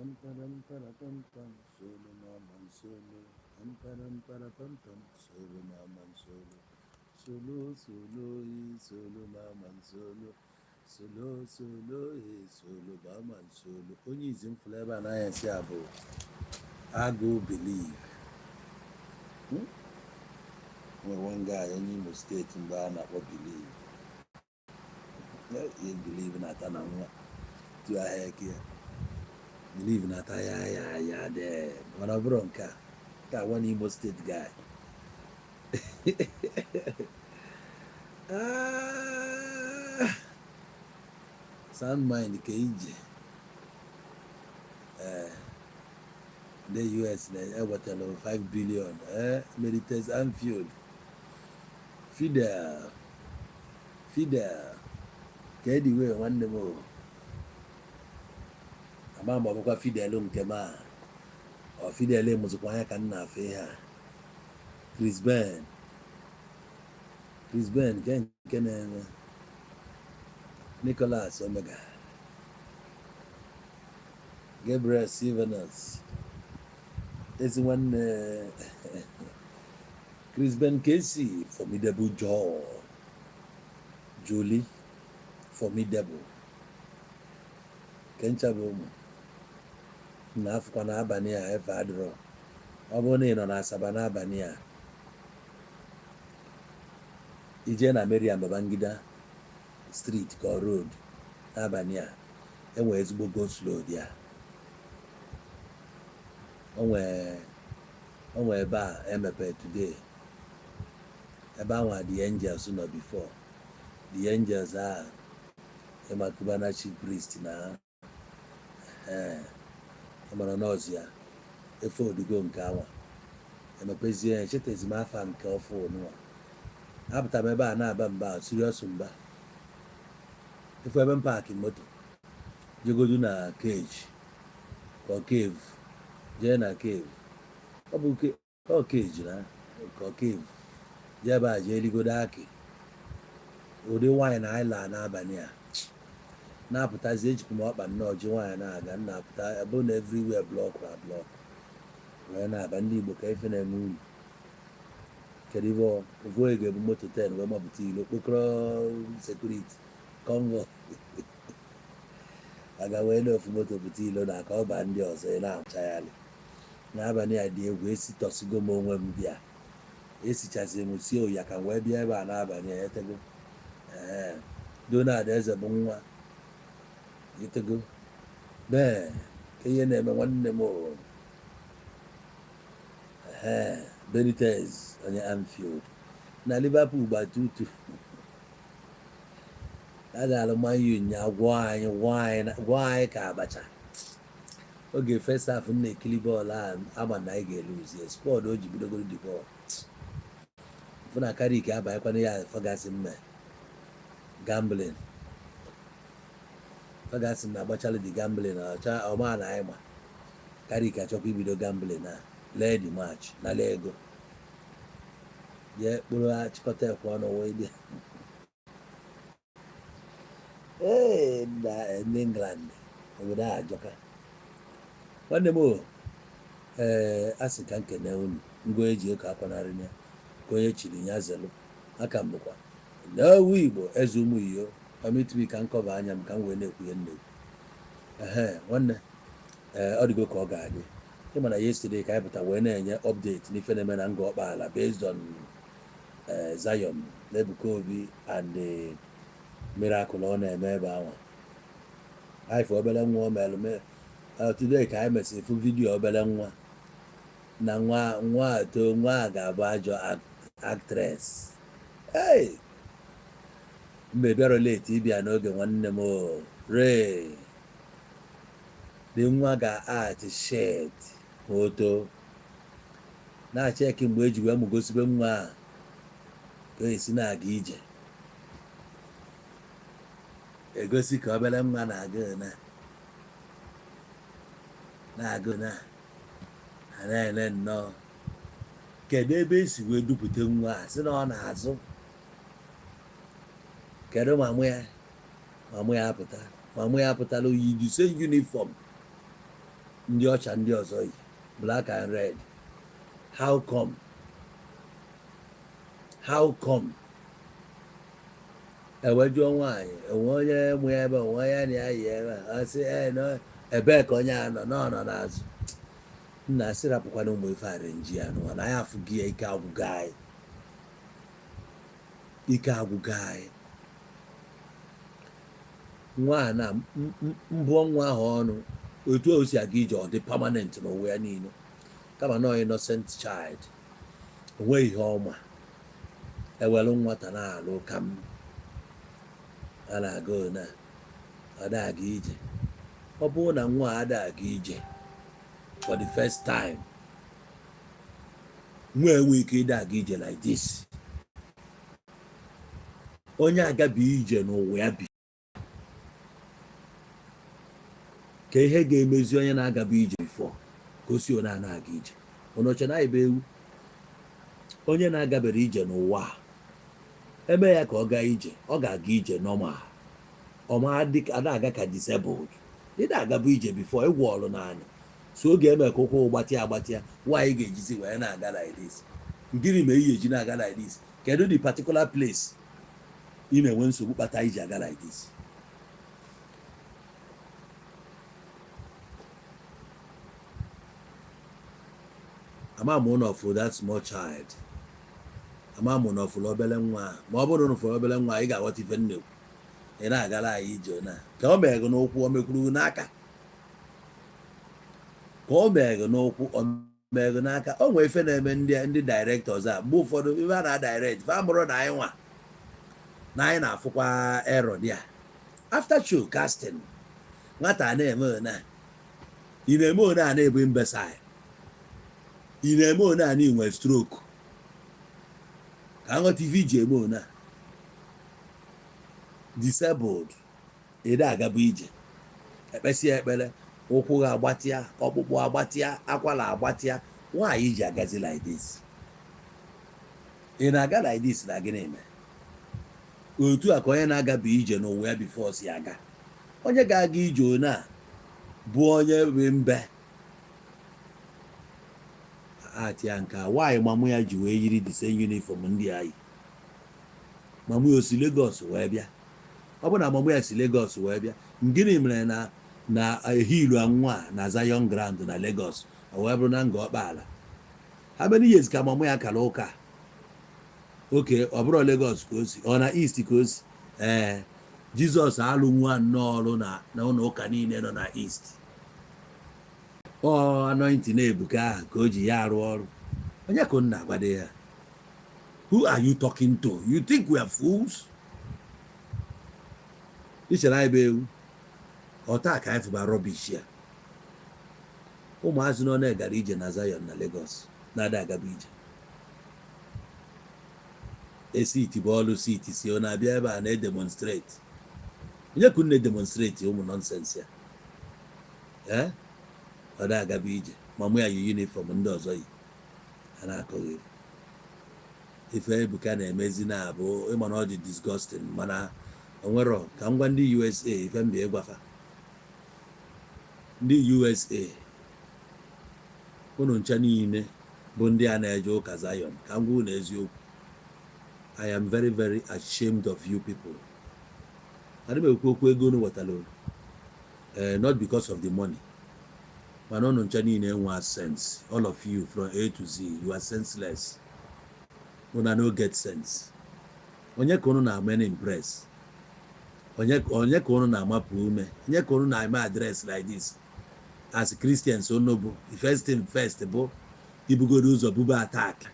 Pam param para pam pam, solo mama solo. Pam param para pam pam, solo mama solo. Solo solo e solo mama solo. Solo solo e solo mama solo. Onye izi m fụrụ ebe a n'anya si a bụ Agụ Believe. Nwere one guy onye Imo Steeti mgbe a na-akpọ Believe. Ihe Believe na-ata na nwa tu ahịa eke ya. Believe na-ata ya ya ya de, mana ọ bụrụ nke a one Imo State guy. Ah! Sound mind ka ije. Ee, ndị US na-ewetara 5 billion. Ee, Merites Anfield, Fidel Fidel ka ediwe nwanne m o. Ama ma ọ bụkwa Fidel nke m a, ọ Fidel emụzikwa anya ka m na-afụ ihe a. Chris Ben, Chris Ben nke na-eme Nicholas Omega, Gabriel Silvanus, ezi nwanne Chris Ben Casey, Formidable Joy, Julie Formidable kencha bụ ụmụ na afụkwa n'abalị a. Efe adịrọ. Ọ bụrụ na ị nọ na Asaba n'abalị a, ije na Mariam Babangida Street ka ọ road n'abalị a, enwere ezigbo go slow dị ya. O nwee ebe a emepe today, ebe anwa the Angels nọ before. The Angels a, ịma Cubana Chief Priest na ee, ịmara nọọsụ ya efe odugo nke anwa emepezie ya. Echetezi m afa nke ọfụ nụwa. Apụta m ebe a na-aba mba, serious mba. Ifu ebe m park moto, jegodu na cage ka ọ cave, jee na cave, ọ bụ ọ cage na ka ọ cave, jee ebe a jee ligodo akị ụdị nwaanyị na anyị laa n'abalị a. Na-apụtazi, ejikwa m ọkpa nnọọ ji nwaanyị na-aga m na-apụta ebe na everywhere block na block wee na-aba. Ndị Igbo, ka ife na-eme unu? Kedu ife ofu onye ga-ebu moto 10 wee mapụta ilo kpokọrọ security convoy aga wee na ofu moto pụta ilo na ka ọ baa ndị ọzọ. Ị na-achagharị n'abalị a dị egwu. Esitọsigo m onwe m bịa, esichazi m sie ụya ka m wee bịa ebe a n'abalị a. Etego. Ee, Donald Eze bụ nwa etego bee ka ihe na-eme nwanne m o. Ee, Benitez onye Anfield na Liverpool gba 2-2. A ga-alụ Man U nya gwọọ anyị, gwọọ anyị, gwọọ anyị ka abacha. Oge first half m na-ekiri bọọlụ a, ama na anyị ga-eluzie squad o ji bidogoro dị bọọlụ fụ na Carrick abanyekwana ya. Ferguson mme gambling, Ferguson na-agbachala the gambling ọcha ọma na anyị ma Carrick achọkwa ibido gambling na lee the match na lee ego jee kpụrụ achịkọta ekwe ọnụ wee dị. Ee, na ndị England, obodo a ajọka nwanne m o. Ee, a sị ka nkene unu ngwa eji eko akwanarị ya ka onye chiri ya zelu aka m bụkwa n'ewu Igbo eze ụmụ iyo. Permit me ka m cover anya m ka m wee na-ekwu ihe m na-ekwu. Ehe, nwanne, ee, ọ dịgo ka ọ ga-adị. Ịma na yesterday ka anyị pụta wee na-enye update n'ife na-eme na Ngor Okpala based on Zion na Ebuka Obi and the miracle ọ na-eme ebe ahụ. Anyị fụ obere nwa o mere today ka anyị mesịrị fụ video obere nwa na nwa nwa a too, nwa a ga-abụ ajọ actress. Hey! Mgbe bịara late ịbịa n'oge nwanne m o ree dị nwa ga-act shit ma o too na-acheki. Mgbe eji wee mụgosibe nwa a ka o esi na-aga ije, egosi ka obere nwa na-aga na na-agụ na ha na-ele nnọọ. Kedu ebe esi wee dupụta nwa a sị na ọ na-azụ? Kedu mamụ ya? Mamụ ya apụta, mamụ ya apụtala, oyi the same uniform. Ndị ọcha ndị ọzọ yi black and red. How come? How come? Ewe jụọ nwaanyị, enwe onye mụ ya ebe, onwe ya na ya yi ebe a, ọ sị ee, na ebee ka onye a nọ, na ọ nọ n'azụ. Nna asị, rapụkwana ụmụ ife arenji ya n'ụwa na anyị afụghị ya. Ike agwụgo anyị, ike agwụgo anyị. Nwa a na mbụọ nwa ahụ ọnụ, otu o si aga ije, ọ dị permanent n'ụwa ya niile, kama na innocent child, o nweghị ihe ọma. Ewelu nwata na-alụ ka m a na-aga ona, ọ na-aga ije. Ọ bụrụ na nwa a ada aga ije for the first time, nwa enwe ike ịda aga ije like this. Onye agabi ije n'ụwa ya bi ka ihe ga-emezi onye na-agaba ije before ka o si onye a na-aga ije ọnọche na ebe ewu. Onye na-agabere ije n'ụwa a, eme ya ka ọ gaa ije, ọ ga-aga ije normal. Ọ ma ada aga ka disabled. Ị na-agabu ije before, ịgwọ ọrụ n'anya so oge eme ka ụkwụ gbatịa agbatịa. Nwaanyị ga-ejizi wee na-aga like this. Gịnị ma iyi eji na-aga like this? Kedu the particular place ị na-enwe nsogbu kpata iji aga like this? Ama m ụnọ for that small child, ama m na ọfụrụ obere nwa. Ma ọ bụrụ na ụfụrụ obere nwa, ị ga-aghọta ife m na-ekwu. Ị na-agara anyị ije na ka o meghe n'ụkwụ, o mekwuru n'aka, ka o meghe n'ụkwụ, o meghe n'aka. O nwee ife na-eme ndị directors a. Mgbe ụfọdụ ife a na-direct fa mụrụ na anyị nwa na anyị na-afụkwa error dị a. After show casting, nwata a na-eme ona, ị na-eme one a na-ebu imbecile, ị na-eme one a na inwe stroke, ka nghọta ife iji eme one a disabled. Ede agaba ije, ekpesịa ekpere, ụkwụ gị agbatịa, ọkpụkpụ agbatịa, akwara agbatịa. Nwaanyị ji agazi like this, ị na-aga like this na gịnị mee? Otu a ka onye na-agabe ije n'ụwa ya before si aga. Onye ga-aga ije one a bụ onye bụ mbe atịa nke a. Nwaanyị mamụ ya ji wee yiri the same uniform ndị anyị. Mamụ ya o si Lagos wee bịa? Ọ bụ na mamụ ya si Lagos wee bịa, gịnị mere na ehilu nwa a na Zion Ground na Lagos, o wee bụrụ na Nga Ọkpaala? How many years ka mamụ ya kara ụka? Oke ọ bụrụ Lagos ka o si, ọ na East ka o si? Ee, Jizọs alụ nwa nnọọ ọrụ na ụlọ ụka niile nọ na East. Ọ anointing na-ebuka ahụ ka o ji ya arụ ọrụ. Onye ka unu na-agwado ya? Who are you talking to? You think we are fools? Ichere anyị bụ ewu ọta ka anyị fụba rubbish ya? Ụmụazị nọ na-egara ije na Zion na Lagos na-ada agaba ije. Esiti bụ ọlụ siti si ọ na-abịa ebe a na-edemonstrate. Onye ka unu na-edemonstrate ụmụ nonsense ya? Ee, ọ na-agaba ije, ma mụ ya yi uniform ndị ọzọ yi, a na-akọghị ife. Ebuka na-emezi na-abụ ịma na ọ dị disgusting, mana onwero ka m gwa ndị USA ife mba ịgwafa ndị USA. Unu ncha niile bụ ndị a na-eje ụka Zion, ka m gwa unu eziokwu, I am very very ashamed of you people. Adị m ekwu okwu ego unu wetara, not because of the money, mana unu ncha niile enwe sense. All of you from A to Z, you are senseless. Una no get sense. Onye ka unu na-ama impress? Onye ka unu na-amapụ ume? Onye ka unu na-eme address like this as Christians? Unu bụ the first thing first bụ ibugodo ụzọ bube attack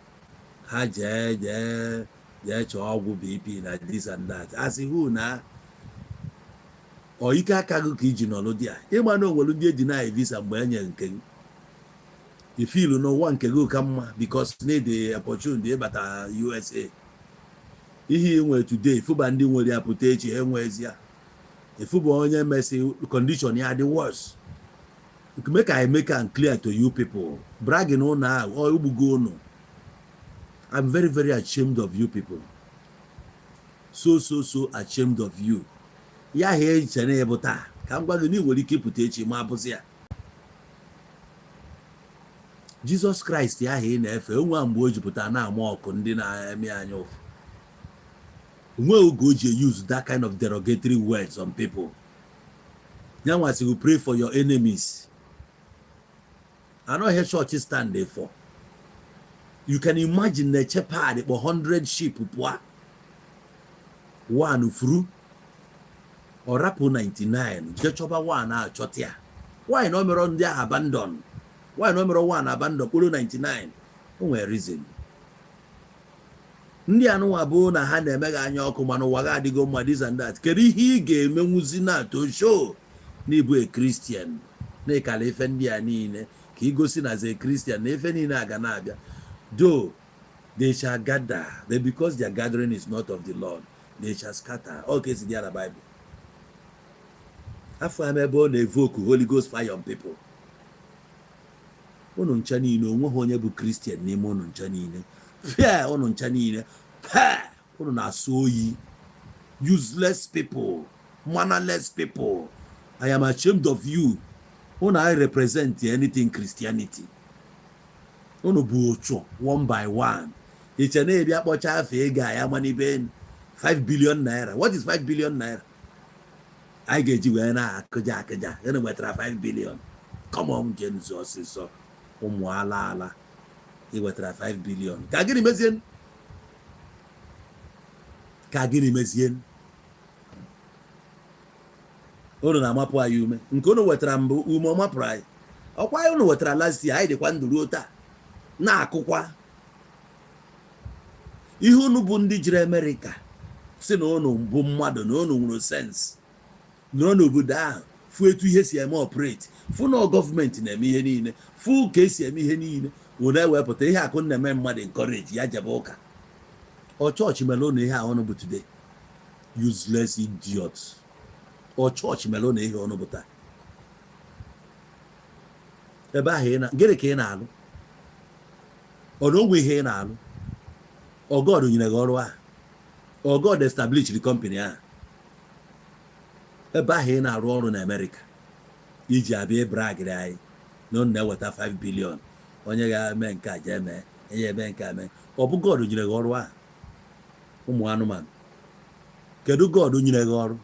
ha. Jee jee jee chọọ ọgwụ BP na this and that. Asị who na ọ ike aka gị ka iji nọlụ di a? Ịma na onwere ndị edina visa mgbe e nyere nke gị, ifilu n'ụwa nke gị ka mma because need the opportunity ịbata USA. Ihe ị nwere today, fụba ndị nwere ya pụta echi, ha enwezi ya. Ịfụba onye mesi condition ya dị worse. Make I make am clear to you people, bragging ụnụ ahụ ọ egbugo ụnụ. I'm very very ashamed of you people, so so so ashamed of you. Ya ha eche na ịbụ taa ka m gwa gị na ị nwere ike ịpụta echi ma abụzi ya. Jizọs Kraịst ahụ ị na-efe onwe mgbe o jupụtara na-ama ọkụ ndị na-eme anya ụfụ, onwe oge o ji use that kind of derogatory words on people. Ya nwasị you pray for your enemies. Anọ ihe church stand there for. You can imagine na shepherd kpọ 100 sheep pụa, one furu, ọ rapụ 99 jee chọba one a chọta ya. Why na o mere ndị ahụ abandon? Why na o mere one abandon, kpụrụ 99? O nwere reason. Ndị anụnwa bụ na ha na-eme gị anya ọkụ, mana ụwa gị adịgo mma, this and that. Kedu ihe ị ga-emenwuzi na to show na ịbụ a Christian, na ịkala ife ndị a niile, ka ị gosi na as a Christian na ife niile a ga na-abịa? Though they shall gather, but because their gathering is not of the Lord, they shall scatter. Ọ ka esi dị ya na Bible. Afọ am ebe ọ na-evoke Holy Ghost fire on people. Unu ncha niile, onweghị onye bụ Christian n'ime unu ncha niile. Fia unu ncha niile pee, unu na-asụ oyi. Useless people, mannerless people, I am ashamed of you. Unu I represent anything Christianity? Unu bụ ụchụ one by one. Iche na-ebia kpọcha afọ ego a ya manibe 5 billion naira. What is 5 billion naira anyị ga-eji wee na-akụja akụja? Unu nwetara 5 billion? Come on, jee nzu ọsịsọ. Ụmụ ala ala, ị nwetara 5 billion ka gịnị mezie? Ka gịnị mezie? Unu na-amapụ anyị ume. Nke unu wetara mbụ, ume ọ mapụrụ anyị. Ọkwa anyị unu wetara last year, anyị dịkwa ndụ ruo taa na-akụkwa ihe. Unu bụ ndị jiri Amerịka si na unu bụ mmadụ, na unu nwere sense, nọrọ n'obodo ahụ fụ etu ihe si eme operate, fụ na gọọmenti na-eme ihe niile, fụ ka esi eme ihe niile. Unu ewepụta ihe akụ na-eme mmadụ encourage ya jebe ụka. Ọ chọọchị mere unu ihe a unu bụ today? Useless idiot. Ọ chọọchị mere unu ihe unu bụ taa? Ebe ahụ ị na gịnị ka ị na-alụ? Ọ na onwe ihe ị na-alụ? Ọ God nyere gị ọrụ ahụ? Ọ God establish the company ahụ ebe ahụ ị na-arụ ọrụ na Amerịka iji abịa ịbragịrị anyị na unu na-eweta 5 billion? Onye ga-eme nke a jee mee onye eme nke a mee. Ọ bụ God nyere gị ọrụ ahụ? Ụmụ anụmanụ, kedu God nyere gị ọrụ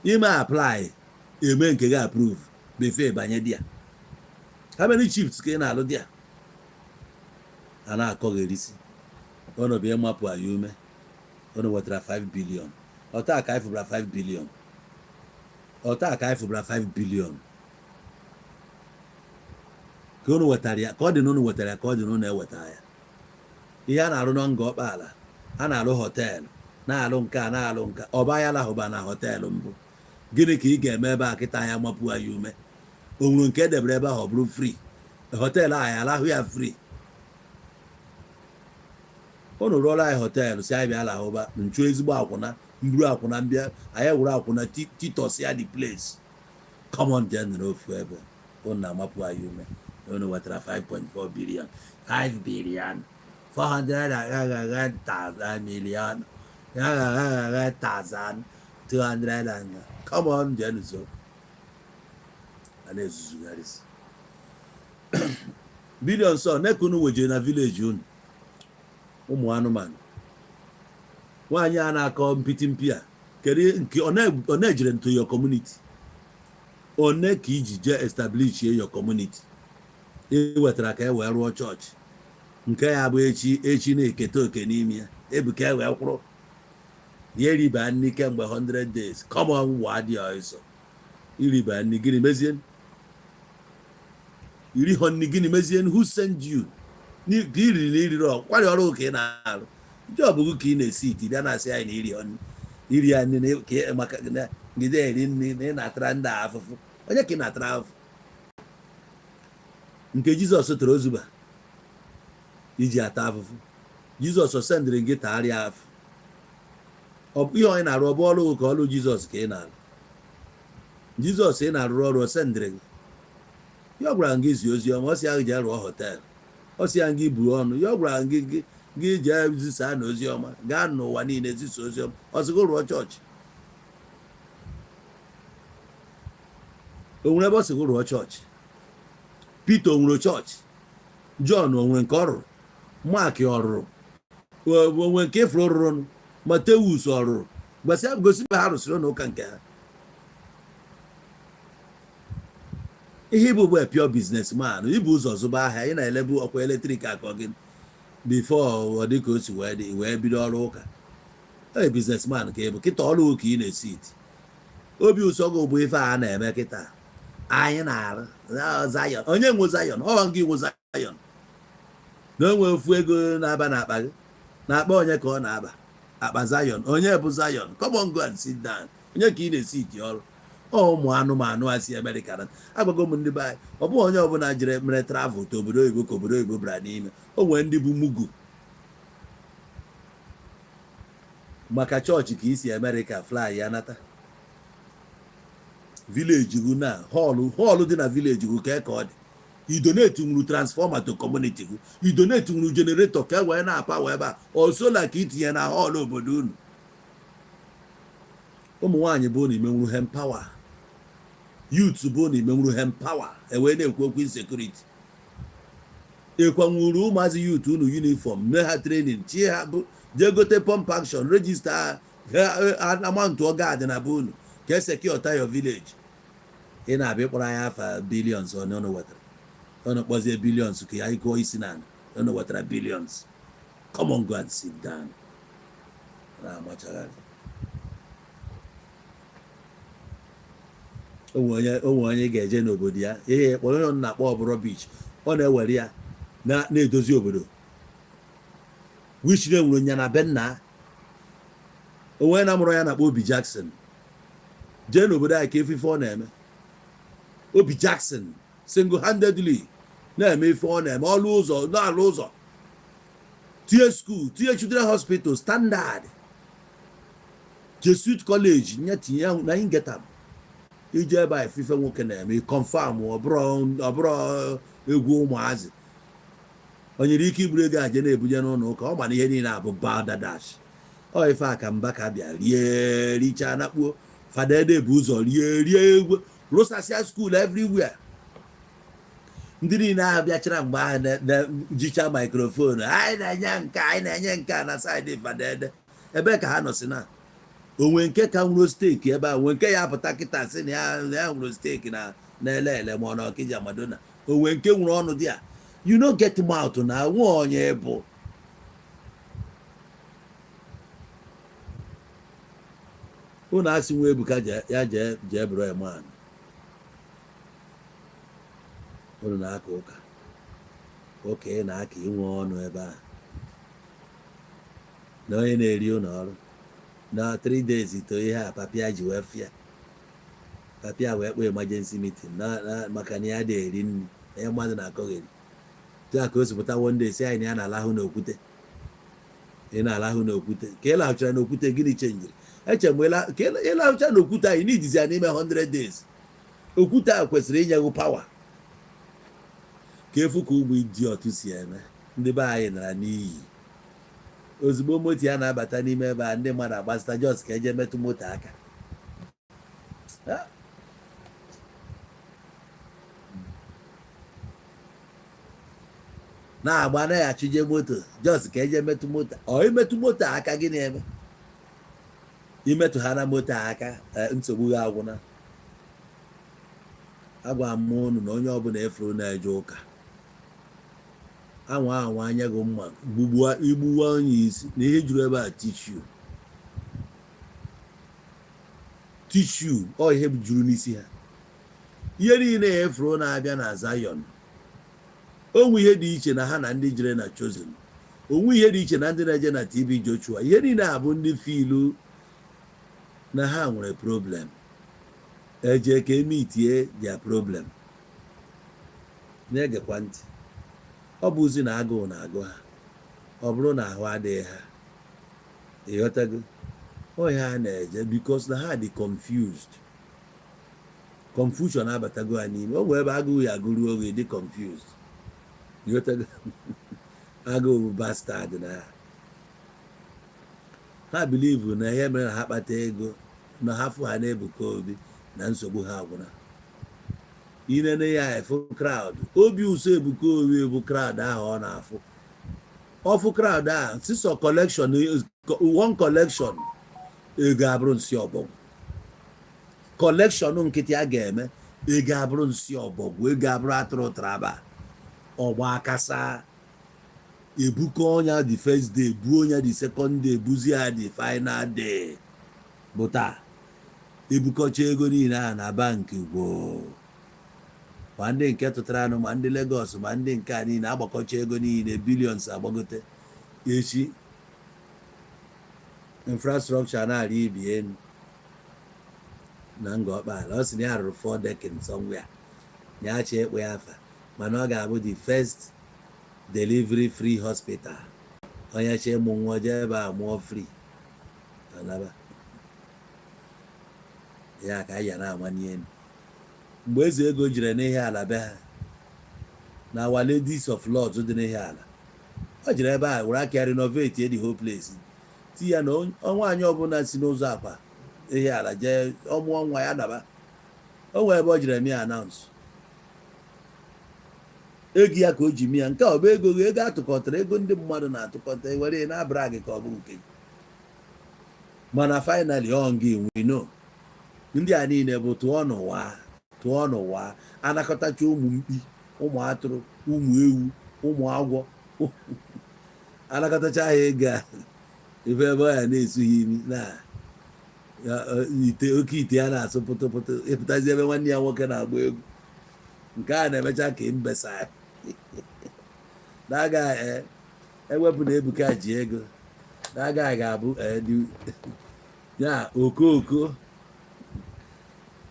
ime? Apply, eme nke gị approve before banye di ya. How many shifts ka ị na-alụ di ya a na-akọgherisi? Unu bụ ịmapụ anyị ume. Unu wetara 5 billion. Ọta ka anyị fụbara 5 billion. Ọta ka anyị fụbara 5 billion ka unu wetara ya, ka ọ dị na unu wetara ya, ka ọ dị na unu eweta ya. Ihe a na-arụ na Ngor Okpala, a na-arụ hotel, na-alụ nke a, na-alụ nke ọba ya lahụba na hotel mbụ. Gịnị ka ị ga-eme ebe a kịta? Ya mapụ anyị ume. O nwere nke edebere ebe ahụ ọ bụrụ free hotel a, ya alahụ ya free? Unu rụọrọ anyị hotel, si anyị bịa lahụba nchu. Ezigbo akwụna mburu akwụna mbịa, anyị were akwụna titos ya the place. Come on, jee nọrọ ofu ebe. Unu na-amapụ anyị ume. Unu wetara 5.4 billion, 5 billion 400 million thousand 200 and come on, jee nso a na-ezuzugharịsị billion sọ neka unu wejere na village unu. Ụmụ anụmanụ, nwaanyị a na-akọ mpiti mpi a, kedu nke ọ na-ejere into your community? One ka iji jee establish your community ị wetara ka e wee rụọ chọọchị nke ya bụ echi echi na-eketa oke n'ime ya? Ebuka e wee kwụrụ ya eriba nri kemgbe 100 days. Come on, wa dị ọsọ iriba nri. Gịnị mezie iri họ nri? Gịnị mezie? Who send you ka iriri na iriri ọkwari ọrụ ka ị na-arụ job gị ka ị na-esi iti bịa na-asị anyị na iri nri iri ya nri maka gide eri nri na ị na-atara ndị a afụfụ. Onye ka ị na-atara afụfụ? Nke Jizọs toro ozuba iji ata afụfụ? Jizọs sendịrị gị tagharịa afụ? Ihe onye na-arụ ọ bụ ọrụ ka ọrụ Jizọs ka ị na-arụ? Jizọs ị na-arụrụ ọrụ ọ sendịrị gị? Ya ọ gwara gị zie ozi ọma? Ọ sị ahụ jee rụọ hotel? Ọ sị ya gị buo ọnụ? Ya ọ gwara gị gị jee zisaa na ozi ọma, gaa n'ụwa niile zisa ozi ọma? Ọ sị gị rụọ chọọchị? O nwere ebe ọ sị gị rụọ chọọchị? Pita o nwere chọọchị? John onwe nke ọ rụrụ, Mark ọ rụrụ onwe nke ifuru rụrụ, Matewus ọ rụrụ. Gbasịa gosi ha rụsịrị ụlọ ụka nke ha. Ihe ịbụ bụ pure businessman. Ibu ụzọ zụba ahịa, ị na-elebu ọkwa electric akọ gị before ọ dị ka o si wee dị, wee bido ọrụ ụka. Ee, businessman ka ị bụ. Kịta ọrụ ka ị na-esi iti obi ụsọ gị bụ ife a na-eme kịta anyị na-arụ Zion. Onye nwe Zion? Ọ gị nwe Zion na onwe ofu ego na-aba n'akpa gị na-akpa onye ka ọ na-aba akpa Zion? Onye bụ Zion? Come on, go and sit down. Onye ka ị na-esi iti ọrụ? Ọ ụmụ anụmanụ a si Amerịka na agwago m ndị be anyị, ọ bụghị onye ọbụla jere mere travel to obodo oyibo ka obodo oyibo bara n'ime. O nwere ndị bụ mugu maka chọọchị ka isi Amerịka fly ya nata village gụ na hall hall dị na village gụ ka ọ dị. I donate nwuru transformer to community gụ, i donate nwuru generator ka e wee na-apa wee ebe a osola ka itinye na hall obodo unu. Ụmụ nwaanyị bụ na imenwuru empower, youth bụ na imenwuru empower, ewee na-ekwu okwu insecurity. Ekwanwuru ụmụazị youth unu uniform, mee ha training, chie ha bụ jee gote pump action, register ha, amount guard na be unu ka e secure your village. Ị na-abịa ịkpọrọ anyị afa billions onye unu wetara. Unu kpọzie billions ka ya gụọ isi na unu wetara billions. Come on, go and sit down. Na-amachagharị. Onwe onye ga-eje n'obodo ya ihe kpọrọ onye na-akpọ ọbụrụ beach, ọ na-ewere ya na-edozi obodo which na-enwere nya na be nna onwe na mụrụ ya na-akpọ Obi Jackson. Jee n'obodo anyị ka ife ọ na-eme. Obi Jackson single-handedly na-eme ife ọ na-eme, ọlụ ụzọ na-alụ ụzọ, tinye school, tinye children hospital standard, Jesuit college nye tinye na ingetam. Ije ebe a ife nwoke na-eme, confirm ọ bụrụ egwu ụmụazị. O nyere ike iburu ego aje na-ebunye n'ụlọ ụka. Ọ ma na ihe niile abụ balderdash. Ọ ife a ka mba ka bịa rie richaa nakpuo. Fada ede bụ ụzọ rie rie egwu, rụsasịa school everywhere. Ndị niile ahụ bịachara mgbe ahụ jicha microphone, anyị na-enye nke, anyị na-enye nke a na side fada ede. Ebe ka ha nọ si na onwe nke ka nwụrụ stake ebe a, nwe nke ya apụta kịta sị na ya nwụrụ stake na na-ele ele ma ọ na Ọkịja Madonna. Onwe nke nwere ọnụ dị a, you no get mouth na nwe onye bụ unu asị nwa Ebuka ya jee jee bụrụ man. Unu na-aka ụka ụka ị na-aka inwe ọnụ ebe a na onye na-eri ụlọ ọrụ na 3 days to ihe a papịa ji wee fịa papịa wee kpọọ emergency meeting maka na ya dị eri nri na ya mmadụ na-akọgheri tụ a ka o si pụta one day si anyị na ya na-alahụ n'okwute. Ị na-alahụ n'okwute ka ị lahụchara n'okwute, gịnị chenjiri? Eche mgbe ka ị lahụcha n'okwute anyị n'ijizi ya n'ime 100 days, okwute a kwesịrị inye gị power ka efu ka ụmụ idiot si eme. Ndị be anyị nara n'iyi. Ozugbo moto ya na-abata n'ime ebe a, ndị mmadụ agbazita just ka eje metụ moto aka. Na-agba anaghị achụje moto just ka eje metụ moto. Ọ imetụ moto aka, gị na-eme imetụ ha na moto aka, nsogbu ha agwụna. Agwa m unu na onye ọbụla efuru na-eje ụka anwa anwa anya gị mma igbuwa onye isi na ihe juru ebe a, tissue tissue, ọ ihe juru n'isi ha. Ihe niile efuru na-abịa na Zion, onwe ihe dị iche na ha na ndị jere na Chosen, onwe ihe dị iche na ndị na-eje na TB Joshua. Ihe niile a bụ ndị filu na ha nwere problem, eje ka emitie their problem. Na-egekwa ntị, ọ bụzi na agụụ na-agụ ha, ọ bụrụ na ahụ adịghị ha, ịghọtago ọ ha na-eje because na ha dị confused. Confusion abatago ha n'ime. O nwee ebe agụụ ya agụruo oge dị confused, ịghọtago? Agụụ bụ bastard. Na ha believe na ihe mere na ha kpata ego na ha fụ ha na-ebuka obi na nsogbu ha agwụna. Inene ya, efu crowd. Obi ụsọ Ebuka Obi bụ crowd ahụ ọ na-afụ ọfụ. Crowd a sisọ collection, one collection ego abụrụ nsị ọbọgwụ. Collection nkịtị a ga-eme, ego abụrụ nsị ọbọgwụ, ego abụrụ atụrụ traba ọgba akasa. Ebuka ọnya the first day, buo ọnya the second day, buzie ya the final day bụ taa. Ebukọcha ego niile a na bank gwoo, ma ndị nke tụtara anụ, ma ndị Lagos, ma ndị nke a niile, agbakọcha ego niile, billions agbagote. Echi infrastructure na-arị ibi elu na Ngor Okpala. Ọ sị na ya rụrụ four decking somewhere, ya achọ ịkpụ ya afa, mana ọ ga-abụ the first delivery free hospital. Onye chọ ịmụ nwa, jee ebe a mụọ free, anaba ya ka anyị ya na-amanye elu. Mgbe eze ego jire n'ihe ala be ha na Our Ladies of Lourdes dị n'ihe ala, ọ jiri ebe a were aka ya renovate the whole place, ti ya na nwaanyị ọbụla si n'ụzọ akwa ihe ala jee ọmụọ nwa ya daba. O nwee ebe ọ jiri eme ya announce. Ego ya ka o ji mee ya. Nke a ọ bụ ego gị, ego atụkọtara, ego ndị mmadụ na-atụkọta were na-abara gị ka ọ bụ nke gị. Mana finally ọ gị we know ndị a niile bụ tụọ n'ụwa, tụọ n'ụwa, anakọtacha ụmụ mkpi, ụmụ atụrụ, ụmụ ewu, ụmụ agwọ, anakọtacha ha ego a, ife ebe ọ ya na-esughị imi na ite oke ite ya na-asụ pụtụ pụtụ, ịpụtazi ebe nwanne ya nwoke na-agba egwu. Nke a na-emecha ka mbesa n'aga ewepụ na Ebuka ji ego n'aga ga-abụ ya okooko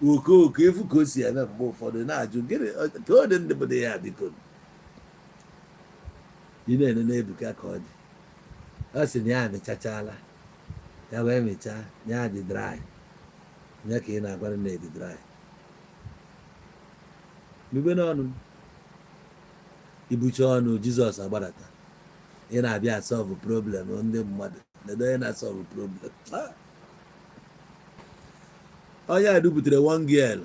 okooko efu ka o si eme. Mgbe ụfọdụ na-ajụ gịnị ka ọ dị ndị bụ ya. Biko, ị na-ene na Ebuka ka ọ dị, ọ sị na ya amịchachala ya wee mịchaa ya dị dry ya ka ị na-agwara na edi dry mgbe n'ọnụ ibucha ọnụ Jizọs agbadata. Ị na-abịa solve problem ndị mmadụ. Ledo onye na-solve problem. Onye a duputere one girl,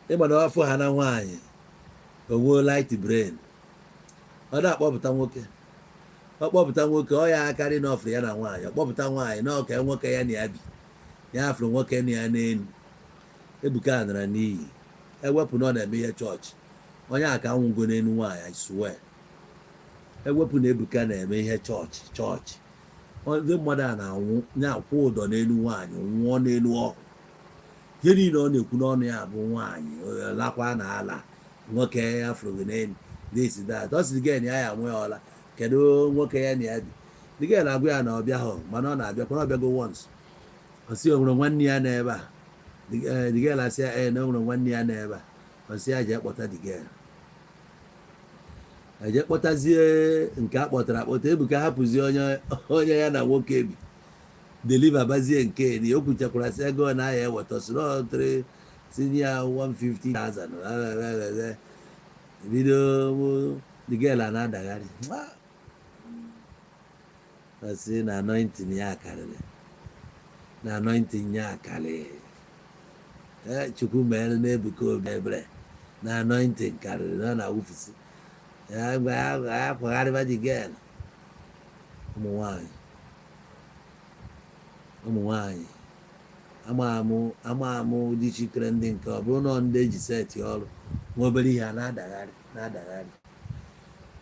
ịma na afọ ha na nwaanyị onwe light brain. Ọ na-akpọpụta nwoke, ọ kpọpụta nwoke, ọ ya akarị na ọfụrụ ya na nwaanyị. Ọ kpọpụta nwaanyị na ọka nwoke ya na ya bi, ya afụrụ nwoke na ya n'elu. Ebuka nara n'iyi. Ewepụ na ọ na-eme ihe chọọchị, onye a ka nwụgo n'elu nwaanyị, I swear. Ewepụ na Ebuka na-eme ihe chọọchị, chọọchị ndị mmadụ a na-anwụ, na-akwụ ụdọ n'elu nwaanyị, nwụọ n'elu ọhụ. Ihe niile ọ na-ekwu n'ọnụ ya bụ nwaanyị lakwa na ala nwoke ya fụrụ n'elu, this, that. Ọ sị gị ya ya nwe ọla. Kedu nwoke ya na ya bi? The girl na-agwa ya na ọ bịaghị, mana ọ na-abịakwa, na ọ bịago once. Ọ sị o nwere nwanne ya n'ebe a. The girl asị ya ee, na o nwere nwanne ya n'ebe a. Ọ sị ya jee kpọta the girl. Eje kpọtazie nke a kpọtara akpọta. Ebuka hapụzie onye ya na nwoke bi, deliver bazie nke ni o kwuchakwara, sị ego na ya eweta sị tinye ya 150,000. Bido the girl a na-adagharị. Ọ sị na anointing ya karịrị, na anointing ya karịrị. Ee, Chukwu mere na Ebuka Obi ebere, na anointing karịrị, na ọ na-awụfusi ya mgbe ya kwagharịba the girl. Ụmụ nwanyị, ụmụ nwanyị ama amụ ama amụ dị chikere. Ndị nke ọ bụrụ na ndị eji seti ọrụ nwa obere ihe a na-adagharị na-adagharị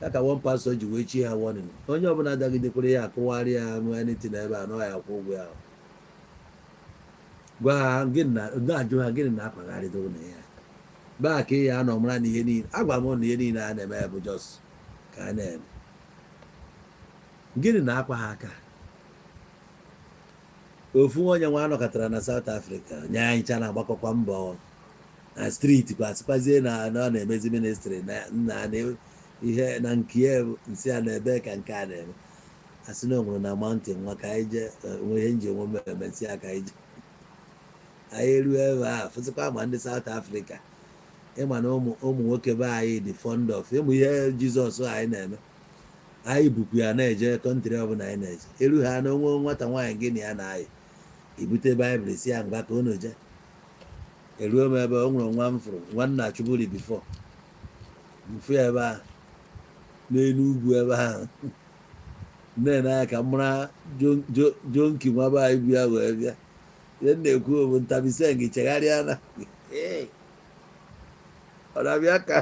ya ka one pastor ji wee chi ha warning. Onye ọbụla dagidekwere ya, akụwarị ya anything ebe a, nọ ya akwụ ụgwọ ya. Gwa ha gịnị na na-ajụ ha gịnị na-akwagharịdo na ya baa ka ya anọ mara na ihe niile agwa m na ihe niile a na-eme bụ just ka a na-eme. Gịnị na-akwa ha aka? Ofu onye nwa anọkọtara na South Africa nye anyị cha na-agbakọkwa mbọ na street kwa, sịkwazie na ọ na-emezi ministry na nna na ihe na nke ya nsị a na-ebe ka nke a na-eme. Asị na o nwere na mountain nwa ka anyị jee nwe ihe nji enwe mmemme nsị a ka anyị jee. Anyị eruo ebe a, fụsịkwa ma ndị South Africa. Ịma na ụmụ nwoke be anyị dị fond of ịmụ ihe Jizọs anyị na-eme. Anyị bukwu ya na-eje country ọbụla anyị na-eje. Eru ha na onwe nwata nwaanyị gị na ya na-ayị, ibute Baịbụl si ya ngwa ka unu jee. Eruo m ebe o nwere nwa m fụrụ, nwanna chụburi before mfụ ya ebe ahụ n'elu ugwu ebe ahụ nne anya ka m mara jonki nwa be anyị bịa wee bịa. Ihe m na-ekwu bụ ntabiseng chegharịa na ọ na-abịa ka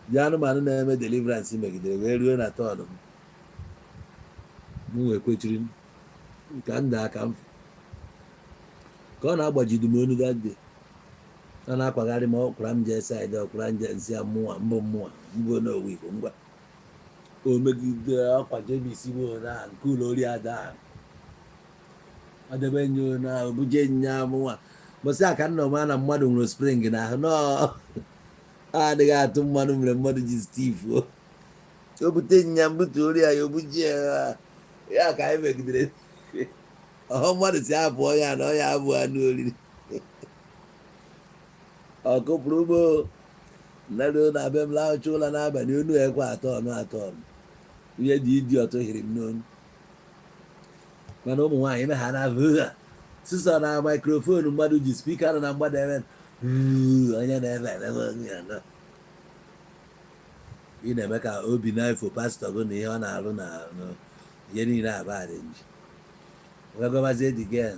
bịa anụmanụ na-eme deliverance megidere wee ruo na turn m. M wee kwechiri ka m daa ka m ka ọ na-agbajide m onu that day. Ọ na-akwagharị m, ọkwara m jee side, ọkwara m jee nsị ya mmụọ mbụ mmụọ mbụ n'owu Igbo ngwa o megide ọkwa jebisi bụ na nke ụlọ ori ada ọdebe nye na obuje nya mụnwa bọsị a ka nna ọma na mmadụ nwere spring na ahụ nọọ adịghị atụ mmanụ mere mmadụ ji steve o bute nya mbutu ori ya obuje ya ya ka anyị megidere ọhọ mmadụ si apụ ọnya na ọnya abụ anụ oriri ọ kụpụrụ ugbo nnaruo na be m lacha ụla n'abalị onu ekwe atọ ọnụ atọ ọnụ ihe dị ịdị ọtọ hiri m n'onu. Mana ụmụ nwaanyị ime ha na sụsọ na microphone mmadụ ji speaker nọ na mgbada ebe onye na-ebe eme ị na-eme ka obi na-efo pastọ gị na ihe ọ na-arụ na ihe niile aba dị nji wee gọbazie the girl,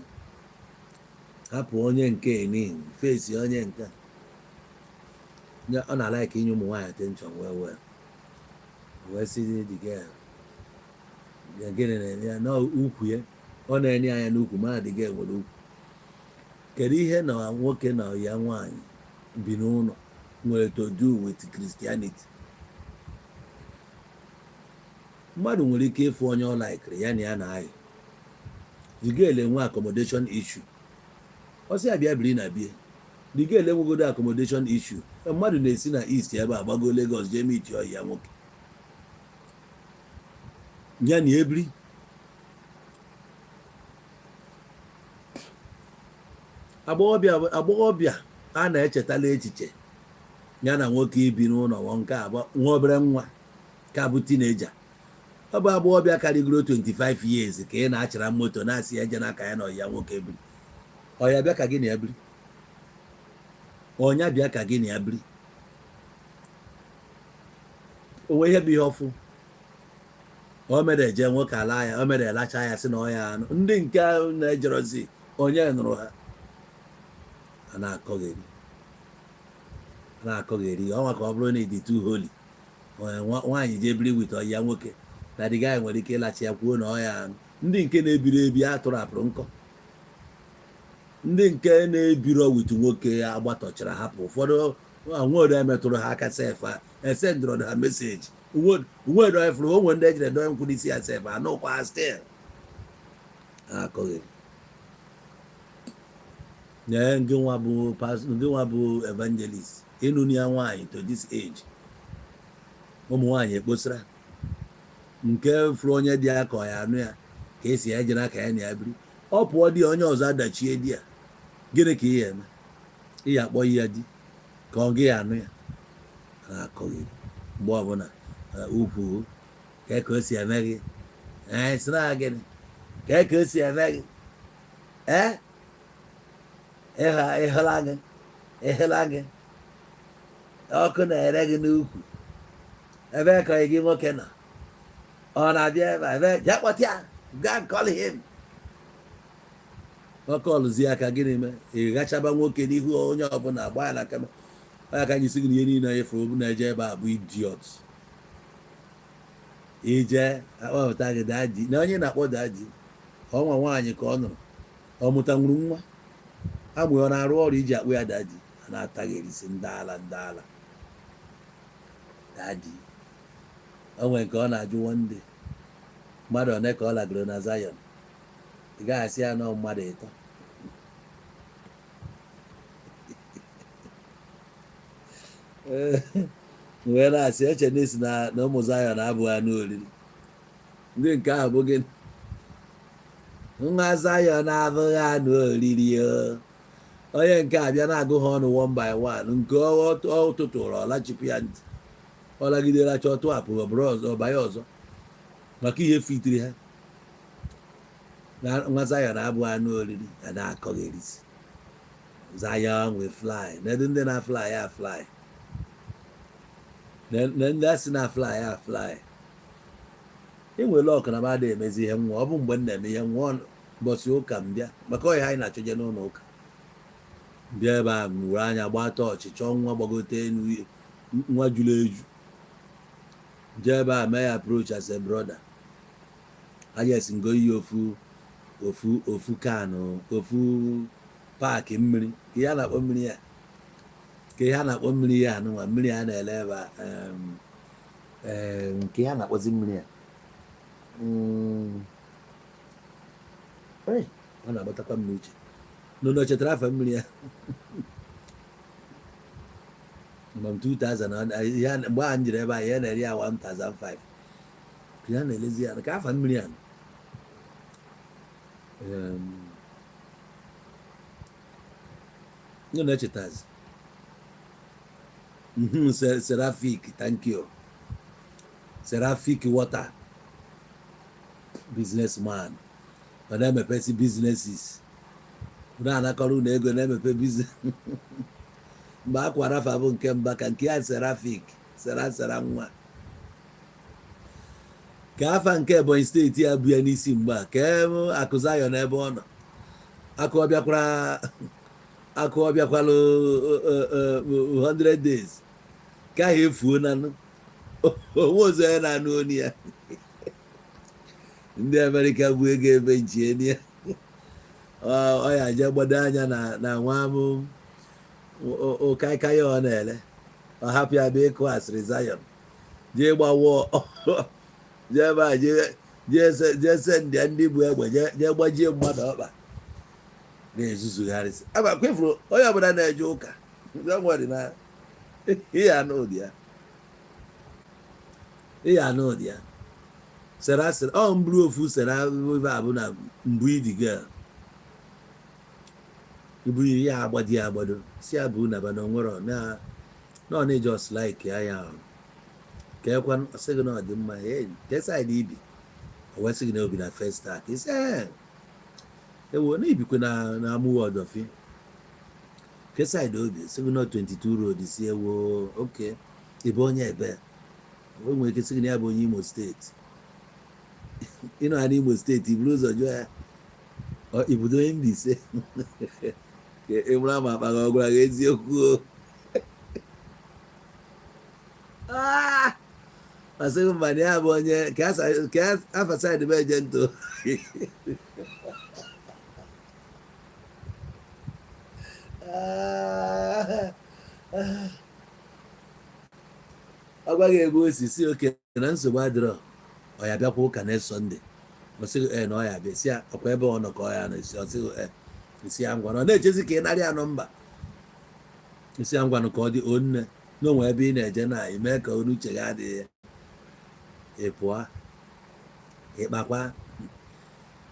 hapụ onye nke eni fesi onye nke ọ na-alike inye ụmụ nwaanyị attention wee wee wee sị the girl gịnị na-enye ya na ukwu ya ọ na-enye anya n'ukwu ma the girl nwere ukwu. Kedu ihe na nwoke na ya nwaanyị bi n'ụlọ nwere to do with Christianity? Mmadụ nwere ike ịfụ onye ọ likeiri ya na ya na-ayị, the girl enwe accommodation issue, ọ sị ya bịa biri na bie. The girl enwegodo accommodation issue. Mmadụ na-esi na east ebe a gbago Lagos jee meet ọyị ya nwoke ya na ebiri. Agbọghọbịa a na-echetala echiche ya na nwoke ibi n'ụlọ nke abụọ nwa obere nwa ka bụ teenager. Ọ bụ agbọghọbịa karịgoro 25 years ka ị na-achara moto na-asị ya eje n'aka ya na ọyị ya nwoke biri. Ọya bịa ka gị na ya biri, ọnya bịa ka gị na ya biri, onwe ihe bụ ihe ọfụ o mere eje nwoke ala ya o mere elacha ya sị na ọ ya anụ ndị nke na-ejerozi onye nụrụ ha a na-akọgheri a na-akọgheri ọnwa ka ọ bụrụ na ịdị too holy nwaanyị jee biri with ọyị ya nwoke na the guy nwere ike ịlachi ya kwuo na ọ ya anụ. Ndị nke na-ebiri ebi atụrụ apụrụ nkọ, ndị nke na-ebiro with nwoke agbatọchara hapụ ụfọdụ nweodo emetụrụ ha aka sef esendịrọ ha message nweodo efuru onwe ndị ejire dọọ nkwụ n'isi ya sef anụkwa still akọghị. Nye ngị nwa bụ ngị nwa bụ evangelist ịnụ ya nwaanyị to this age, ụmụ nwaanyị ekposara nke fụrụ onye dị ya ka ọ ya anụ ya ka esi eje n'aka ya na ya biri, ọ pụọ di ya onye ọzọ adachie di ya. Gịnị ka ị ya eme? Ị ya akpọ ya di ka ọ gị ya anụ ya na-akọghị mgbe ọbụla ukwu ka ka o si eme gị ee sị na gịnị ka ka o si eme gị ee ịhụla gị ịhụla gị ọkụ na-ere gị n'ukwu ebe ka gị nwoke nọ ọ na-abịa ebe a ebe jee kpọta ya, go and call him. Ọ kọlụzie aka gịnị mee ị ghachaba nwoke n'ihu onye ọbụla gba ya na kama onye aka anyị sị gị na ihe niile anyị fụrụ na-eje ebe a bụ idiot. Ije akpọpụta gị daddy na onye na-akpọ daddy ọnwa nwaanyị ka ọ nụrụ ọ mụtanwuru nwa amụ ọ na-arụ ọrụ iji akpụ ya daddy a na-ataghị erisi ndị ala ndị ala daddy. O nwere nke ọ na-ajụ one day mmadụ one ka ọ lagoro na Zion, ị gaghị asị ya nọ mmadụ ịtọ. Wee na-asị eche na esi na ụmụ Zion abụghị anụ oriri ndị nke ahụ bụ gịnị nwa Zion abụghị anụ oriri o. Onye nke a bịa na-agụ ha ọnụ one by one nke ọ tụtụrụ ọlachipụ ya ntị ọ lagidere achọ tụapụ ọ bụrụ ọzọ ọbanye ọzọ maka ihe fitiri ha. Na nwa Zion abụghị anụ oriri a na-akọghị erisi. Zion will fly. Nedu ndị na-fly ya fly, na ndị a sị na fly ya fly. Enwere ọkụ na m adịghị emezi ihe nwa. Ọ bụ mgbe m na-eme ihe nwa mbọsị ụka m bịa maka ọhịa anyị na-achọje n'ụlọ ụka, bịa ebe a m were anya gbaa tọọchị chọọ nwa gbagote elu, nwa juru eju, jee ebe a mee ya approach as a brother. Ayes ngo iyi ofu ofu ofu can, ofu pack mmiri, ka ihe a na-akpọ mmiri ya, ka ihe a na-akpọ mmiri ya anụnwa, mmiri a na-ele ebe a, nke ihe a na-akpọzi mmiri ya. Ọ na-agbatakwa m n'uche n'ụlọ chetara afa mmiri ya ma m 2000 ya mgbe a jiri ebe a ya na-ere ya 1005 ka ya na-elezi ya ka afa mmiri a. Ndị na-echetazi. Seraphic, thank you, Seraphic water. Businessman ọ na-emepesi businesses, na-anakọrọ unu ego, na-emepe business. Mgbe akwa rafa bụ nke mba ka nke ya Seraphic sera sera nwa ka afa nke Ebonyi Steeti ya bụ ya n'isi mgbe a ka akụ Zion ebe ọ nọ, akụ ọbịakwara, akụ ọbịakwalụ 100 days ka ahụ efuo nanụ onwe ọzọ ya na-anụ onu ya. Ndị Amerịka bụ ego ebe nchie ya, ọ ya je gbado anya na nwa m ụkaịka ya ọ na-ele, ọ hapụ ya bịa ịkụ asịrị Zion, jee gbawọ, jee ebe a, jee send ya ndị bụ egbe, jee gbajie mmadụ ọkpa na-ezuzugharịsị aba kwefuru onye ọbụla na-eje ụka. Don't worry na ihe anụ ụdị ya, ihe anụ ụdị ya sera sera ọ mburu ofu sera ebe a bụ na mbụ idiga ibu ya agbadi ya agbado si ya bụ naba na onwero na na ọ na just like ya ya ka ekwe sị gị na ọ dị mma ke side ibi. O wee sị gị na obi na first start isi ewo na ibikwe na amụwa ọdọfi ke side obi, sị gị na 22 road, si ewo oke ịbụ onye ebe. O nwere ike sị gị na ya bụ onye Imo Steeti. Ịnọ ya n'Imo Steeti, iburu ụzọ jụọ ya ibudo onye Mbaise ka ị mara ma akpa gị ọ gwara gị eziokwu o. Ah! Ọ sịghị mba na ya bụ onye ka afa side bụ eje ntụ. Ọ gwaghị ebe o si, si oke na nsogbu adịrọ, ọ ya bịakwa ụka next Sunday. Ọ sịghị ee na ọ ya bịa, si ya ọkwa ebe ọ nọ ka ọ ya nọ isi. Ọ sịghị ee, isi ya ngwa na ọ na-echezi ka ị narị ya nọmba, isi ya ngwanụ ka ọ dị onne na onwe ebe ị na-eje na ime ka onu uche gị adịghị ya. Ị pụọ ịkpakwa,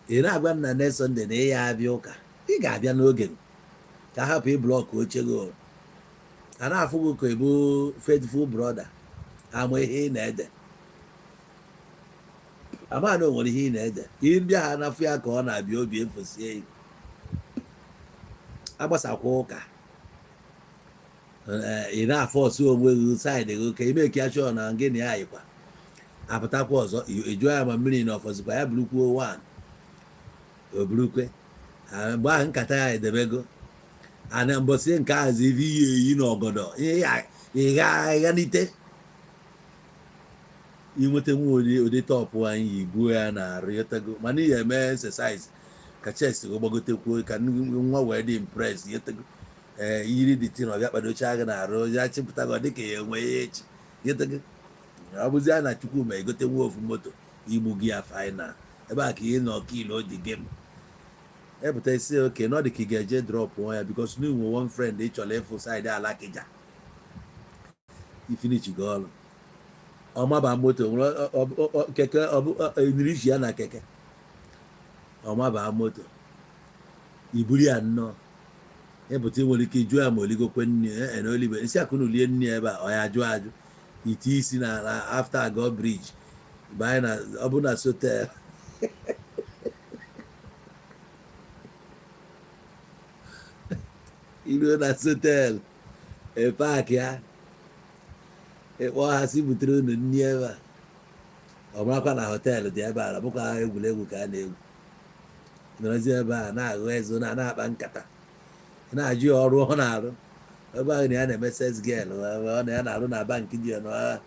ị na-agwa nna next Sunday na ị ya abịa ụka, ị ga-abịa n'oge ka hapụ ị block oche gị. A na-afụ gị ka ị bụ faithful brother, ama ihe ị na-ede, ama na o nwere ihe ị na-ede. Ihe ndị agha na-afụ ya ka ọ na-abịa obi efosie ya agbasakwa ụka. Ị na-afọ ọsọ onwe gị side gị ka ime ka ya chọọ na gị na ya yikwa apụtakwa ọzọ. Ị jụọ ya ma mmiri na ọfọzikwa ya burukwuo one o burukwe. Mgbe ahụ nkata ya edebego ana mbọsị nke ahụzi ife iyi eyi na ọgọdọ ịgha ịghanite inweta nwa ụdị top anyị yi buo ya na arụ yọtago, mana ihe eme exercise ka chest gị gbagotekwuo ka nwa wee dị impress yọtago. Ee, yiri dị tin ọbịa kpadocha gị na arụ ya chịpụta gị, ọ dị ka ya enwe ya echi yọtago. Ọ bụzi ya na Chukwu ma egote nwa ofu moto igbu gị ya final ebe a ka ị nọ kilo dị game epụta isi oke na ọ dị ka ị ga-eje drop nwa ya because na inwe one friend ị chọrọ ịfụ side Alakija. Ifinish gị ọrụ ọmaba moto nwere keke enirishi ya na keke ọmaba moto iburu ya nnọọ ịpụta. Ị nwere ike jụọ ya ma oligokwe nne e na olibe nsị akụ na ulie nne ebe a ọ ya ajụ ajụ ite isi na after agọ bridge banye na ọ bụ na sotel. Iruo na hotel, park ya, ịkpọ ha si butere unu nri ebe a. Ọ marakwa na hotel dị ebe a, bụkwa egwuregwu ka a na-egwu. Nọrọzi ebe a na-aghụ ezu na na-akpa nkata, na-ajụ ya ọrụ ọ na-arụ ebe ahụ, na ya na-eme sales girl, ọ na ya na-arụ na bank dị ya na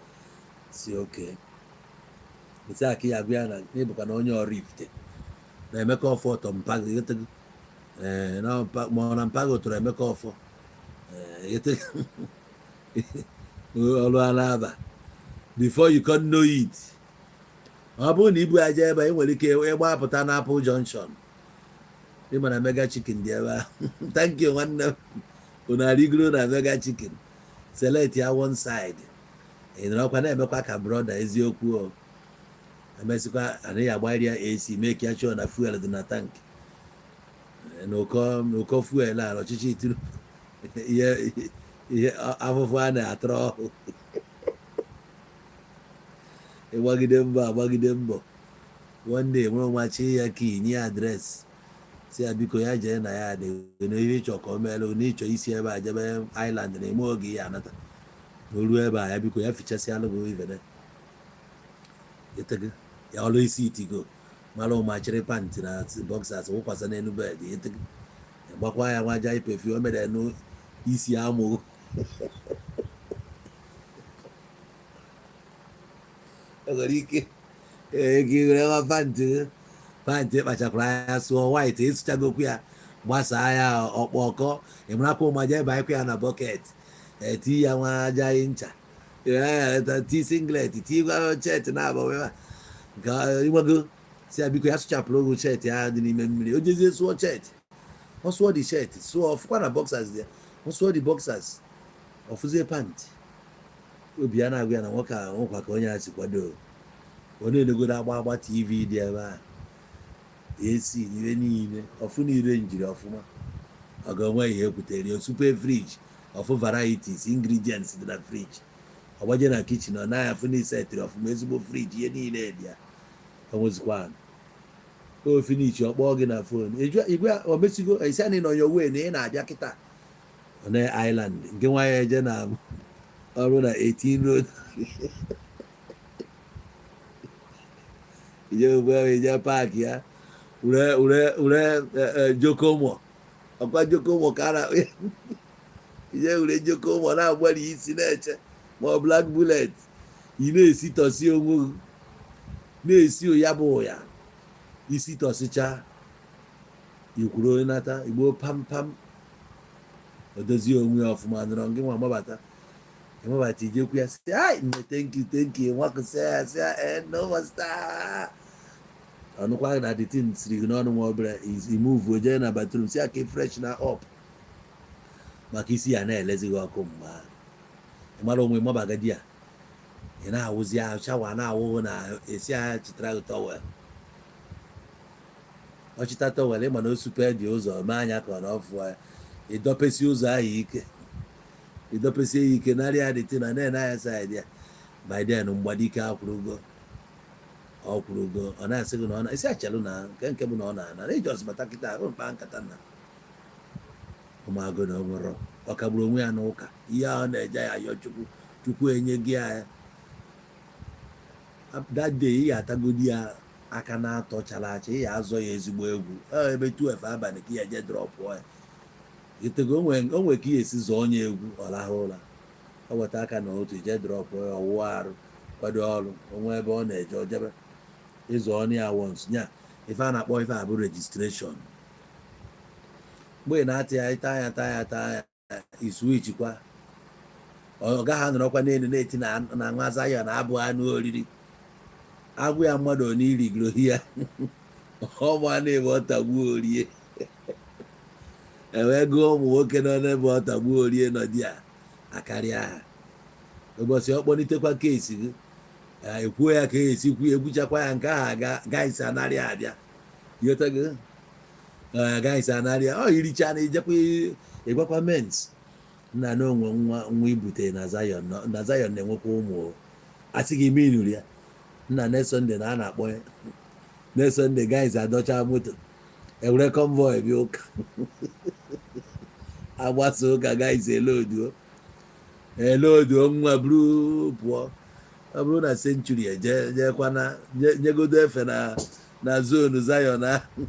si oke nsị aka ya agwa ya na ịbụkwa na onye ọrụ ifite na Emeka Ọfọ tọ mpago. Ee, ma ọ na mpago tọrọ Emeka Ọfọ. Ee, ọrụ a na-aba. Before you can know it, ọ bụrụ na ibu aja ebe a, ị nwere ike ịgbapụta na Apple Junction, ịma na Mega Chicken dị ebe ahụ. Thank you, nwanne m. Unu arigoro na Mega Chicken, select ya one side, ị nọrọkwa na-emekwa ka brother eziokwu. O emesịkwa, anaghị agbari ya AC, make ya sure na fuel dị na tank, na ụkọ fuel a ọchịchị Tinubu, ihe ihe afụfụ a na-atọrọ ọhụụ. Ịgbagide mbọ, agbagide mbọ, one day nwere nwa chi ya ka nye ya address, si ya biko ya jee na ya dị na ihe ịchọ ka o meelu na ịchọ isi ebe a jebe island na eme oge ya anata na o ruo ebe a, ya biko ya fichasịalụ gị ivene etego ya ọlụ isi itigo mara ụmachịrị pant na boxers wụkwasa n'elu bed etego, gbakwa ya nwa jai perfume o mere n'isi amụ. Enwere ike ego were nwa pant pant kpachakwara anya sụọ white, ịsụchagokwu ya, gbasaa ya ọkpọkọ, ịmarakwa ụmaja ebe anyịkwa ya na bucket, eti ya nwa ajaghị ncha, ti singlet, tikwa shirt na abụ nke ịnwego, si ya biko ya sụchapụrụ ogo shirt ya dị n'ime mmiri. O jezie sụọ shirt, ọ sụọ dị shirt, sụọ ọfụkwa na boxers ya, ọ sụọ dị boxers, ọfụzie pant. Obi ya na-agwa ya na nwoke a nwekwa ka onye a si kwado. Ọ na-enegodo agba agba TV dị ebe a, AC ihe niile ọfụ niile njiri ọfụma. Ọ ga-onwe ihe ekwutere ya super fridge, ọfụ varieties ingredients dị na fridge. Ọ gbaje na kitchen, ọ naghị afụ na isetịrị ọfụma, ezigbo fridge, ihe niile dị ya. O nwezikwa o finish, ọ kpọọ gị na phone, igwe o mesigo, isi anyị nọ ya wee na ị na-abịa kịta. Ọ na island nke nwa ya eje na ọrụ na 18 Road, ije ugbu ahụ, ije park ya, were were were jokomo, ọkwa jokomo ka a na ije were jokomo na-agbali isi na-eche ma ọ Black Bullet. Ị na-esi tọsi onwe gị, na-esi ya bụ ya isi tọsịcha, ikwuru onye nata igbo pam pam, odozie onwe ya ọfụma, nọrọ gị nwa mabata, ịmabata, ijekwu ya, sị, "Ai nne, thank you, thank you." Nwakụsị ya, sị ya, "Eh, no master." Ọnụkwa na the thing siri gị n'ọnụ nwa obere, imove jee na bathroom, si aka fresh na up, maka isi ya na-elezi gị ọkụ. Mgbe ahụ ị mara onwe mabagadi ya, ị na-awụzi ahụ, shower na-awụghị na esi ya chịtara gị towel. Ọchịta towel, ịma na o supe dị ụzọ mee anya ka ọ na ọfụọ ya, ịdọpesi ụzọ ahụ ike, ịdọpesie ya ike, narị ya dị na na-ene anya side ya. By then mgbadike akwụrụgo, ọ kwụrụgo, ọ na-asị gị na ọ na-esi achelụ na nke nke bụ na ọ na-ana na ijos bata kịta ahụ mkpa nkata na ụmụagụ na o nwere ọ kagburu onwe ya n'ụka ihe ahụ na-eje ya ayọ Chukwu. Chukwu enye gị ya that day, ị ga-atagodi ya aka na-atọ chara acha, ị ga-azọ ya ezigbo egwu ebe 12 abalị ka ya eje dropụọ ya. Itego onwe ka ị esi zọọ onye egwu, ọ lahụ ụra, ọ weta aka na otu ije dropụọ ya, ọwụwa arụ, kwado ọrụ onwe ebe ọ na-eje ojebe ịzụ ọnụ ya once nya. Ife a na-akpọ ife a bụ registration. Mgbe ị na-atị ya ịta ya taa ya taa ya, iswichikwa, ọ gaghị anọrọkwa n'elu na-eti na nwa Zion abụ anụ oriri agwụ ya mmadụ ọ n'irigoro ya ọmụ a na-ebe ọ tagbuo orie, ewee gụọ ụmụ nwoke nọ n'ebe ọ tagbuo orie nọ di ya akarịa ha. Ụbọchị ọ kpọlitekwa keesi gị, ekwuo ya ka esi kwu, ekwuchakwa ya nke ahụ aga guys anarị abịa ịghọtago, guys anarị ọ iricha na ijekwa ịgwakwa mens nna na onwe nwa nwa ibute na Zion, na Zion na-enwekwa ụmụ asị gị minuru ya nna. Next Sunday na a na-akpọ ya next Sunday, guys adọcha moto, ewere convoy bịa ụka. Agbasa ụka, guys, eloduo eloduo nwa buru pụọ. Ọ bụrụ na century eje jekwana nyegodo efe na zone Zion ahụ,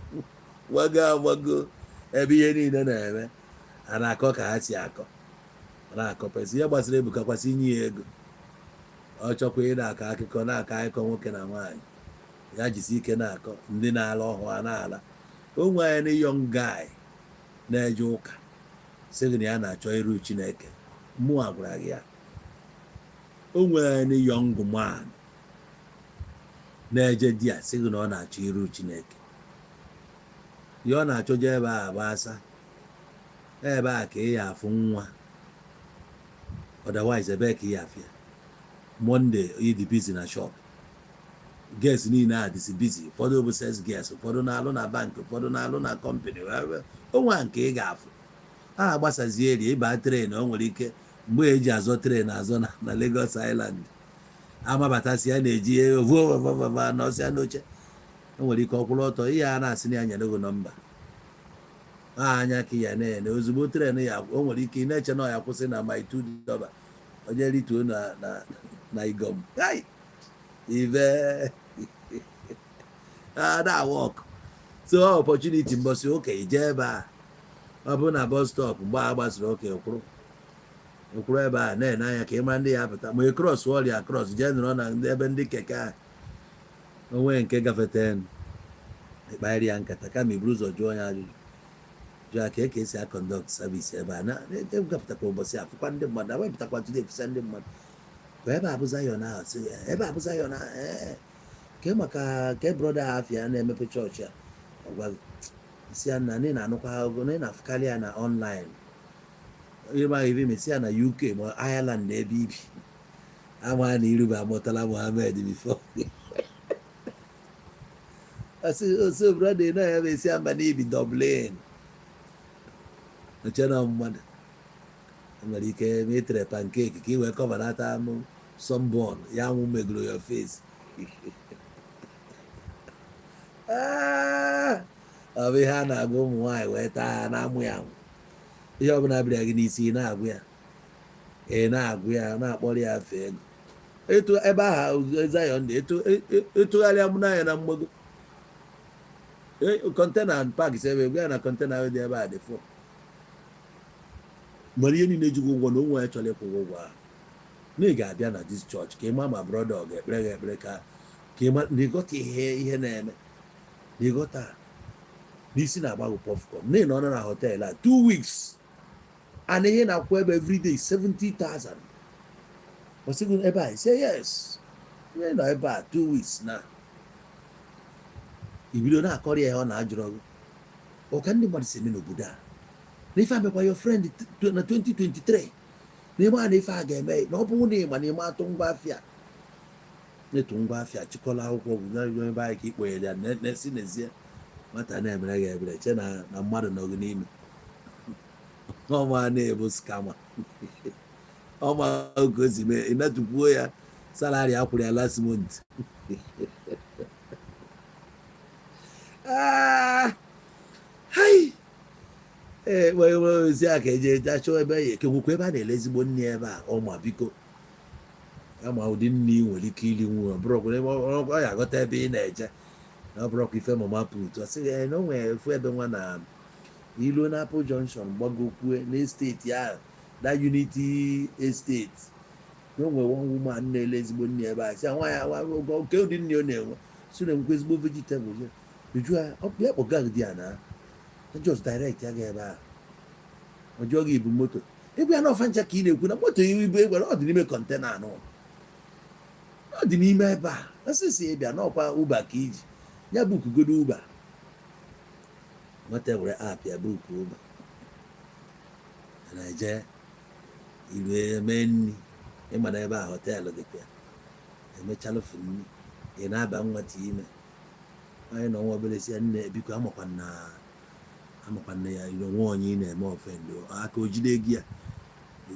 gbago agbago ebe ihe niile na-eme, a na-akọ ka ha si akọ, ọ na-akọpesị ihe gbasara Ebuka, kwasị inye ya ego. Ọ chọkwa ị na-akọ akụkọ, na-akọ akụkọ nwoke na nwaanyị, ya jisi ike na-akọ. Ndị na-ala ọhụụ a na-ala onwe anyị na young guy na-eje ụka, sị gị na ya na-achọ iru Chineke. Mụa gwara gị ya, o nwere anyị young man na-eje di ya, sị gị na ọ na-achọ iru Chineke. Ihe ọ na-achọje ebe a bụ asa ebe a ka ị ya afụ nwa. Otherwise, ebe ka ị ya afụ ya? Monday ịdị busy na shop, girls niile a dịsị busy. Ụfọdụ bụ sales girls, ụfọdụ na-alụ na bank, ụfọdụ na-alụ na company. Onwe nke ị ga-afụ a agbasazie eri ịba train. O nwere ike mgbe eji azọ train azọ na Lagos Island, amabatasị ya na-eji vovovova nọsịa n'oche. O nwere ike ọkwụrụ ọtọ, ihe a na-asị na ya nyere gị nọmba anya ka ya na-ene. Ozugbo train ya, o nwere ike ị na-eche na ọ ya kwụsị na Mile 2 dọba, onye rituo na Igom ibe a na work. So opportunity mbọsị ụka ije ebe a, ọ bụrụ na bus stop, mgbe a gbasara ụka, ekwuru ekwuru ebe a na-ene anya ka ị mara ndị ya apụta. Ma ị cross ọrịa cross, jee nọrọ na ebe ndị keke a, onwe nke gafete, ịkparị ya nkata. Kama iburu ụzọ jụọ ya ajụjụ, jụọ ya ka eke esi a-conduct service ebe a na egapụtakwa ụbọchị afụkwa ndị mmadụ awepụtakwa tude efụsa ndị mmadụ ka ebe a bụ Zion ahụ, sị ebe a bụ Zion ahụ. Ee, ke maka ke brother afịa na-emepe chọọchị a, ọ gwa gị si ya na ị na-anụkwa akụkọ na ị na-afụkarị ya na online, ịma ebe mesi ya na UK ma Ireland na ebe ibi ama na iruba amụtala Mohammed before. Asị oso brother na ya esi mba na ibi Dublin, oche na mmadụ nwere ike ma ị tere pancake ka ị wee cover-nata m sunburn ya nwụ megoro your face. Ah, ọ bụ ihe a na-agwa ụmụ nwaanyị wee taa ha na-amụ ya amụ. Ihe ọbụla bịara gị n'isi, ị na-agụ ya, ị na-agụ ya, na-akpọrọ ya afa ego. Etu ebe ahụ Zion dị, etu etụgharịa mụ n'anya na mgbago, container park si ebe gwa ya na container ahụ dị ebe a dị fụ nwere ihe niile jighị ụgwọ na onwe ya chọrọ ịkwụ ụgwọ ahụ, na ị ga-abịa na this church ka ị ma ma brother ọ ga-ekpere gị ekpere ka ị ma na ịghọta ihe na-eme, na ịghọta n'isi na-agba gị popcorn na ị nọ na hotel a 2 weeks and ihe na-akwụ ebe everyday 70,000. Ọ sị gị ebe a, say yes, ihe nọ ebe a 2 weeks na ibido na-akọrọ ya ihe ọ na-ajụrọ gị ọka ndị mmadụ si eme n'obodo a, na ife amekwa your friend na 2023, na ime a na ife a ga-eme, na ọ bụrụ na ịma na ime atụ ngwa afịa na-etu ngwa afịa chịkọla akwụkwọ bụ ebe anyị ka ikponyere ya na-esi n'ezie nwata na-emere gị ebere, che na mmadụ nọ gị n'ime ọma na-ebu scammer. Ọma ka o si mee, ịnatukwuo ya salary akwụrụ ya last month. Ah, hai, ee, wee ozi a ka eje achọ ebe ya ekenwekwa ebe a na-ele ezigbo nri ebe a. Ọma biko, ama ụdị nri ị nwere ike iri nwu, ọ bụrụkwa ebe ọ ya aghọta ebe ị na-eje, na ọ bụrụkwa ife mama put. Ọ sịghị na o nwere efu ebe nwa na ilu na Apple Junction gbagokwue n'estate ahụ, na Unity Estate, na o nwere one woman na-ele ezigbo nri ebe a. Sị nwa ya nke ụdị nri ọ na-enwe, si na enwekwa ezigbo vegetable. Eju ya, ọ bịa kpọga gị di ya na just direct ya ga ebe ahụ. Ọ jụọ gị ibu moto ịbụ ya na ọfa ncha ka ị na-ekwu na moto ibu egwere, ọ dị n'ime container anụ, ọ dị n'ime ebe a. Asịsị ịbịa n'ọkwa Uber ka iji ya book-ugodo Uber. Nwata were app ya book Uber na-eje iru eme nri. Ịma na ebe a hotel dịkwa ya, emechalụfu nri, ị na-aba nwata ime onye na ọnwa obere, si ya, "Nne, biko, amakwa na amakwa na ya ire onwe onye ị na-eme offend." Aka o jide gị ya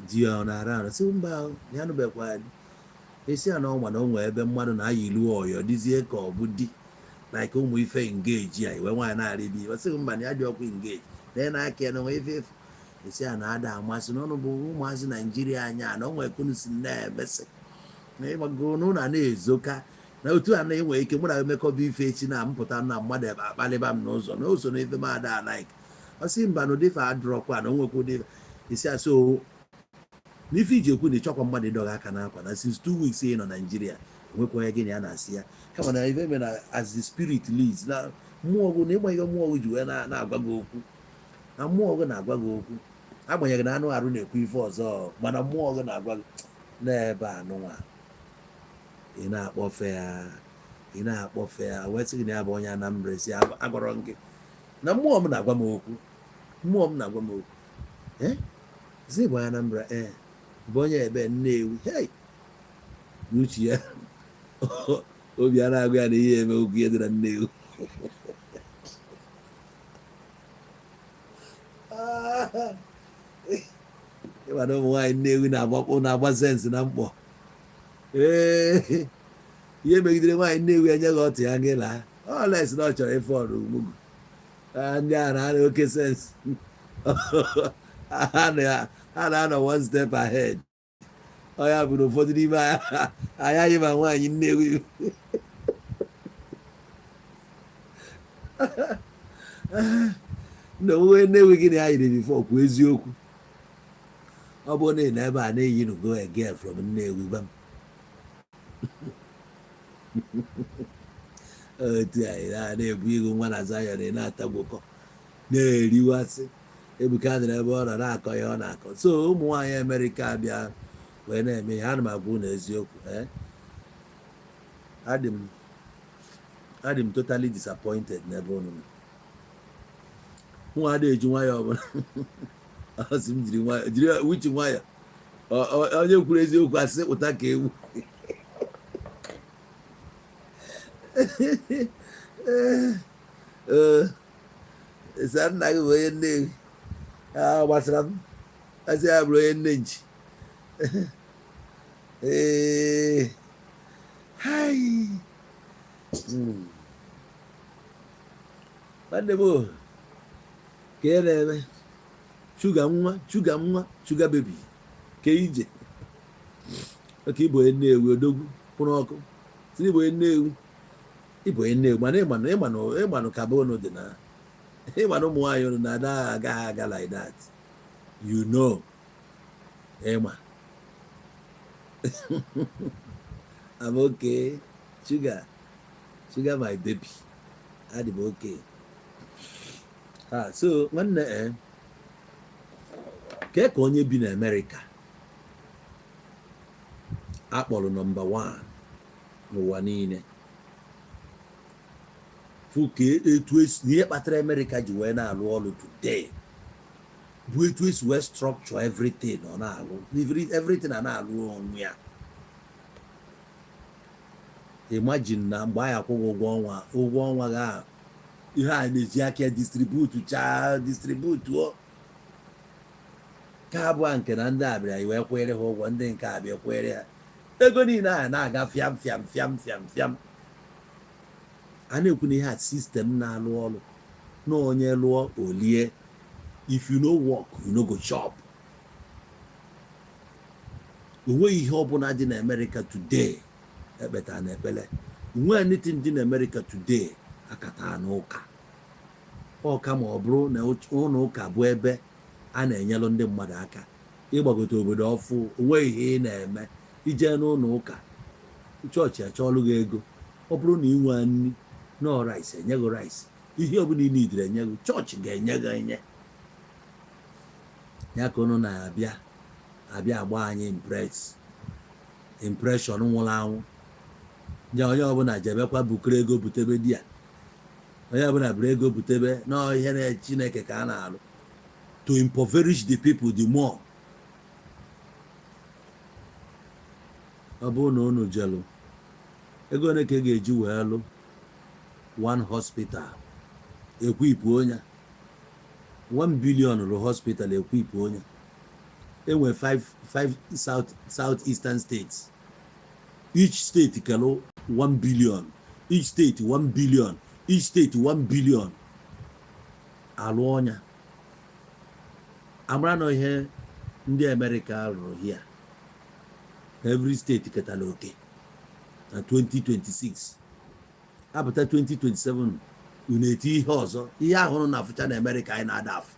di ya, ọ na-ara arụ, sị mba, ya nụbekwa ya. Esi ya na ọnwa na onwe ebe mmadụ na-ayị ilu ọyọ dịzie ka ọ bụ di, like ụmụ ife engage ya iwe nwaanyị na-arị bi. Ọ sịghị mba, na ya dị ọkwa engage na ya na-aka ya na onwe ife efu. Esi a na-ada amasị n'ọnụ bụ ụmụazị Naijiria anya na o nwere kunu si na-emesị na ịgbago n'ụlọ a na-ezoka na otu a na-enwe ike mụ na emekọba ife echi na mpụta na mmadụ ebe akpalịba m n'ụzọ na o so na ife m ada like. Ọ sị mba, na ụdị ife adụrọkwa na onwekwa ụdị isi asị o n'ife iji ekwu na ịchọkwa mmadụ ịdọga aka n'akwa na since 2 weeks ị nọ Naijiria, onwekwa onye gị na ya na-asị ya, kama na ife mere na as the spirit leads, na mmụọ gị na ịgba ihe mmụọ gị ji wee na-agwa gị okwu, na mmụọ gị na-agwa gị okwu, agbanyeghị na anụ arụ na-ekwu ife ọzọ, mana mmụọ gị na-agwa gị n'ebe anụnwa ị na-akpọfe ya, ị na-akpọfe ya wee sị gị na ya bụ onye Anambra. Si agwọrọ gị na mmụọ m na-agwa m okwu, mmụọ m na-agwa m okwu. Ee, zi bụ onye Anambra, ee, bụ onye ebe Nnewi. Hey, n'uche ya, obi a na-agụ ya na ihe eme okwu ihe dị na Nnewi. Ịma na ụmụ nwaanyị Nnewi na-agbakpọ na-agba sense na mkpọ. Ee, ihe megidere nwaanyị Nnewi enye gị ọtụ ya gị laa oles na ọ chọrọ ịfọ ọrụ mugu. Ndị a na-ana oke sense, ha na-anọ one step ahead. Ọ ya bụ na ụfọdụ n'ime anyị anyị ma nwaanyị Nnewi na onwe Nnewi gị na ya yiri before. Kwuo eziokwu, ọ bụrụ na ị nọ ebe a na-eyi go a girl from Nnewi, gwa m otu anyị na-ebu ihu nwa na Zion, ị na-atagwokọ na-eriwasị. Ebuka dịrị ebe ọ nọ na-akọ ihe ọ na-akọ. So ụmụ nwaanyị Amerịka bịa wee na-eme ihe ana m agwa unu eziokwu. Adị m totally disappointed n'ebe unu nọ. Nwa adịghị eji nwayọọ ọbụla, ọ sị m jiri nwayọọ, jiri wichi nwayọọ. Onye kwuru eziokwu asị ụta ka ewu. Ee, sị nna gị bụ onye Nnewi, a gbasara m, asị ya bụrụ onye nne nchi. Ee, hai. Nwanne m o, ka ị na-eme sugar nwa, sugar nwa, sugar baby, ka ije oke ịbụ onye Nnewi odogwu kwụrụ ọkụ, si ịbụ onye Nnewi, ịbụ onye Nnewi, mana ịmanụ ịmanụ ịmanụ ka be unu dị na ịmanụ ụmụ nwaanyị unu na-ada agaghị aga like that, you know. Ịma I'm okay, sugar, sugar my baby, adị m okay. Ah, so nwanne, kee ka onye bi na Amerịka akpọrọ number 1 n'ụwa niile fụ ka etu esi ihe kpatara Amerịka ji wee na-alụ ọrụ today bụ etu esi wee structure everything, ọ na-alụ everything a na-alụ onwe ya. Imagine na mgbe anyị akwụghị ụgwọ ọnwa, ụgwọ ọnwa gị ahụ, ihe a na-eji aka ya distribute chaa, distribute o ka abụọ nke na ndị a bịara wee kwere ha ụgwọ, ndị nke a bịa kwere ha ego niile a na-aga fiam fiam fiam fiam fiam. A na-ekwu na ihe a system na-alụ ọrụ na onye lụọ olie. If you no work, you no go chop. O nweghị ihe ọbụla dị na America today ekpeta na ekpele, onweghị anything dị na America today akata n'ụka ọka, ma ọ bụrụ na ụlọ ụka bụ ebe a na-enyelụ ndị mmadụ aka ịgbagote obodo ọfụ. Onweghị ihe ị na-eme ije n'ụlọ ụka, chọọchị achọọlụ gị ego. Ọ bụrụ na ị nwee nri nọ, rice enye gị rice, ihe ọbụla ị nidiri enye gị, chọọchị ga-enye gị enye ya. Ka unu na-abịa abịa agba anyị impression nwụrụ anwụ nye onye ọbụla jebekwa bukere ego butebe di ya, onye ọbụla buru ego butebe na ihe na Chineke ka a na-alụ to impoverish the people the more. Ọ bụrụ na unu jelụ ego ole ka ị ga-eji wee lụ one hospital, equip onye 1 billion lụ hospital, equip onye enwe 5 south south eastern states, each state kelụ 1 billion, each state 1 billion, each state 1 billion, alụ ọnya. Amara na ihe ndị Amerịka rụrụ here, every state ketara oke na 2026, apụta 2027, unu eti ihe ọzọ. Ihe ahụrụ na afụcha na Amerịka anyị na-ada afụ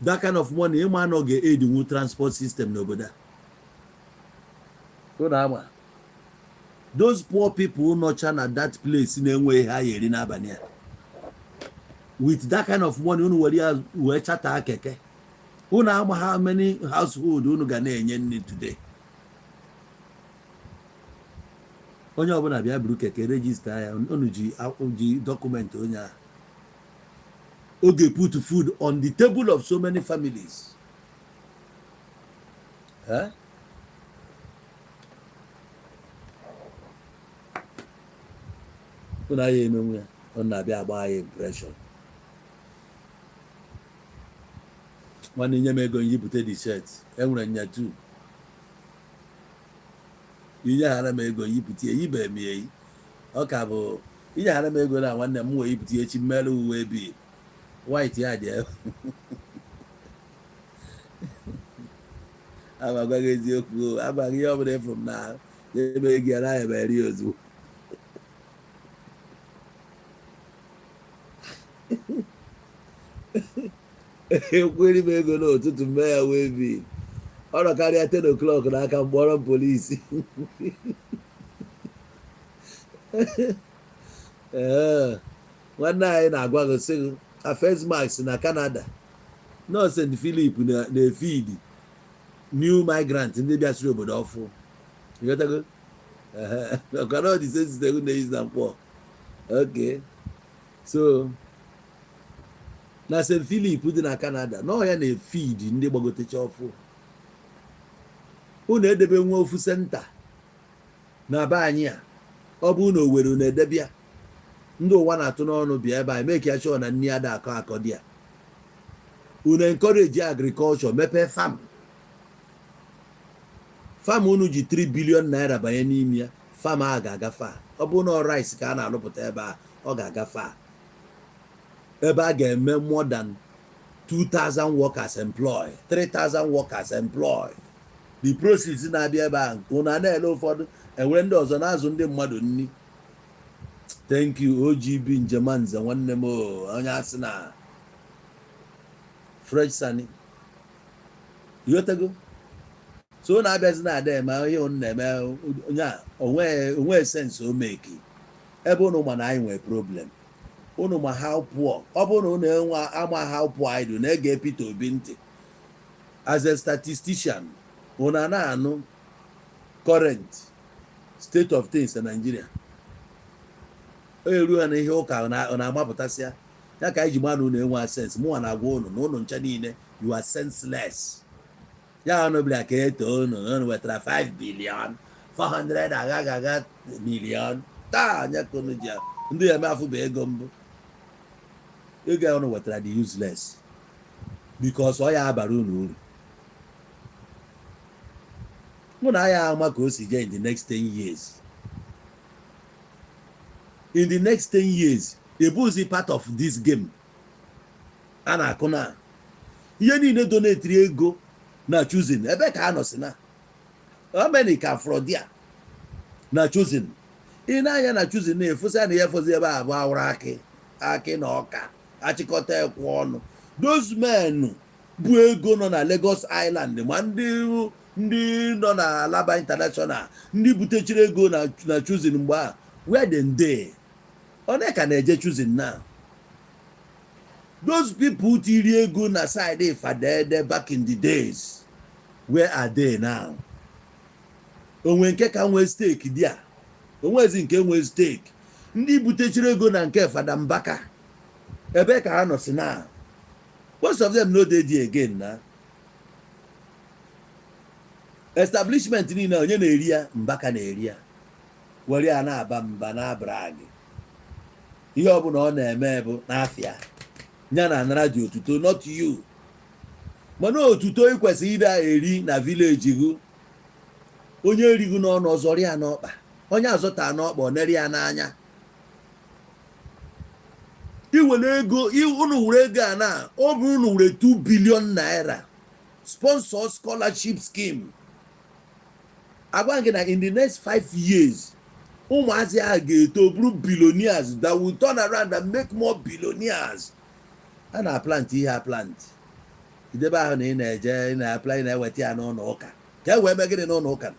that kind of money. Ịma na ọ ga-edinwu transport system n'obodo a. Unu ama those poor people nọcha na that place na-enweghị ha ya eri n'abalị a, with that kind of money unu were ya wee chata keke, unu ama how many household unu ga na-enye nri today? Onye ọbụla bịa buru keke, register ya, unu ji document onye ahụ. Oge put food on the table of so many families. Eh? Unu agha emenwu ya, ọ na-abịa agba ya impression. Nwanne, nye m ego nyipụta the shirt. Enwere nya tu inyeghara m ego yipụta ya, yibe m ya eyi. Ọ ka bụ inyeghara m ego na nwanne m wee yipụta echi mmerụ uwe bi white ya dị ebe. Ama gwa gị eziokwu, amaghị ihe ọbụla ịfụrụ m na ebe ego ya naghị eme eri ozugbo. Ekweri m ego n'ụtụtụ mee ya wee bi ọ nọ karịa 10 o'clock n'aka mkpọrọ m polisi. Ee, nwanne anyị na-agwa gị sị gị na First Max na Canada nọ St. Philip na-efeed new migrant, ndị bịasịrị obodo ọfụ. Ịghọtago? Ọkara ọ dị sensitive na-eyi na mkpọ. Okay, so na St. Philip dị na Canada nọ ya na-efeed ndị gbagotecha ọfụ. Unu edebe nwa ofu center na be anyị a, ọ bụ na Owerri unu edebe ya, ndị ụwa na-atụ n'ọnụ bịa ebe a, make ya sure na nni ada akọ akọ dị ya. Unu encourage agriculture, mepee farm. Farm unu ji 3 billion naira banye n'ime ya, farm a ga-agafe a. Ọ bụrụ na ọ rice ka a na-alụpụta ebe a, ọ ga-agafe a. Ebe a ga-eme more than 2000 workers employ, 3000 workers employ. The proceeds na-abịa ebe a, unu a na-ele ụfọdụ, enwere ndị ọzọ na-azụ ndị mmadụ nni. Thank you, OGB Njemanze, nwanne m o, onye asị na Fresh Sani. Ịghọtago? So na-abịazi na ada eme ihe unu na-eme, onye a onwe sense o meki. Ebe unu ma na anyị nwere problem, unu ma how poor. Ọ bụrụ na unu enwe ama how poor anyị dị, na-ege Peter Obi ntị as a statistician, unu a na-anụ current state of things in Nigeria. O eru ha na ihe ụka ọ na-amapụtasịa ya ka anyị ji ma na unu enwe sense. Mụnwa na-agwa unu na unu ncha niile, you are senseless. Ya ọnụ bịara ka eto unu, unu wetara 5 billion 400 agha million taa anya ka unu ji ndị eme afụ bụ ego mbụ. Ego ya unu wetara dị useless because ọ ya abara unu uru. Mụ na ya ama ka o si jee in the next 10 years. In the next 10 years, ebuzi part of this game a na-akụ na ihe niile donateri ego na choosing ebe ka a nọ si na how many ka frodia na choosing. Ị na-anya na choosing na-efusa na ihe fozi ebe a bụ awụrụ akị akị na ọka achịkọta ekwe ọnụ. Those men bụ ego nọ na Lagos Island, ma ndị nọ na Alaba International, ndị butechiri ego na choosing mgbe a, where dem dey? Ọ ka na-eje choosing now? Those people tiri ego na side Ifadede back in the days, where are they now? Onwe nke ka nwee stake dị a, onwezi nke nwee stake. Ndị butechiri ego na nke Fada Mbaka, ebe ka ha nọ si na most of them no dey there again. Na establishment niile, onye na-eri ya? Mbaka na-eri ya, were ya na-aba mba na brag. Ihe ọbụla ọ na-eme bụ n'afịa ya na anara dị otuto, not you. Mana otuto ị kwesịrị ide eri na village gị, onye erighị n'ọnụ ọzọrọ ya n'ọkpa, onye azụta n'ọkpa ọ nere ya n'anya. Iwere ego unu were ego a na ọ bụrụ unu were 2 billion naira sponsor scholarship scheme, agwa gị na in the next 5 years, ụmụazị ahụ ga-eto bụrụ billionaires that will turn around and make more billionaires. A na-plant ihe a plant idebe ahụ na ị na-eje, ị na-apply, na-eweta ya n'ụlọ ụka ka e wee mee gịnị n'ụlọ ụka?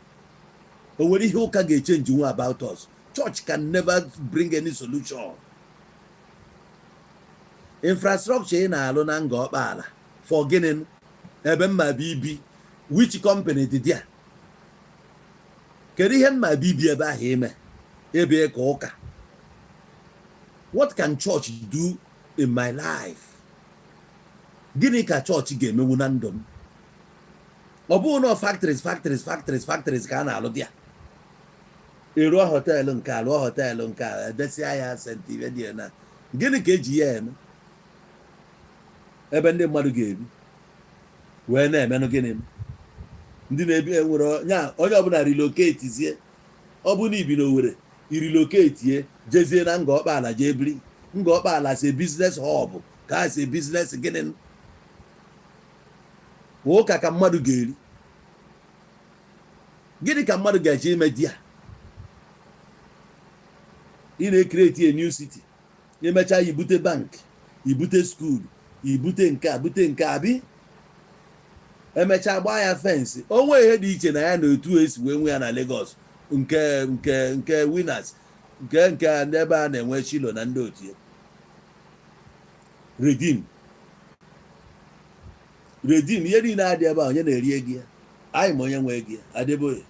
O nwere ihe ụka ga-echange nwe about us? Church can never bring any solution. Infrastructure ị na-alụ na Nga Ọkpaala for gịnị? Ebe mma bụ ibi, which company dị there? Kedu ihe mma bụ ibi ebe ahụ ime ebe ka ụka? What can church do in my life? Gịnị ka chọọchị ga-emenwu na ndụ m? Ọ bụghị na factories, factories, factories, factories ka a na-alụ dị ya. Ịrụọ hotel nke a, rụọ hotel nke a, edesịa ya sentimedia na gịnị ka eji ya eme? Ebe ndị mmadụ ga-ebi wee na-emenụ gịnị? Ndị na-ebi enwere nya onye ọbụla relocate zie. Ọ bụ na ibi n'Owerri, irelocate jezie na Nga Ọkpaala, jee biri Nga Ọkpaala si business hub ka a si business gịnị? Ụka ka mmadụ ga-eri gịnị? Ka mmadụ ga-eje ime di ya? Ị na-ecreate a new city, emechaa ibute bank, ibute school, ibute nke a, bute nke a, bi emechaa gbaa ya fence. Onwe ihe dị iche na ya na otu esi wee nwe ya na Lagos, nke Winners, nke ndị ebe a na-enwe Shilo na ndị otu ya, Redeem, Redeem, ihe niile adị ebe a. Onye na-eri ego ya? Anyị ma onye nwe ego ya, Adeboye.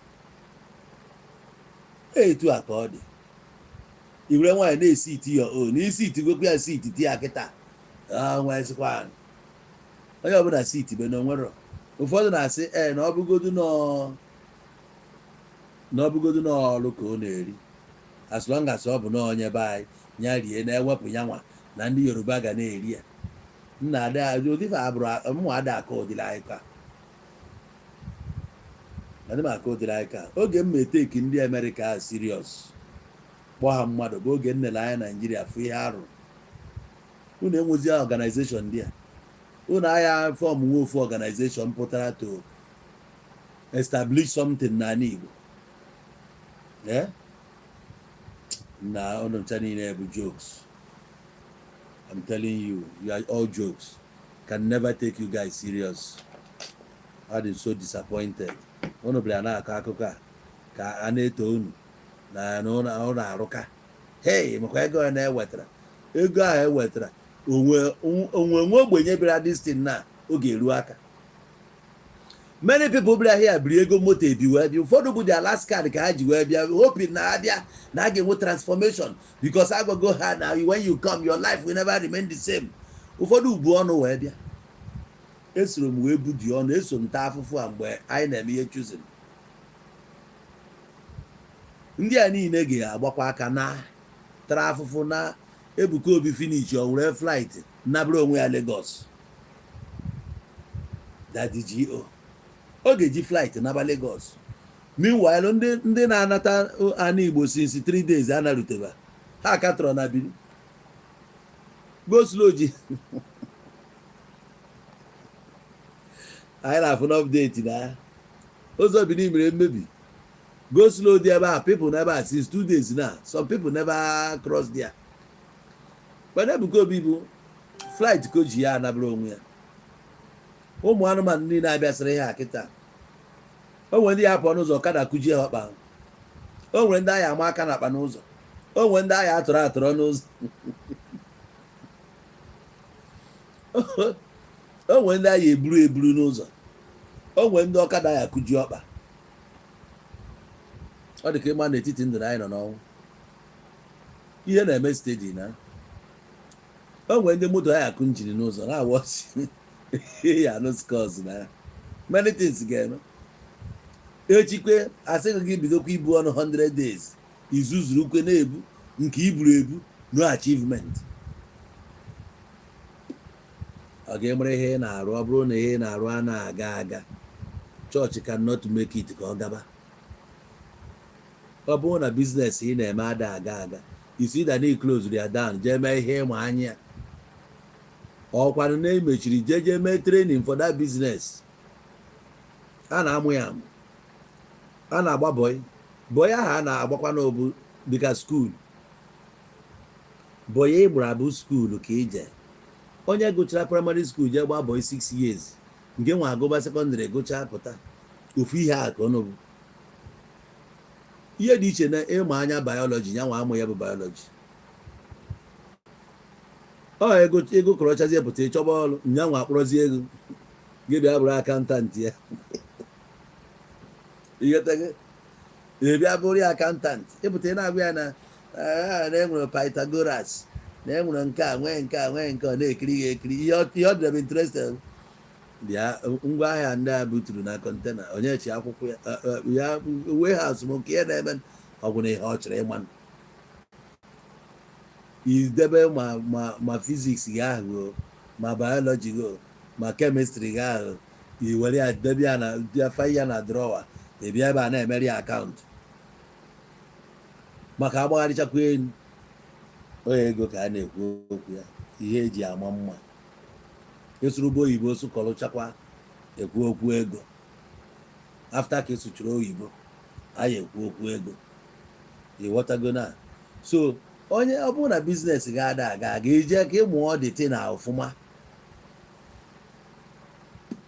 Etu a ka ọ dị. I were nwaanyị na-esi iti ya o n'isi itigwekwa ya si ititi ya kịta nwesịkwa onye ọbụla si itibe na onwero. Ụfọdụ na-asị ee na ọ bụgodu n'ọrụ ka ọ na-eri, as long as ọ bụ na onye be anyị ya rie, na-ewepụ ya nwa na ndị Yoruba ga na-eri ya. Nna ada ụdịfa abụrụ mụ ada aka ụdịrị anyị ka adị m aka ụdịrị anyị ka oge m eteki ndị Amerịka serious, kpọọ ha mmadụ, bụ oge m nele anya Naijiria, fụ ihe arụ unu enwezi organization ndị a. Unu agha form nwe ofu organization pụtara to establish something n'ala Igbo. Eh? Na unu ncha niile bụ jokes. I'm telling you, you are all jokes. Can never take you guys serious. I am so disappointed. Unu bịara na-akọ akụkọ a ka a na-eto unu na ụlọ arụka. Hey, makwa ego a na-ewetara, ego ahụ ewetara onwe onwe nwe ogbenye bịara this thing na oge eru aka. Many people bịara here biri ego moto ebi wee bịa. Ụfọdụ bụ their last card ka ha ji wee bịa, hoping na abịa na a ga-enwe transformation, because agwago ha na when you come, your life will never remain the same. Ụfọdụ ubu ọnụ wee bịa. Esoro m wee budi ọnụ, eso m taa afụfụ a mgbe anyị na-eme ihe choosing. Ndị a niile ga-agbakwa aka na tara afụfụ na Ebuka Obi finish, o were flight nabere onwe ya Lagos. Daddy G.O. ọ ga-eji flight naba Lagos. Meanwhile, ndị na-anata ana Igbo since 3 days anaruteba ha katọrọ na Benin. Go slow ji anyị na-afụ na update na ụzọ Benin mere mmebi. Go slow dị ebe a, people n'ebe a since 2 days now. Some people never cross there, but Ebuka Obi bụ flight ka o ji ya anabara onwe ya. Ụmụ anụmanụ niile abịasịrị ihe a kịta, o nwere ndị ya pụọ n'ụzọ, ọkada kụjie ha ọkpa. O nwere ndị agha ama aka n'akpa n'ụzọ. O nwere ndị agha atọrọ atọrọ n'ụzọ. O nwere ndị agha eburu eburu n'ụzọ. O nwere ndị ọkada ya akụji ọkpa. Ọ dị ka ịma n'etiti ndụ na anyị nọ n'ọnwụ. Ihe na-eme steady na o nwere ndị moto ha akụ engine n'ụzọ na-awọchi ya anụ scores na many things ga-eme. Echikwe asịghị gị bidokwa ibu ọnụ 100 days, izuzuru kwe na-ebu nke iburu ebu, no achievement. Ọ ga-emere ihe ị na-arụ. Ọ bụrụ na ihe ị na-arụ a na-aga aga, chọọchị cannot make it ka ọ gaba. Ọ bụrụ na business ị na-eme ada aga aga, isi da na close ya down, jee mee ihe ịma anya. Ọkwanụ na emechiri jeje mee training for that business. A na-amụ ya amụ, a na-agba boy boy ahụ, a na-agbakwa n'obu dịka school boy. Ị gbara bụ school ka ije. Onye gụchara primary school jee gbaa boy 6 years, nke nwa agụba secondary gụchaa pụta, ofu ihe a ka ọ bụ. Ihe dị iche na ịma anya biology ya nwa amụ ya bụ biology. Ọ ego ego kọrọchazie pụta, ịchọba ọrụ, nya nwa akpọrọzie ego gị bịa bụrụ accountant ya. Ịghọtago? Ị bịa bụrụ ya accountant, ịpụta, ị na-agwa ya na na enwere Pythagoras, na enwere nke a, nwee nke a, nwee nke ọ na-ekiri ya ekiri. Ihe ọ dịrị interested, bịa ngwa ahịa ndị a buturu na container, onye chi akwụkwọ ya ya warehouse m nke ya na-eme ọgwụ na ihe ọ chọrọ ịma. Idebe ma physics gị ahụ o, ma biology gị o, ma chemistry gị ahụ, i were ya debe ya na ya fanye ya na drawer. Ị bịa ebe a na-emeri ya account maka agbagharịchakwa elu onye ego ka a na-ekwu okwu ya. Ihe eji ama mma esuru oyibo sụkọrụchakwa ekwu okwu ego. After ka esụchara oyibo, anyị ekwu okwu ego. Ịghọtago? Na so onye ọ bụrụ na business ga-ada aga aga, ije ka ịmụọ dị na ọfụma,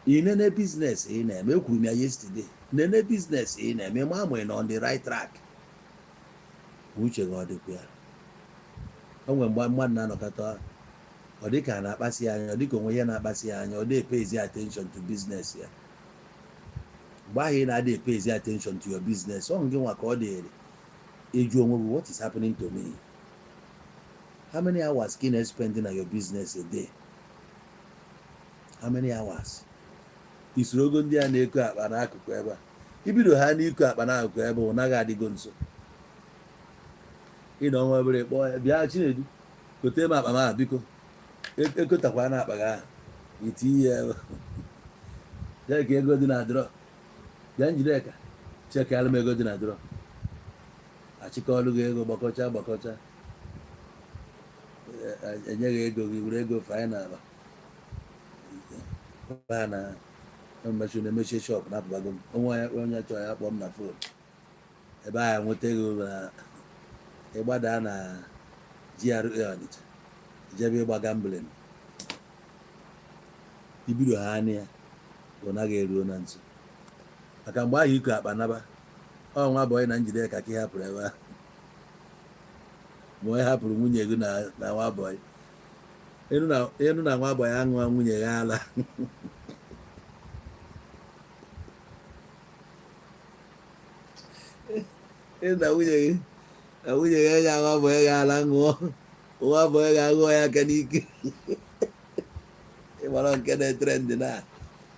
ị nene business ị na-eme. Ekwuru m ya yesterday, nene business ị na-eme, ma ị nọ on the right track, uche gị ọ dịkwa ya. O nwere mgbe mmadụ na-anọkọta, ọ dịka a na-akpasị ya anya, ọ dịka onwe ihe na-akpasị ya anya, ọ dị payzi attention to business ya. Mgbe ahụ ị na-adị payzi attention to your business, ọ gị nwa ka ọ dịrị ịjụ onwe gị, "What is happening to me?" How many hours ka ị na-spend na your business a day? How many hours? Isoro ogo ndị a na-eko akpa n'akụkụ ebe a, ibido ha n'iko akpa n'akụkụ ebe ọ naghị adịgo nso. Ị na ọnwa obere kpọọ ya, "Bịa Chinedu, kote m akpa m ahụ biko." Ekotakwa na akpa gị ahụ, itinye ya jee ka ego dị na drawer. "Bịa Njideka, chekalụ m ego dị na drawer." Achịkọọlụ gị ego, gbakọcha gbakọcha, enye gị ego gị, were ego fanye n'akpa baa na mmechi na-emechie shop na-apụbago m onwe onye. Onye chọrọ ya kpọọ m na phone ebe ahụ, nweta ego na ịgbada na GRA Ọnịcha, jebe ịgba gambling. Ibido ha anya ya bụ naghị eruo na nso, maka mgbe ahụ iko akpa naba ọ nwa boy na Njideka ka ị hapụrụ ebe ahụ, ma onye hapụrụ nwunye gị na nwa boy enu na nwa boy aṅụa nwunye ya ala. Enu na nwunye gị enye nwa boy gị ala ṅụọ, nwa boy ga-aṅụọ ya aka n'ike. Ịmara nke na-etrend na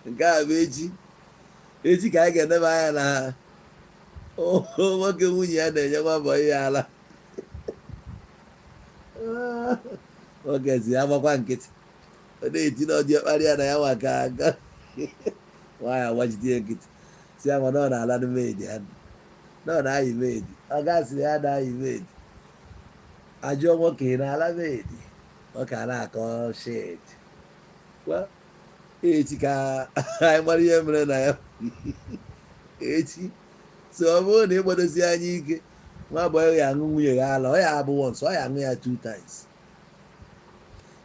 nke a bụ echi echi ka anyị ga-edeba anya na nwoke nwunye ya na-enye nwa boy ya ala. Nwoke si ya gbakwa nkịtị, ọ na-eti na ọdị ọkparị ya na ya nwa ka aka nwaanyị agbachite ya nkịtị, si ya ma na ọ na-ala maid ha, na ọ na-ayị maid. Ọ gasịrị ya na-ayị maid. Ajụọ nwoke, "Ị na-ala maid?" Nwoke a na-akọ shit. Well, echi ka anyị mara ihe mere na ya echi. So ọ bụrụ na ịgbadosi anya ike, nwa boy ya aṅụ nwunye ya ala, ọ ya abụ once, ọ ya aṅụ ya two times.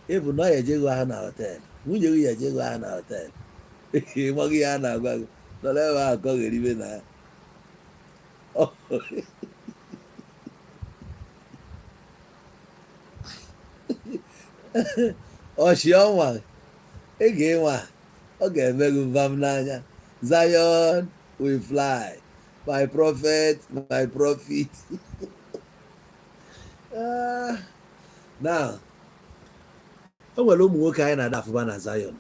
Ịbụ na ọ ya ejego ahụ na hotel, nwunye gị ya ejego ahụ na hotel, ịmaghị ihe a na-agwa gị nọrọ ebe ahụ ka ọ ga-eribe na ya. Ọchị ọnwa ị ga-ịnwa, ọ ga-eme gị mvam n'anya. Zion we fly, my prophet, my prophet. Now o nwere ụmụ nwoke anyị na-ada afụba na Zion,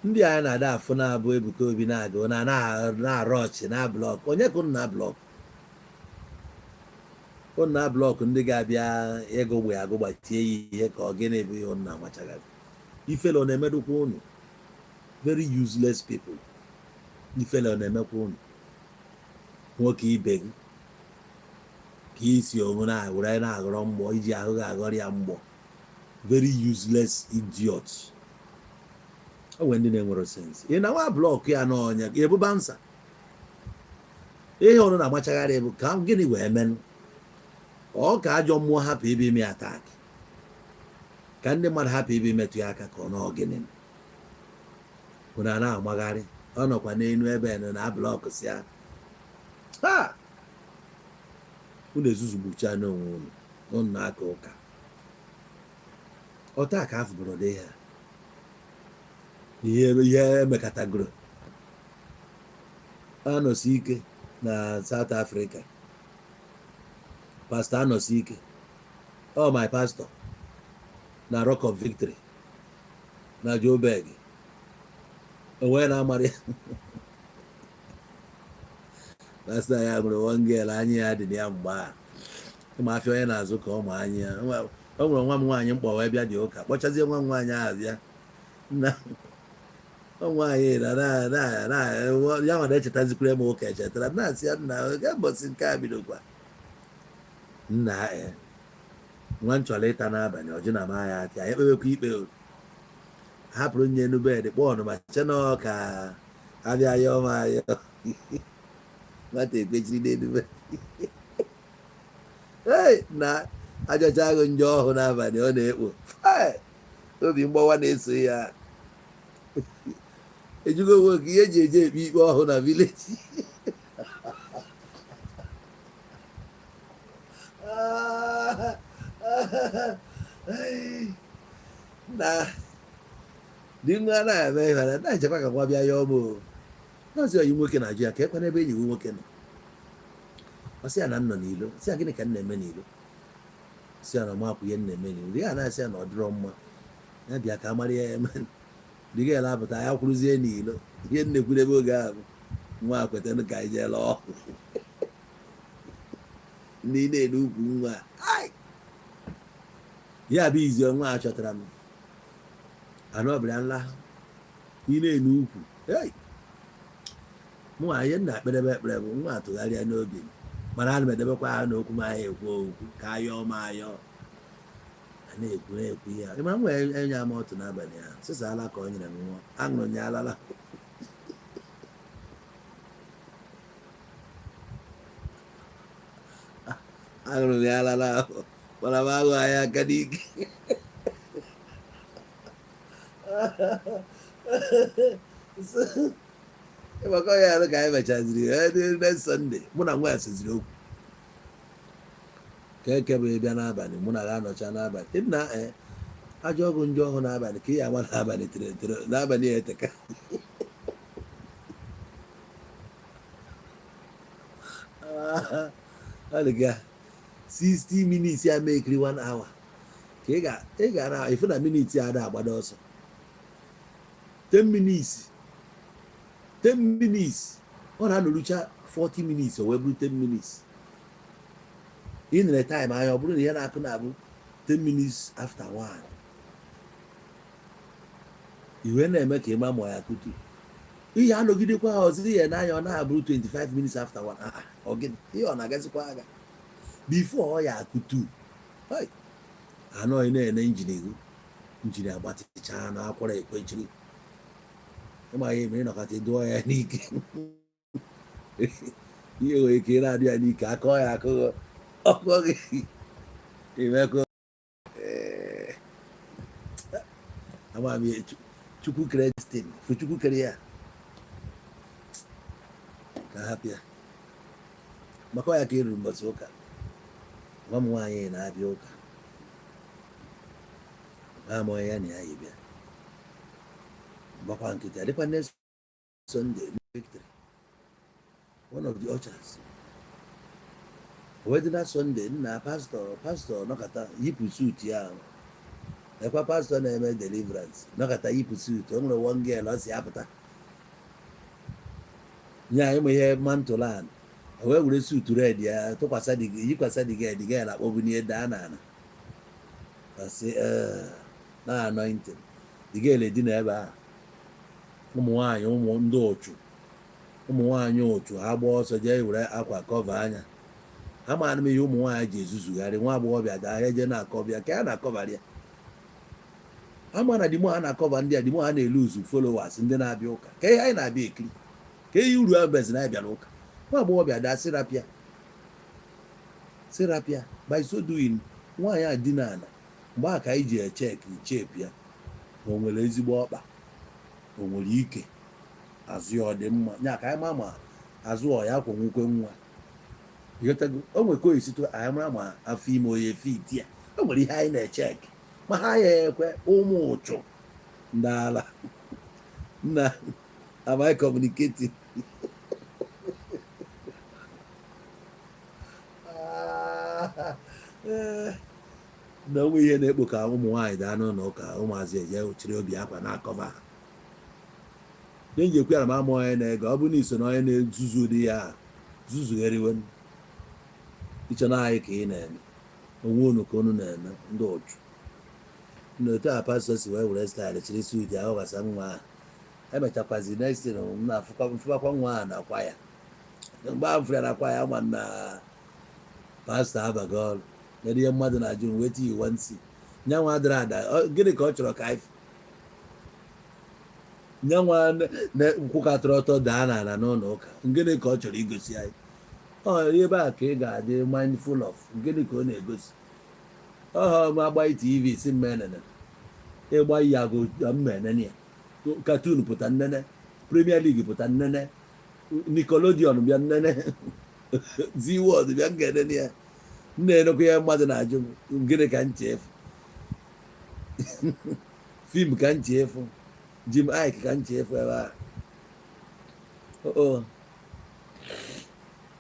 ndị anyị na-ada afụ na-abụ Ebuka Obi na-agụ na na-arụ ọchị na block. Onye ka unu na block? Unu na block ndị ga-abịa ịgụgbe agụgba tie ya ihe ka ọ gịnị bụ ihe unu na-amachagharị? Ifele ọ na-emedukwa unu? Very useless people. Ifele ọ na-emekwa unu? Nwoke ibe gị ka isi onwe na were na-aghọrọ mgbọ iji ahụ gị aghọrọ ya mgbọ. Very useless idiot. O nwere ndị na-enwero sense. Ị na nwa block ya n'ọnya ebuba nsa ihe ọrụ na-agbachagharị bụ ka gịnị wee menụ. Ọ ka ajọ mmụọ hapụ ebe ime attack, ka ndị mmadụ hapụ ebe imetụ ya aka, ka ọ nọọ gịnị unu a na-amagharị. Ọ nọkwa n'elu ebe nọ na block si ya ha unu ezuzugbucha n'onwe unu unu na-aka ụka. Ọta ka afụbụrụ dị ha ihe ihe emekatagoro anọsi ike na South Africa. Pastor anọsi ike, oh my pastor na Rock of Victory na Joburg, onwe na-amara ya. Pastor ya nwere one girl anya ya dị na ya mgbe a ịma afịa onye na-azụ ka ọ ma anya ya. O nwere nwa m nwaanyị mkpọ wee bịa dị ụka, kpọchazie nwa m nwaanyị ahụ bịa na nwaanyị na na na na ya nwa na-echetazikwere m ụka, echetara na-asị ya nna oge mbọsị nke a bidokwa nna e nwa m chọrọ ịta n'abalị ọjụ na ma ya atị anyị ekpebekwa ikpe o. Hapụrụ nye enu bed kpọọ ọnụma chenọ ka abịa yọọ m ayọ. Nwata ekwechiri n'elu bed. Hey, na ajọcha agụ njọ ọhụụ n'abalị ọ na-ekpo. Hey, obi mgbawa na-eso ya. Ejugo nwoke ihe eji eje ekpe ikpe ọhụụ na village. Na di nwa na-eme ihe na na-echekwa ka nwa bịa ya ọmụ nọọsị oyi nwoke na-ajụ ya ka ekwe n'ebe enyi nwoke nọ. Ọ sị ya na m nọ n'ilo. Sị ya gịnị ka m na-eme n'ilo? Sị ya na m akwụ ihe m na-eme n'ilo. Ya na-asị ya na ọ dịrọ mma ya bịa ka a mara ya eme dịga ya na-apụta ya kwuruzie n'ilo. Ihe m na-ekwudebe oge ahụ nwa kwetanụ ka anyị jee lụọ ndị na-ene ukwu nwa. Ai! Ya bụ izi nwa a chọtara m anụ ọbịa nla ị na-ene ukwu. Hey! Mụ ihe m na-ekperebe ekpere bụ nwa atụgharịa n'obi m, mana ana m edebekwa ha n'okwu m ahịa ekwu okwu ka ayọọ m ayọọ a na-ekwu na-ekwu ihe a. Ịma m nwere enye ama otu n'abalị ahụ sịsala ka o nyere m nwụọ aṅụrụ nye alala. Aṅụrụ m ya alala ahụ, mana m aghụ anya aka n'ike. Ịgbakọ ya arụ ka anyị mechaziri next Sunday, mụ na nwa ya seziri okwu ka eke bụ ịbịa n'abalị mụ na ya anọcha n'abalị nna ajọ ọgụ njọ ọhụụ n'abalị ka ị ya ama n'abalị tere tere n'abalị ya eteka. Ọ dị ka 60 minutes ya mekiri 1 hour ka ị ga na ịfụ na minutes ya ada agbado ọsọ 10 minutes 10 minutes ọ na-anọrucha 40 minutes o wee bụrụ 10 minutes. Ị nere time anya ọ bụrụ na ihe na-akụ na-abụ 10 minutes after 1, iwe na-eme ka ị ma ma ya kutu ihe anọgidekwa ha ọzọ ihe n'anya ọ na-abụrụ 25 minutes after 1. Ah, ọ gịnị ihe ọ na-agazikwa aga before ọ ya akụtu anọghị na-ene engine ihu engine agbatịcha na akwara ekwechiri ịma ya emere nọkọta dụọ ya n'ike. Ihe nwere ike ị na-adụ ya n'ike akọ ya akụghọ ọkụ gị imekọ. Ama m ihe Chukwu kere destin fụ Chukwu kere ya ka hapụ ya maka ya ka eruru mbọsị ụka. Nwa m nwaanyị na-abịa ụka nwa m onye ya na ya yi bịa gbakwa nkịtị adịkwa. Next Sunday, Victory, one of the ushers wee dị na Sunday nna pastor nọkọta yipụ suit ya ahụ ekwa pastor na-eme deliverance nọkọta yipụ suit. O nwere one girl ọ si apụta nye anyị ma ihe mantolan o wee were suit red ya tụkwasị dị yikwasị dị gị dị girl akpọbunye daa n'ala. Asị na anointing the girl edina ebe ahụ. Ụmụ nwaanyị ụmụ ndị ụchụ ụmụ nwaanyị ụchụ ha gbaa ọsọ jee were akwa cover anya ha. Ma m ihe ụmụ nwaanyị ji ezuzugharị nwa agbọghọbịa daa ha eje na-akọbịa ka ya na-akọbarị ya. Ama na the more ha na-acover ndị a, the more ha na-elose followers, ndị na-abịa ụka. Ka ihe anyị na-abịa ekiri, ka ihe uru ahụ bezi na anyị bịara ụka. Nwa agbọghọbịa daa sirapịa sirapịa. By so doing, nwaanyị a dina ala mgbe a ka anyị ji echeck shape ya, ma o nwere ezigbo ọkpa, o nwere ike azụ ya, ọ dị mma ya, ka anyị ma ma azụ ọ ya kwonwukwe nwa. Ịghọtago? O nwere ka o esitụ anyị mara ma afọ ime onye fit ya. O nwere ihe anyị na-echeck, ma ha ya ekwe. Ụmụ ụchụ ndị ala nna, am I communicating? Ah, na onwe ihe na-ekpo ka ụmụ nwaanyị daa n'ụlọ ụka, ụmụazị eje chiri obi akwa na-acover ha. Ihe nji ekwu ya na m ama onye na-ege. Ọ bụrụ na iso na onye na-ezuzu ụdị ya zuzugheriwe, iche na anyị ka ị na-eme onwe unu ka unu na-eme ndị ụchụ na otu a. Pastọ si wee were style chiri suit ahụ gbasa nwa ahụ. Emechakwazi next thing, m na-afụbakwa nwa ahụ na kwa ya. Mgbe ahụ fụrụ ya na kwa ya, ma na pastọ abago ọrụ. Kedu ihe mmadụ na-ajụ m? Wetin you want see? Nyanwa dara ada, gịnị ka ọ chọrọ ka anyị nyanwa kwụkatụrụ ọtọ daa n'ala n'ụlọ ụka? Gịnị ka ọ chọrọ igosi anyị? Ọ ebe a ka ị ga-adị mindful of gịnị ka ọ na-egosi. Ọha m agbaghị TV si mma enene, ịgba ya go mma enene ya. Cartoon pụta nnene, Premier League pụta nnene, Nickelodeon bịa nnene, Zee World bịa nga enene ya. M na-enekwa ihe mmadụ na-ajụ m. Gịnị ka nche efu? Film ka nche efu, Jim Iyke ka nche efu ebe a. Oo,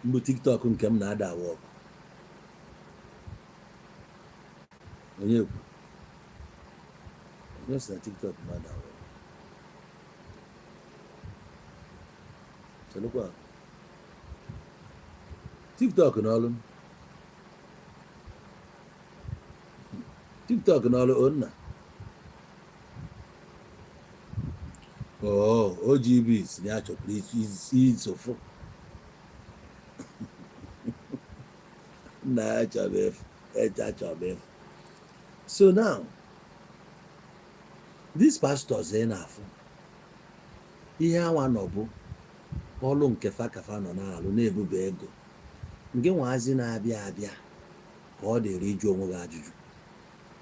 mbụ TikTok nke m na-ada awa ọkụ. Onye kwu? Onye si na TikTok na-ada awa ọkụ? Chelụkwa, TikTok n'ọlụ, TikTok n'ọlụ onna. Oo, OGB si na ya chọkwara isofụ nna ya chọrọ efu echa chọrọ efu. So now, these pastors ị na-afụ ihe anwa nọ bụ ọlụ nke fa ka fa nọ na-alụ, na-ebube ego nke nwaazị na-abịa abịa ka ọ dịrị ịjụ onwe gị ajụjụ.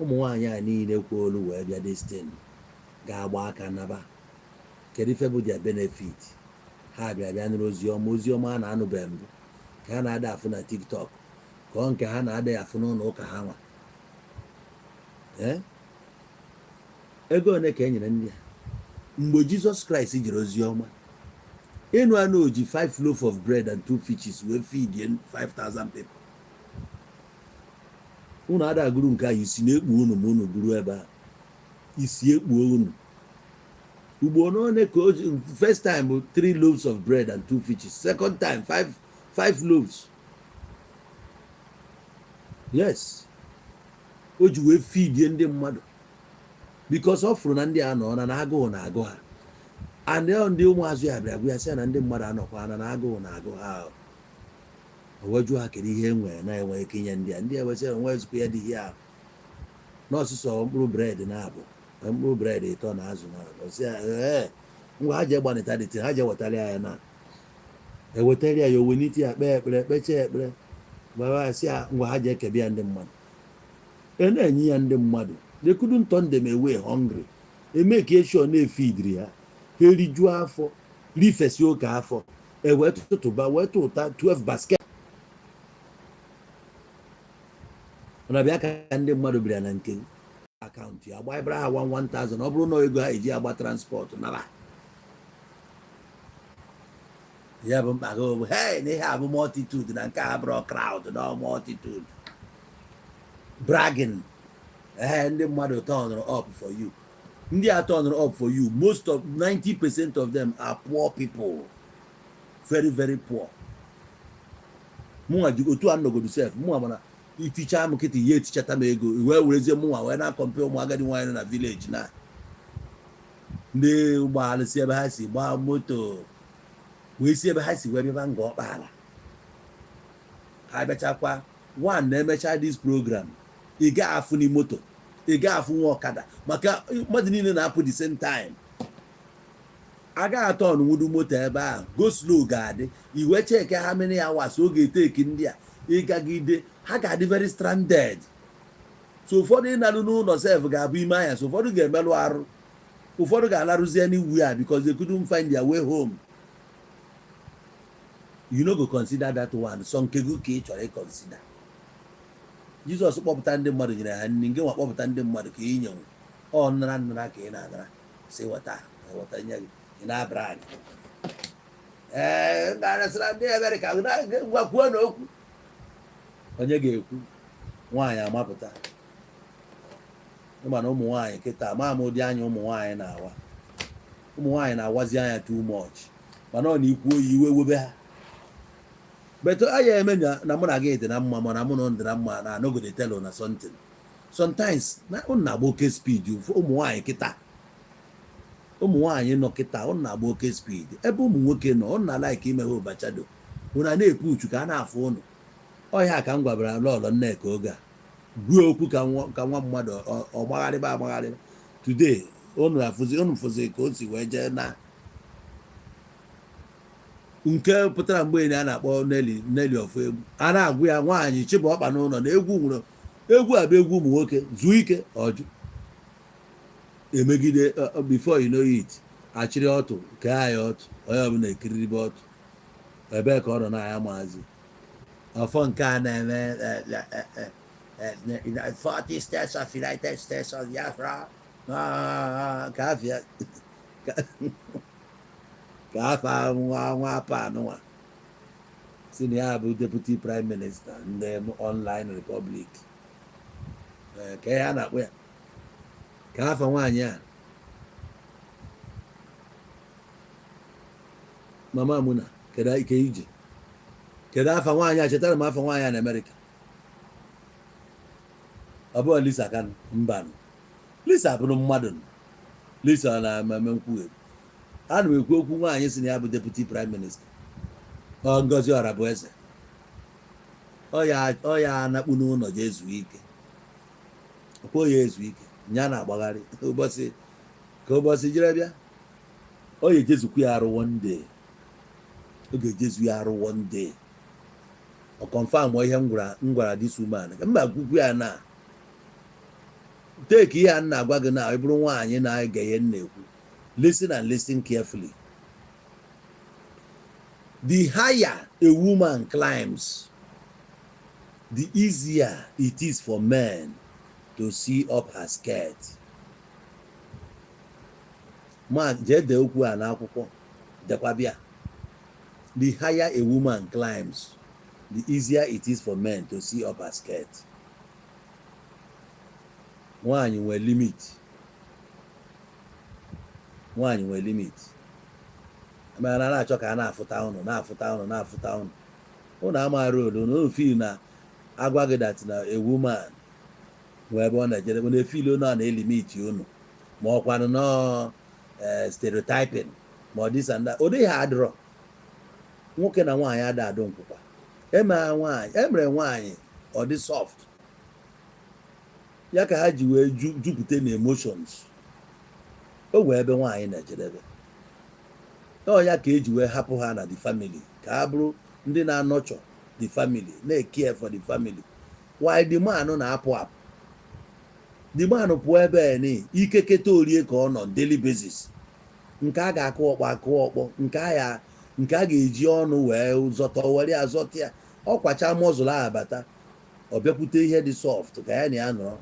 Ụmụ nwaanyị a niile kwe olu wee bịa destin ga-agba aka naba, kedu ife bụ their benefit? Ha bịa bịa nụrụ ozi ọma, ozi ọma a na-anụbeghị mbụ, ka ha na-ada afụ na TikTok, ka ọ nke ha na-ada afụ n'ụlọ ụka ha nwa. Ee, ego one ka e nyere ndị a mgbe Jizọs Kraịst jere ozi ọma ịnụ anụ? O ji 5 loaf of bread and 2 fishes wee feed 5000 people. Unu ada agụrụ nke a, isi na-ekpu unu ma unu gụrụ ebe a, isi ekpuo unu. Ugbo n'one ka o ji? First time bụ 3 loaves of bread and 2 fishes, second time 5 loaves. Yes, o ji wee feedie ndị mmadụ because ọ fụrụ na ndị a nọ na agụụ na-agụ ha. And ndị ụmụazụ ya bịara gwa ya sị ya na ndị mmadụ anọkwa na agụụ na-agụ ha. O wee jụọ ha kedu ihe e nwere na-enwe ike inye ndị a. Ndị a wesị enwe ezikwa ya dị ihe ahụ n'ọsụsọ mkpụrụ bread na-abụ mkpụrụ bread ịtọ na azụ na ọsị ya. Ee, ngwa, ha jee gbanịta dịtị, ha jee wetara ya na ewetara ya. Ya owenite ya, kpee ekpere, kpechaa ekpere, gwara ya sị ya ngwa, ha jee kebe ya ndị mmadụ. E na-enye ya ndị mmadụ, they couldn't turn them away hungry. Eme ka eshọ na-efeediri ha, ha erijuo afọ, rifesi oke afọ, ewee tụtụba wee tụta 12 basket. Ọ na-abịa ka ndị mmadụ bịara na nke akaụntụ ya gbaibara ha 1000. Ọ bụrụ na ego ha eji agba transport nara ya bụ mkpa gị bụ hey, na ihe a bụ multitude, na nke a bụrụ crowd na multitude bragging. Ee, ndị mmadụ turn up for you. Ndị a turn up for you, most of 90% of them are poor people, very very poor. Mụnwa ji otu a nọgodu sef, mụnwa mana iticha m nkịtị ya etichata m ego wee werezie mụnwa wee na-acompare ụmụ agadi nwaanyị nọ na village na ndị gbaalụsi ebe ha si gbaa moto wee si ebe ha si wee bịaba Ngor Okpala. Ha bịachakwa one na-emecha this program, ị ga afụ ni moto. Ị ga-afụ nwa ọkada maka mmadụ niile na-apụ the same time. Agaghị atọ ọnụnwudu moto ebe ahụ. Go slow ga-adị iwe. Check how many hours ọ ga-eteki ndị a ịgagide. Ha ga-adị very stranded. So ụfọdụ ịnalụ n'ụlọ sef ga-abụ ime anya. So ụfọdụ ga-emelụ arụ, ụfọdụ ga-alarụzi anywhere because they couldn't find their way home. You no go consider that one. So nke gị ka ị chọrọ ịconsider. Jizọs kpọpụta ndị mmadụ, nyere ha nri. Nke nwa kpọpụta ndị mmadụ ka ị nyenwu ọ nara nara ka ị na-anara, si weta weta nye gị, ị na-abara anyị. Ee, ga-arasịra ndị Amerịka ngwa kwuo na okwu onye ga-ekwu. Nwaanyị amapụta. Ịma na ụmụ nwaanyị kịta ma ama ụdị anya ụmụ nwaanyị na-awa. Ụmụ nwaanyị na-awazi anya too much, mana ọ na ikwu oyi iwe webe ha. But aya eme na mụ na gị dị na mma, mana mụ na dị na mma na no go dey tell una something. Sometimes na unu na-agba oke speed. Ụmụ nwaanyị kịta, ụmụ nwaanyị nọ kịta, unu na-agba oke speed ebe ụmụ nwoke nọ. Unu na like ime ha overshadow. Unu a na-epu uchu ka a na-afụ unu ọhịa. Ka m gwabara lọlọ Nneka oge a gwuo okwu ka nwa mmadụ ọ gbagharịba agbagharịba. Today unu afụzi, unu fụzi ka o si wee jee na nke pụtara mgbe a na-akpọ Nelly, Nelly of egwu a na-agwụ ya. Nwaanyị chịba ọkpa n'ụlọ na egwu nwere egwu a bụ egwu ụmụ nwoke. Zuo ike ọjụ emegide. Before you know it, achịrị ọtụ kee anyị ọtụ, onye ọbụla ekiriribe ọtụ. Ebee ka ọ nọ na ya maazi ọfọ nke a na-eme 40 states of United States of Biafra? Ka afịa ka afa nwa nwa panụnwa si na ya bụ deputy prime minister ndị online republic. Ka ihe a na-akpọ ya, ka afa nwaanyị a, mama muna, kedu ike ije, kedu afa nwaanyị a? Chetara m afa nwaanyị a na Amerịka. Ọ bụghị Lisa Kanu? Mbanụ, Lisa bụrụ mmadụ. Lisa na-eme nkwugheri. Ana m ekwu okwu nwaanyị si na ya bụ deputy prime minister. Ọ Ngozi Orabueze. Ọ ya anakpu n'ụlọ jee zuo ike. Ọkwa ya ezu ike ya na-agbagharị ụbọchị ka ụbọchị jere bịa. Ọ ya ejezukwu ya arụ one day. Ọ ga-ejezu ya arụ one day. Ọ confirm ihe m gwara this woman ka mba kwukwu ya na take ihe a m na-agwa gị na ị bụrụ nwaanyị na-ege ihe m na-ekwu, listen and listen carefully. The higher a woman climbs, the easier it is for men to see up her skirt. Ma jee dee okwu a n'akwụkwọ, dekwa bịa. The higher a woman climbs, the easier it is for men to see up her skirt. Nwaanyị nwere limit. Nwaanyị nwere limit. Mana na na-achọ ka a na-afụta ụnụ, na-afụta ụnụ, na-afụta ụnụ, ụnụ ama role ụnụ feel na agwa gị that na a woman nwee ebe ọ na-ejedebe na efeel ụnụ a na-elimit ụnụ, ma ọkwanụ nọọ stereotyping, ma ọ this and that. Ụdị ha adịrọ. Nwoke na nwaanyị ada adụ nkwụkwa. Emere nwaanyị, emere nwaanyị ọ dị soft ya ka ha ji wee jupụta na emotions. O nwee ebe nwaanyị na-ejedebe. Ọ ya ka eji wee hapụ ha na the family ka ha bụrụ ndị na-anọchọ the family, na-care for the family, while the man na-apụ apụ. The man pụọ ebe ni ike keta orie ka ọ nọ daily basis. Nke a ga-akụ ọkpọ, akụ ọkpọ, nke a ya, nke a ga-eji ọnụ wee zọta, were ya zọta ya. Ọ kwacha mọzụlụ ahụ bata, ọ bịakwute ihe dị soft ka ya na ya nọrọ.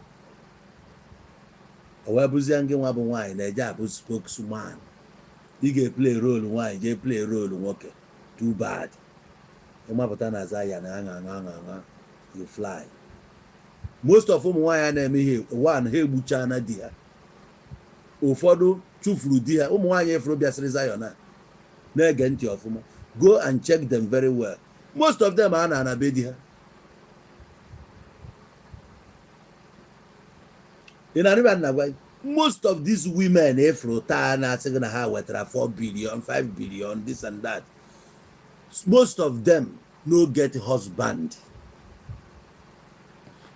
O wee bụzie ngị nwa bụ nwaanyị na-eje abụ spokesman. Ị ga-eplay role nwaanyị, jee play role nwoke. Too bad. Ịmapụta na aza ya na aṅa aṅa aṅa aṅa, you fly. Most of ụmụ nwaanyị a na-eme ihe one, ha egbuchana di ha. Ụfọdụ chụfuru di ha. Ụmụ nwaanyị efuru bịasịrị Zion a na-ege ntị ọfụma, go and check them very well. Most of them a na-ana be di ha. Ị na-arịba nna gwa gị, most of these women efuru taa na-asị gị na ha wetara 4 billion, 5 billion, this and that, most of them no get husband.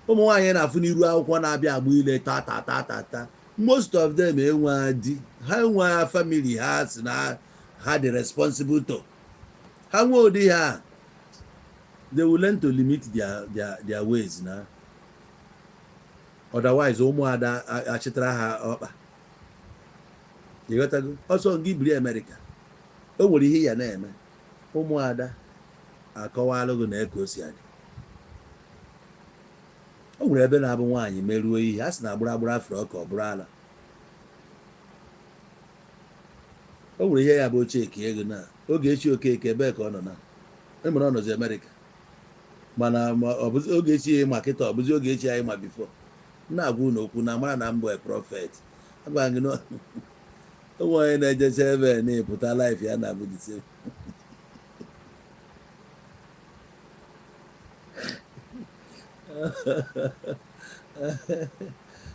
Ụmụ nwaanyị na-afụ n'iru akwụkwọ na-abịa agba ile ta ta ta ta ta, most of them enwe di, ha enwe family, ha si na ha dị responsible to ha. Nwee ụdị ha, they will learn to limit their ways na otherwise ụmụada achịtara ha ọkpa. Ịghọtago? Ọsọ gị biri Amerịka, o nwere ihe ya na-eme, ụmụada akọwalụ gị na eke o si adị. O nwere ebe na-abụ nwaanyị merụọ ihe, a sị na agbụrụ agbụrụ afro ka ọ bụrụ ala. O nwere ihe ya bụ oche eke ego na Ogechi Okeke, ebee ka ọ nọ na emere ọ nọzi Amerịka, mana ọ bụzi Ogechi ya ma kịta, ọ bụzi Ogechi anyị ma before. Na-agwa unu okwu na mara na mbụ prophet agwara gị na onwe onye na-ejecha ebe na-epụta, life ya na-abụ the same.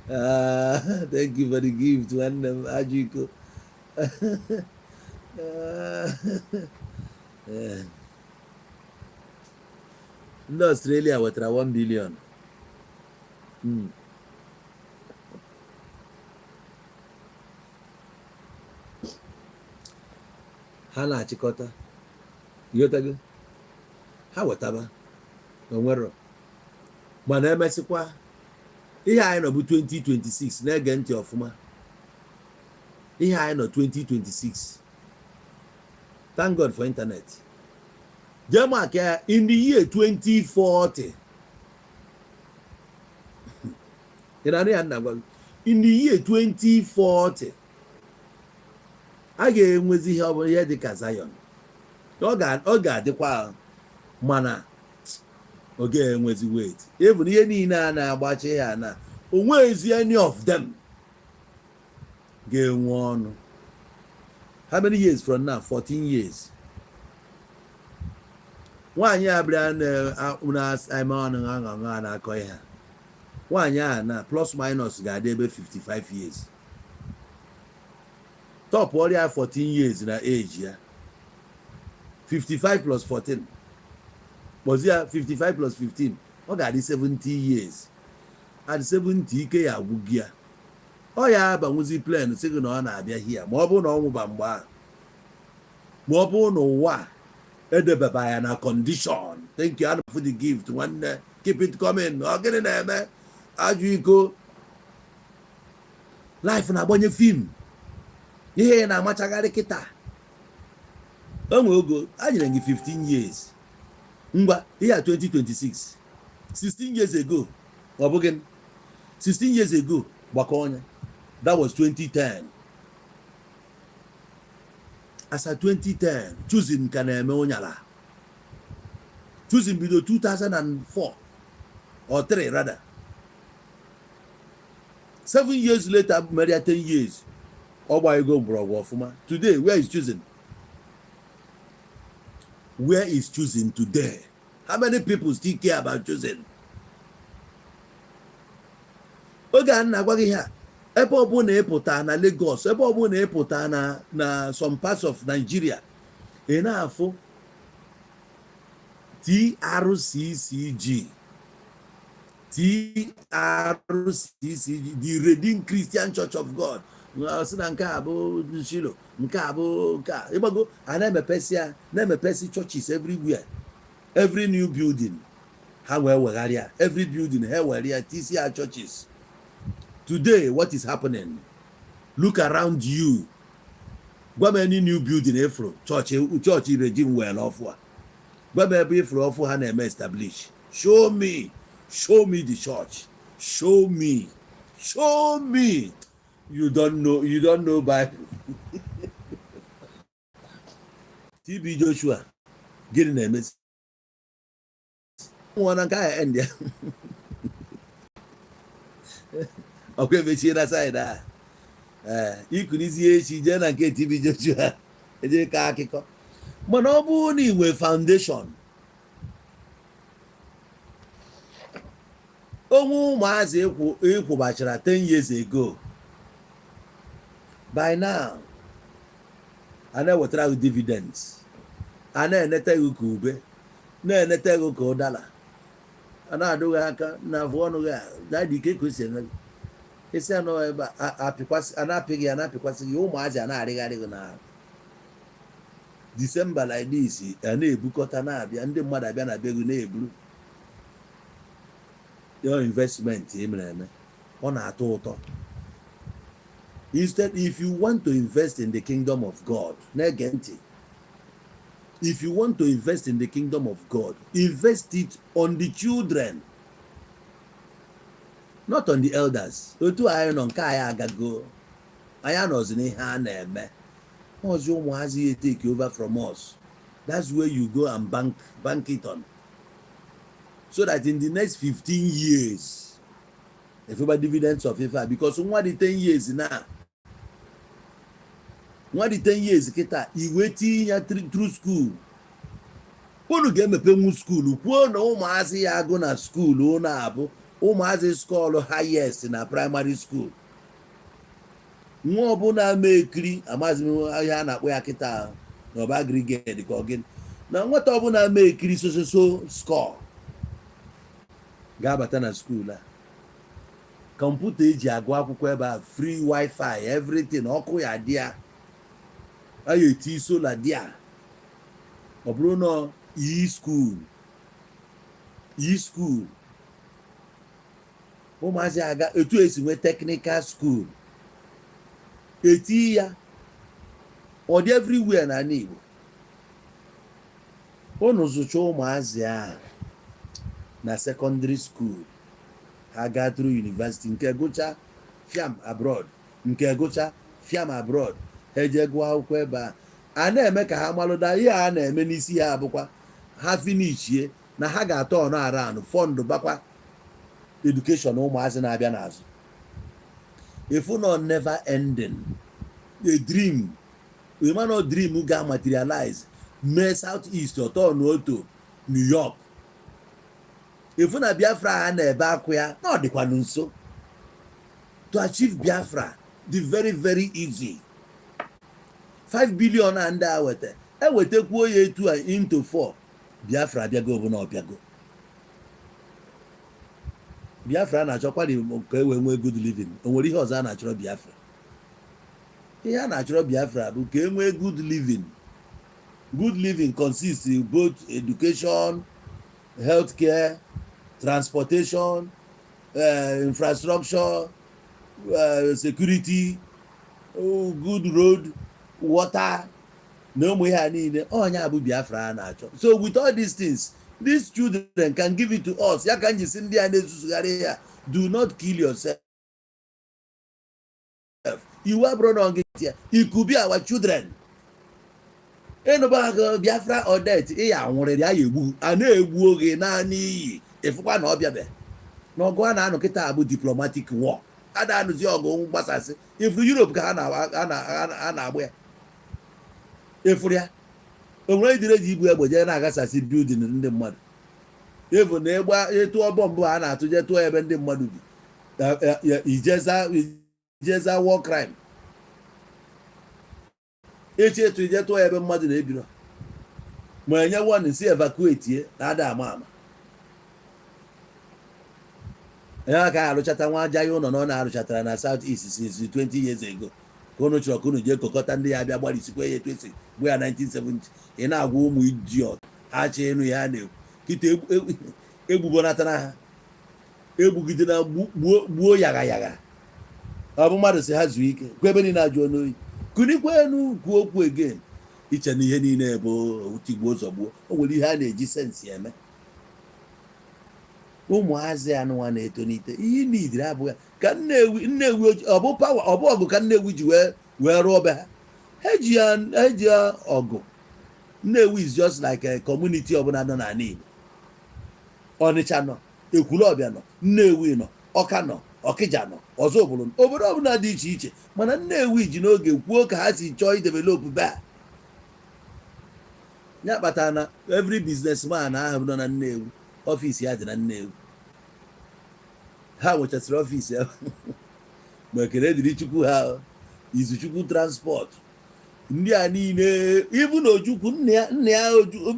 Ah, thank you for the gift, nwanne m ajọ iko. Eh. Ndị Australia wetara 1 billion. Ha na-achịkọta, ịghọtago? Ha wetaba onwero, mana emesịkwa ihe anyị nọ bụ 2026. Na-ege ntị ọfụma, ihe anyị nọ 2026. Thank God for internet. Jee mark ya, in the year 2040, ị na-anụ ya nna gwa gị, in the year 2040 a ga-enwezi ihe ọ bụla ihe dị ka Zion. Ọ ga-adịkwa, mana ọ ga-enwezi weight. Even ihe niile a na-agbachi ha na onwezi any of them ga-enwe ọnụ. How many years from now? 14 years. Nwaanyị a bịara na-eme ọnụ aṅụ a na-akọ ihe a, nwaanyị a na plus minus ga-adị ebe 55 years. Top ọrịa 14 years na age ya, 55 plus 14, kpọzi ya 55 plus 15, ọ ga-adị 70 years. At 70, ike ya agwụgị ya, ọ ya abanwuzi plane sị gị na ọ na-abịa hia, ma ọ bụrụ na ọ nwụba mgbe ahụ, ma ọ bụrụ na ụwa a edebeba ya na condition. Thank you for the gift, nwanne. Keep it coming. Ọ gịnị na-eme ajọ iko? Life na-agbanye film, ihe ya na-amachagharị kịta. O nwee ogo a nyere gị 15 years. Ngwa, ihe a 2026, 16 years ago, ọ bụghị 16 years ago, gbakọ ọnya, that was 2010. As at 2010, Chosen ka na-eme ụnyala. Chosen bido 2004 or 3 rather, 7 years later, mere ya 10 years, ọ gbanyego mgbọrọgwụ ọfụma. Today, where is Chosen? Where is Chosen today? How many people still care about Chosen? Oge a na-agwa gị ha, ebe ọbụla ịpụta na Lagos, ebe ọbụla ịpụta na some parts of Nigeria, ị na-afụ TRCCG, TRCCG, the Redeemed Christian Church of God. Sị na nke a bụ Shilo, nke a bụ nke a. Ịgbago a na-emepesi ya, na-emepesi churches everywhere. Every new building ha wee wegharịa, every building ha were ya tisi ya churches. Today, what is happening? Look around you, gwa m any new building efuru chọọchị, chọọchị Redeem were ọfụ a. Gwa m ebe ifuru ọfụ ha na-eme establish. Show me, show me the church. Show me, show me. You don't know, you don't know Bible. TB Joshua, gịnị na-emezi nwụọ na nke ahụ end ya? Ọkwa emechie na side a. Ee, ikunizie echi jee na nke TB Joshua, eje ka akụkọ. Mana ọ bụrụ na ị nwee foundation, onwe ụmụazị ịkwụbachara 10 years ago, by now a na-ewetara gị dividends, a na-enete gị ka ube, na-enete gị ka ụdala. A na-adụghị aka na avụ ọnụ gị daddy, ike ka o si eme gị isi anọ ebe a apịkwasị, a na-apị gị, a na-apịkwasị gị. Ụmụazị a na-arịgharị gị n'ahụ. December like this, a na-ebukọta na-abịa, ndị mmadụ abịa na be gị na-eburu your investment ị mere eme. Ọ na-atọ ụtọ. Instead, if you want to invest in the kingdom of God, na-ege ntị, if you want to invest in the kingdom of God, invest it on the children, not on the elders. Otu anyị nọ, nke anyị agago, anyị anọzi n'ihe a na-eme ọzi. Ụmụazị ya take over from us. That's where you go and bank it on, so that in the next 15 years, efeba dividends of ife a. Because nwa dị 10 years na nwa dị 10 years kịta, iwe tinye ya through school, unu ga-emepe nwu school, kwuo na ụmụazị ya agụ na school, unu abụ ụmụazị score highest na primary school. Nwa ọbụla ma ekiri, amaghịzi m ihe a na-akpọ ya kịta, na ọba aggregate ka ọ gịnị, na nwata ọbụla ma ekiri so score ga-abata na school a. Kọmputa eji agụ akwụkwọ ebe a, free wifi, everything, ọkụ ya dị ya, a ya eti solar dị ya. Ọ bụrụ na e-school, e-school ụmụazị aga, etu esi nwee technical school, eti ya, ọ dị everywhere n'ala Igbo. Unu zụcha ụmụazị ahụ na secondary school, ha gaa through university, nke gụcha fiam abroad, nke gụcha fiam abroad, ha eje gụọ akwụkwọ ebe a. A na-eme ka ha malụda ihe a na-eme n'isi ha, abụkwa ha finishie na ha ga-atọ ọnụ around fund bakwa education ụmụazị na-abịa n'azụ. Ifu nọ never ending a dream, ịma dream ga materialize, mee South East ọtọ n'otu New York. Ifu na Biafra ha na-ebe akwụ ya na ọ dịkwanụ nso. To achieve Biafra dị very very easy. 5 billion a ndị a weta, ewetakwuo ya etu a into 4, Biafra abịago. Bụ na ọbịago, Biafra na-achọkwa ka e wee nwee good living. O nwere ihe ọzọ a na-achọrọ Biafra? Ihe a na-achọrọ Biafra bụ ka e nwee good living. Good living consists in both education, healthcare, transportation, infrastructure, security, good road, water na ụmụ ihe a niile. Ọnya bụ Biafra a na-achọ. So with all these things, these children can give it to us. Ya ka m ji si ndị a na-ezuzugharị ya, do not kill yourself. Iwu abụrụ na gị ya, it could be our children. Ịnụba aka Biafra or death, ị ya anwụrịrị, ya egbu a na-egbu oge naanị iyi. Ịfụkwa na ọ bịabe na ọgụ a na-anụ kịta bụ diplomatic war. A na-anụzi ọgụ mgbasasị. Ifuru Europe ka ha na-agba ya, ịfụrụ ya, o nwere ejiri eji ibu egbe jee na-agasasị building ndị mmadụ. Efu na ịgba ịtụọ bọmbụ a na-atụ, jee tụọ ebe ndị mmadụ bi, ijeza war crime. Echi etu ije tụọ ebe mmadụ na-ebiro, ma enye warning si evacuate ye na ada ama ama ya ka arụchata nwa aja ya ụlọ na ọ na-arụchatara na South East since 20 years ago, ka unu chọrọ ka unu jee kokọta ndị ya bịa gbalịsikwa ya etu esi gbuo ya 1970. Ị na-agwa ụmụ idiot ha chọ ịnụ ya ha na-ekwu kịta, egbubonatara ha, egbugide na gbuo gbuo yagha yagha. Ọ bụ mmadụ si ha zuo ike kwa ebe niile ajụọ n'oyi, kunikwa enu kwuo okwu again. Iche na ihe niile bụ tigbuo zọgbuo, o nwere ihe a na-eji sense eme. Ụmụazị anụnwa na-etonite, ihe niile abụghị ka Nnewi Nnewi ọ bụ power, ọ bụ ọgụ ka Nnewi ji wee rụọ be ha. Ha eji ya ọgụ. Nnewi is just like a community ọbụla nọ n'ala Igbo. Ọnịcha nọ, Ekwulọbịa nọ, Nnewi nọ, Ọka nọ, Ọkịja nọ, ọzọ obodo obodo ọbụla dị iche iche. Mana Nnewi ji n'oge kwuo ka ha si chọọ idevelop be a. Ya kpatara na every businessman ahụ nọ na Nnewi, office ya dị na Nnewi. Ha nwechasịrị office ya. Ma ekele dịrị Chukwu, ha Izuchukwu Transport, ndị a niile, ibu na Ojukwu nna ya, nna ya,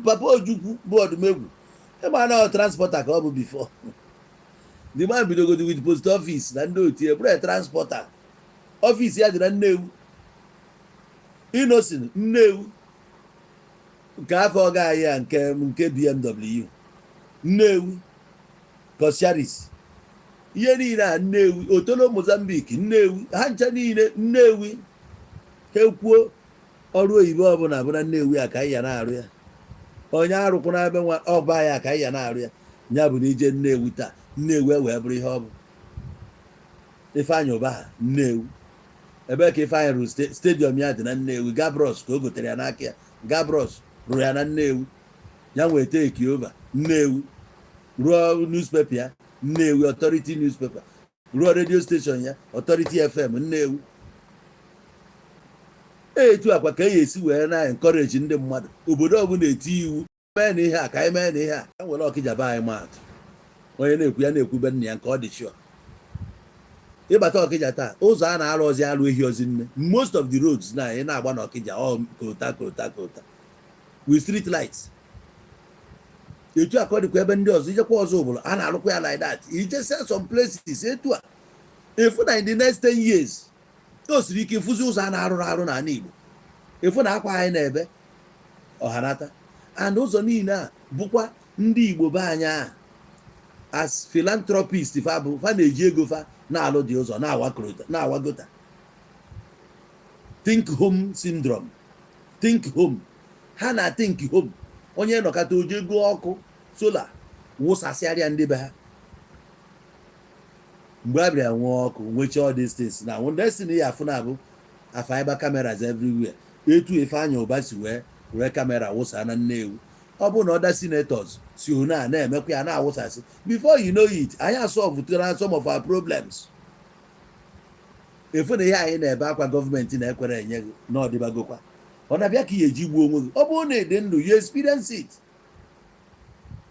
papa Ojukwu bụ Ọdụmegwu. Ịma na ọ transporter ka ọ bụ before. The man bidogodi with post office na ndị otu ya bụrụ transporter. Office ya dị na Nnewi, Innoson Nnewi, nke afọ ọ gaghị ya nke BMW Nnewi, Coscharis, ihe niile a Nnewi, Otolo Mozambique Nnewi, ha ncha niile Nnewi. Ha ekwuo ọrụ oyibo ọbụla bụ na Nnewi a ka anyị ya na-arụ ya. Onye arụkwụ ebe nwa ọba ya ka anyị ya na-arụ ya. Ya bụ na ije Nnewi taa, Nnewi wee bụrụ ihe ọ bụ. Ifeanyị Ụba ha Nnewi, ebe ka Ifeanyị rụrụ stadium ya dị na Nnewi. Gabros ka o gotere ya n'aka ya. Gabros rụrụ ya na Nnewi. Ya nwee take over Nnewi, rụọ newspaper ya Nnewi, Authority newspaper, rụọ radio station ya, Authority FM Nnewi. Etu akwa ka e esi wee na encourage ndị mmadụ. Obodo ọbụla eti iwu mee na ihe a ka anyị mee na ihe a ka nwere. Ọkịja be anyị maatụ, onye na-ekwu ya na-ekwube nna ya nke ọ dị sure. Ịbata Ọkịja taa, ụzọ a na-arụ ọzi arụ ehi ozi nne. Most of the roads na ị na-agba n'Ọkịja, ọ coal tar, coal tar, coal tar with street lights. Etu a ka ọ dịkwa ebe ndị ọzọ. Ijekwa ọzọ obodo a na-arụkwa ya like that. Ijese some places etu a, efu na in the next 10 years o siri ike ịfụzi ụzọ a na-arụrụ arụ n'ala Igbo. Efu na akwa anyị na-ebe ọhanata and ụzọ niile a bụkwa ndị Igbo be anyị a as philanthropist fa bụ fa na-eji ego fa na-alụ dị ụzọ, na-awa gutter. Think home syndrome, think home. Ha na think home. Onye nọkọta oje go ọkụ solar wụsasịarịa ndị be ha. Mgbe a bịara nwee ọkụ, nwechaa all these things, na next thing ya afụ na abụ afaiba cameras everywhere. Etu Ifeanyị Ụba si wee were camera wụsa na Nnewi, ọ bụrụ na other senators si one a na-emekwa ya na-awụsasị, before you know it, anyị asolvetara some of our problems. Efu na ihe anyị na-ebe akwa gọọmenti na-ekwere enye gị na ọdịbagokwa. Ọ na-abịa ka ị eji gbuo onwe gị. Ọ bụrụ na ịdị ndụ, you experience it.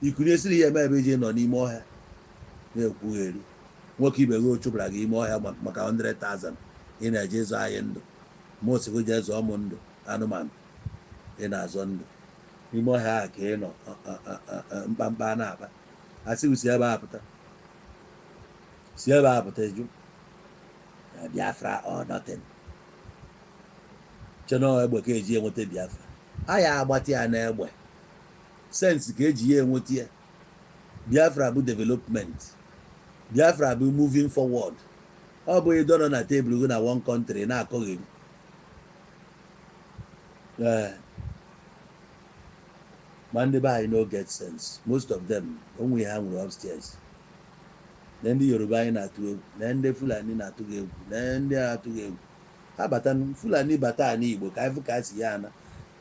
Ikunyesiri ya eme ebe iji nọ n'ime ọhịa na-ekwugheri nwoke ibe gị o chụbara gị ime ọhịa maka 100,000 ị na-eje ịzọ anyị ndụ. Ma osigo jee zọọ mụ ndụ anụmanụ ị na-azọ ndụ n'ime ọhịa a ka ị nọ mkpamkpa a na-akpa, asị gị si ebe a pụta, si ebe a pụta. Eju Biafra or nothing. Chena egbe ka eji enweta Biafra? A ya agbatị ya n'egbe sense ka eji ya enweta ya. Biafra bụ development, Biafra bụ moving forward. Ọ bụ ịdọ nọ na tebụl gị na one country na-akọgheri. Ee, ma ndị be anyị no get sense, most of them. Onwe ha nwere upstairs na ndị Yoruba anyị na-atụ egwu, na ndị Fulani na-atụ gị egwu, na ndị na-atụ gị egwu. Ha bata, Fulani bata ala Igbo ka anyị fụ ka a si ya ana.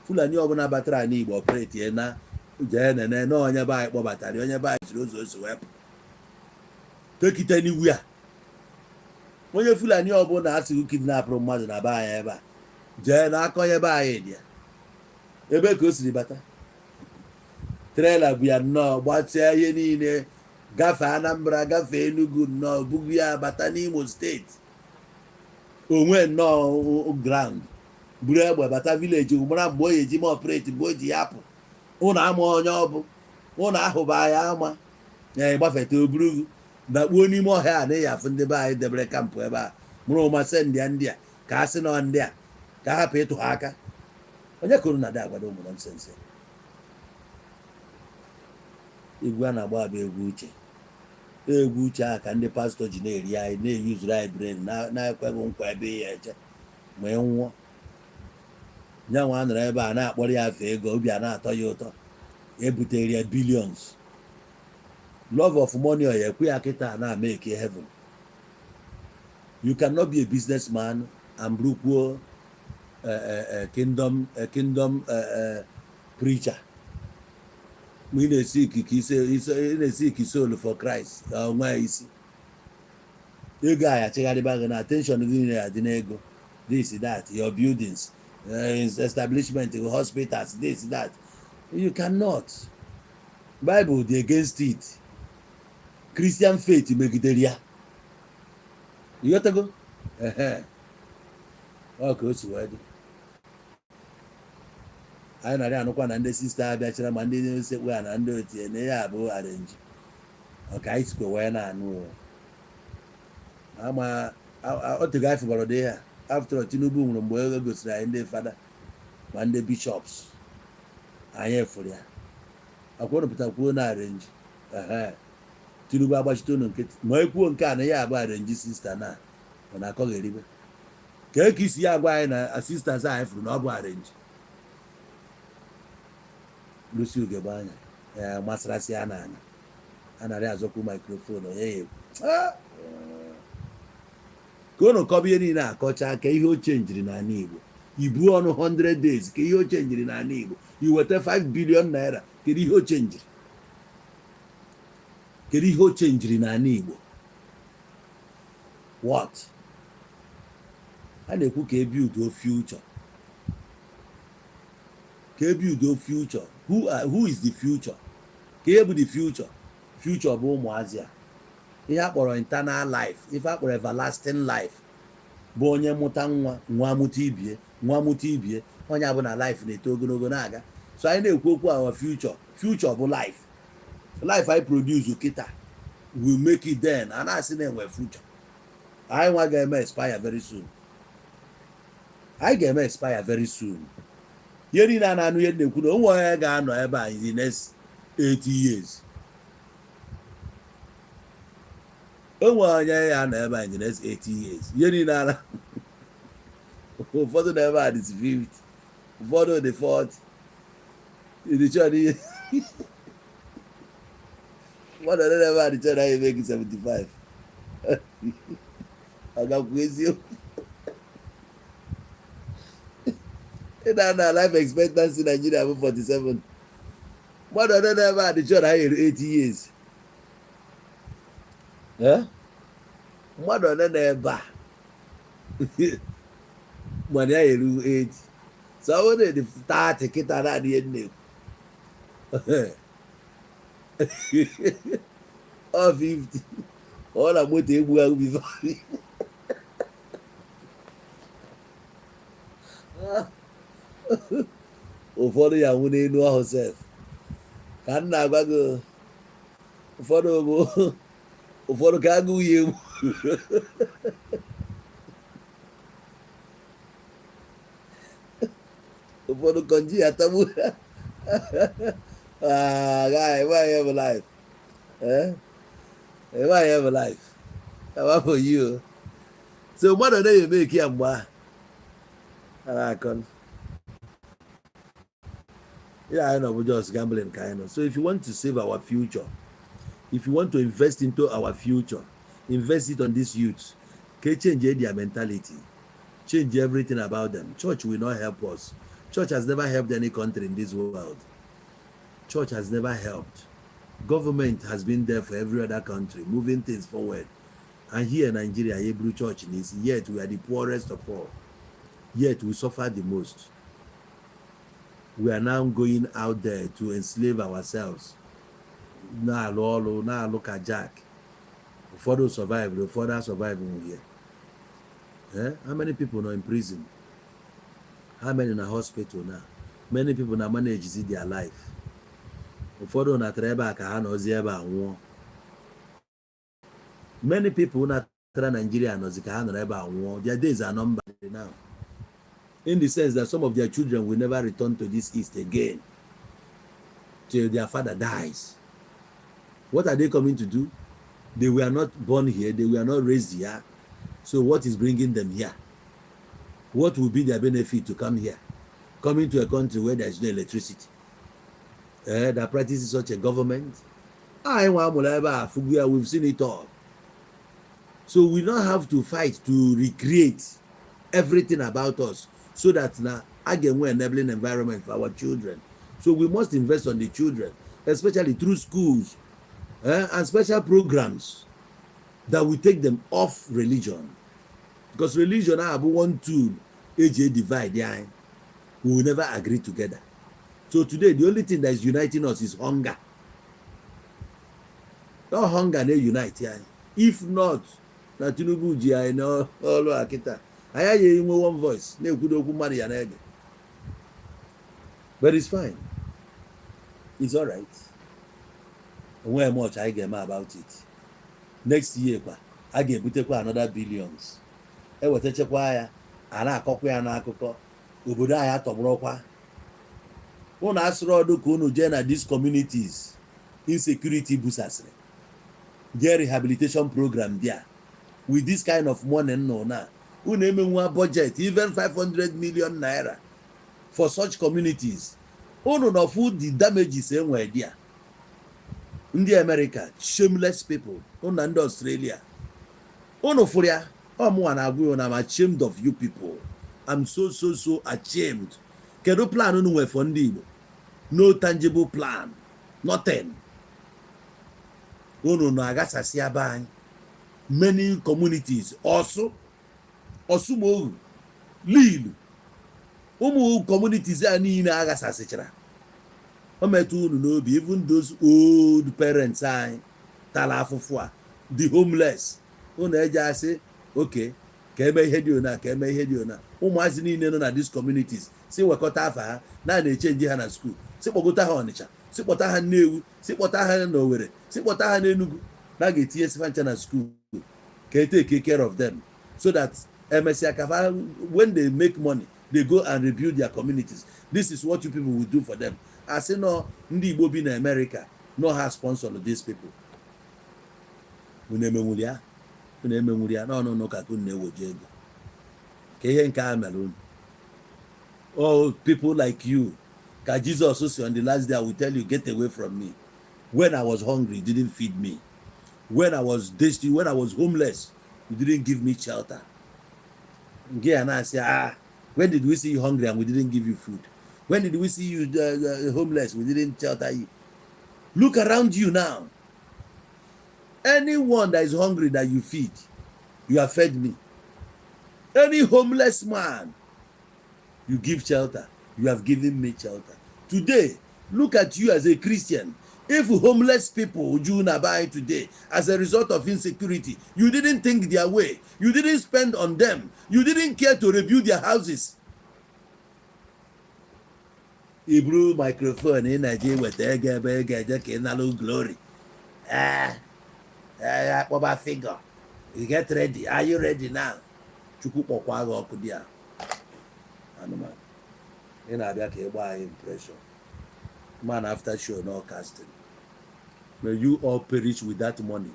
Fulani ọbụla batara ala Igbo operate na jee nene na onye be anyị kpọbatara, onye be anyị siri ụzọ o si wepụ tekite n'iwu ya. Onye Fulani ọbụla asịghị kidnapụrụ mmadụ na be anyị ebe a, jee n'aka onye be anyị dị ya ebe ka o siri bata. Trailer bụ ya nnọọ gbachaa ihe niile, gafee Anambra, gafee Enugu, nnọọ bugu ya bata n'Imo Steeti. Onwe nnọọ ground buru egbe bata village, mara mgbe o eji ma operate, mgbe o ji ya apụ. Ụnụ ama onye ọ bụ, ụnụ ahụba ya ama ya gbafeta oburu dakpuo n'ime ọhịa a na-eyi afụ. Ndị be anyị debere camp ebe a mụrụ ụma send ya ndị a ka a sị nọ ndị a ka a hapụ ịtụ ha aka. Onye kụrụ na ada agwado ụmụ nonsense. Egwu a na-agba bụ egwu uche. Egwu uche a ka ndị pastọ ji na-eri anyị, na-eyuzuru anyị brain, na-ekweghị nkwa ebe ya eje ma ị nwụọ. Nyanwa a nọrọ ebe a na-akpọrọ ya afa ego, obi a na-atọ ya ụtọ, ebutere ya billions. Love of money ọ ya ekwe ya kịta na make heaven. You cannot be a businessman and bụrụkwuo kingdom preacher. Ma ị na-esi ikike ị na-esi ike soul for Christ onwe isi ego a ya chegharịba gị na attention gị niile adị n'ego, this, that, your buildings, establishment, hospitals, this, that. You cannot. Bible dị against it. Christian faith megidere ya. Ịghọtago? Ehe, ọ ka o si wee dị. Anyị narị anụkwa na ndị sister abịachara, ma ndị na-esekpu ha na ndị otie na ihe abụ arrange. Ọka anyị sikwa wee na-anụ o. Ama otego anyị fụbara dị ha. After all, Tinubu nwụrụ mgbe e gosiri anyị ndị fada ma ndị bishops, anyị efuru ya. Akwa pụta kwuo na arrange. Ehe, Tinubu agbachite unu nkịtị ma e kwuo nke a na ya abụ arrange sister na ọ na-akọgheribe ka e ka isi ya agwa anyị na sisters anyị furu na ọ bụ arrange. Lucy ugegbe anya ee masịrasị ya n'anya a narị azọkwu microphone onye ya ekwu. Ah! Ka unu kọba ihe niile akọcha, ka ihe o chenjiri n'ala Igbo. Ibu ọnụ 100 days, ka ihe o chenjiri n'ala Igbo. Iweta 5 billion naira, kedu ihe o chenjiri? Kedu ihe o chenjiri n'ala Igbo? What a na-ekwu, ka e build future, ka e build future. Who is the future? Ka ihe bụ the future? Future bụ ụmụazị a. Ihe a kpọrọ eternal life, ife a kpọrọ everlasting life, bụ onye mụta nwa, nwa mụta ibie, nwa mụta ibie, onye abụ na life na-eto ogologo na-aga. So anyị na-ekwu okwu our future. Future bụ life. Life anyị produce kịta will make it then. A na-asị na enwe future, anyị nwa ga-eme expire very soon. Anyị ga-eme expire very soon. Ihe niile a na-anụ, ihe na-ekwu na onwe onye ga-anọ ebe a in the next 80 years. Onwe onye ya nọ ebe a in the next 80 years. Ihe niile a na ụfọdụ nọ ebe a dị 50, ụfọdụ dị 40. Ịdị chọrọ ihe mmadụ ole nọ ebe a dị chọrọ anyị eme gị 75? Ọ gakwu eziokwu. Ị na life expectancy Nigeria bụ 47. Mmadụ ole nọ ebe a dị chọrọ anyị eru 80 years? Eh? Mmadụ ole nọ ebe a mana ya eru 80? So ọ bụrụ na dị 30 kịta, naanị ihe m na-ekwu ọ 50, ọ na moto egbu ahụ before. Ụfọdụ ya nwụ n'elu ọhụ sef ka m na-agwa gị. Ụfọdụ bụ ụfọdụ ka agụụ ya egbu. Ụfọdụ kọnji ya tagbu. Ah, guy, why you have life? Eh? Why you have life? How for you? So mmadụ na-eme eke ya mgbe ahụ a na-akọ ya, anyị nọ bụ just gambling ka anyị nọ. So if you want to save our future, if you want to invest into our future, invest it on these youths. Ka e change their mentality, change everything about them. Church will not help us. Church has never helped any country in this world. Church has never helped. Government has been there for every other country, moving things forward, and here in Nigeria, eburu church n'isi, yet we are the poorest of all, yet we suffer the most. We are now going out there to enslave ourselves, na-alụ ọrụ, na-alụ ka jack. Ụfọdụ survive, ụfọdụ survive here. Eh? How many people nọ in prison? How many na hospital now? Many people na manage their life. Ụfọdụ natara ebe a ka ha nọzi ebe a nwụọ. Many people natara Nigeria nọzi ka ha nọrọ ebe a nwụọ. Their days are numbered now, in the sense that some of their children will never return to this east again till their father dies. What are they coming to do? They were not born here. They were not raised here. So what is bringing them here? What will be their benefit to come here, coming to a country where there is no electricity, that practices such a government? Anyị nwa amụrụ ebe a fugu ya. We've seen it all, so we don't have to fight to recreate everything about us so that na a ga-enwe enabling environment for our children. So we must invest on the children, especially through schools and special programs that will take them off religion, because religion abụ one tool eji divide anyị. We will never agree together. So today, the only thing that is uniting us is hunger. No, hunger na-unite anyị. If not na Tinubu ji anyị n'ọrụ a kịta, anyị agaghị enwe one voice na-ekwudo okwu mmadụ ya na-ege. But it's fine, it's alright. Onweghị much anyị ga-eme about it. Next year kwa, a ga-ebutekwa another billions, ewetachakwa ya, a na-akọkwa ya n'akụkọ. Obodo anyị atọgbọrọkwa. Unu asịrị ọdụ ka unu jee na these communities insecurity busasịrị, jee rehabilitation program there with this kind of money nọ na unu emenwa budget, even 500 million naira for such communities. Unu nọ fụ the damages enwere there. Ndị America, shameless people, unu na ndị Australia, unu fụrụ ya. Ọ mụnwa na-agwa you na I'm ashamed of you people. I'm so, so, so ashamed. Kedu plan unu nwere for ndị Igbo? No tangible plan, nothing. Unu na-aghasasị ebe anyị, many communities, Ọsụ, Ọsụmohu, Lilu, ụmụ communities a niile aghasasịchara. O metụ unu n'obi? Even those old parents anyị tara afụfụ a, the homeless, unu eje asị oke ka eme ihe dị ona, ka eme ihe dị ona. Ụmụazị niile nọ na these communities, si wekọta afa ha na na-echenji ha na school, si kpọgota ha Ọnịcha, si kpọta ha Nnewi, si kpọta ha n'Owerri, si kpọta ha n'Enugu, na a ga-etinye sifa ncha na school ka e take care of them, so that emesịa ka fa, when they make money, they go and rebuild their communities. This is what you people will do for them. Asị nọ ndị Igbo bi na America nọ ha sponsor these people. Unu emenwuri ya, unu emenwuri ya n'ọnụ ụka ka unu na-eweje ego ka ihe nke a mere unu. All people like you ka Jesus si, "On the last day I will tell you, 'Get away from me. When I was hungry, you didn't feed me. When I was thirsty, when I was homeless, you didn't give me shelter.'" Nke ya na-asị, "Ah, when did we see you hungry and we didn't give you food? When did we see you homeless, we didn't shelter you?" Look around you now. Anyone that is hungry that you feed, you have fed me. Any homeless man you give shelter, you have given me shelter. Today, look at you as a Christian. If homeless people ju na buy today as a result of insecurity, you didn't think their way, you didn't spend on them, you didn't care to rebuild their houses. I buru microphone, ị na-eje weta ego ebe ị ga-eje ka ị nalụ glory. Ee ee, akpọba figure. You get ready. Are you ready now? Chukwu kpọkwa gị ọkụ dị a. Anụmanụ, ị na-abịa ka ị gbaa anyị impression. Man after show, no casting. May you all perish with that money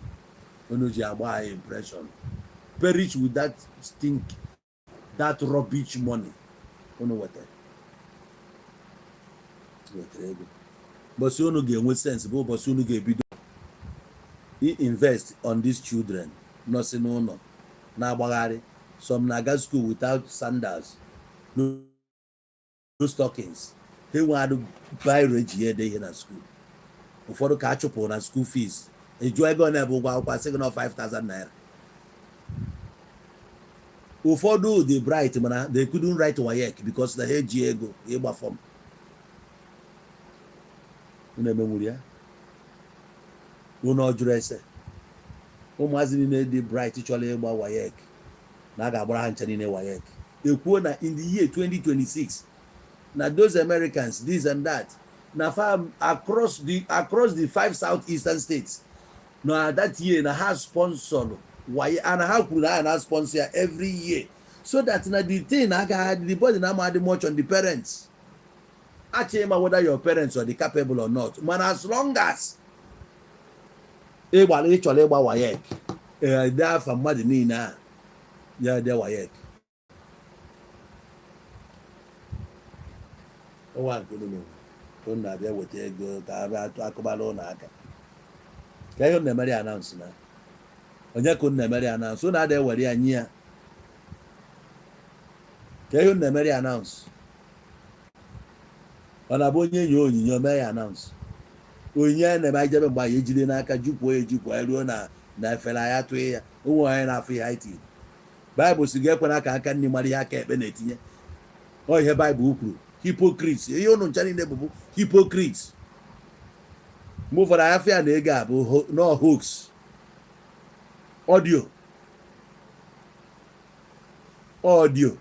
unu ji agba anyị impression. Perish with that stink, that rubbish money unu wetara. Wetara ego. Ụbọchị unu ga-enwe sense bụ ụbọchị unu ga-ebido invest on these children nọsị n'ụlọ na-agbagharị. Some na-aga school without sandals, no stockings. Ha enweghị biro eji ya ede ihe na school. Ụfọdụ ka a chụpụrụ na school fees. Ejụọ ego na-ebe ụgwọ akwụkwọ, asị gị na 5000 naira. Ụfọdụ dị bright, mana they couldn't write WAEC because na ha eji ego ịgba form. Unu emenwuru ya? Unu ọ jụrụ ese ụmụazị niile dị bright chọrọ ịgba WAEC na a ga-agbara ha ncha niile WAEC? Ekwuo na in the year 2026 na those Americans, this and that, na farm across the five southeastern states na that year na ha sponsor WAEC, and ha kwuru na ha na sponsor ya every year so that na the thing agaghị, the burden ama adị much on the parents. Achọ ịma whether your parents are the capable or not, mana as long as ịgbara, ịchọrọ ịgba WAEC, ede afa mmadụ niile a ya de WAEC. Ụwa nke unu mere, unu na-abịa weta ego ka a bịa akụbara ụlọ aka ka ihe unu na-emere ya announce na onye ka unu na-emere ya announce. Unu ada ewere ya nye ya ka ihe unu na-emere ya announce. Ọ na-abụ onye enyi onyinye mee ya announce. Onyinye anyị na-eme, anyị jebe mgbe anyị ejide n'aka jupụo ya, ejupụ anyị ruo na efere anyị atụghị ya ụmụ anyị na-afụ ihe anyị tiri. Baịbụl si ga-ekwena ka aka nri mara ihe aka ekpe na-etinye. Ọ ihe Baịbụl kwuru. Hypocrites, ihe ụnụ ncha niile bụbu hypocrites. Mgbe ụfọdụ anyị afọ ya na ego a bụ no hoax, audio, audio,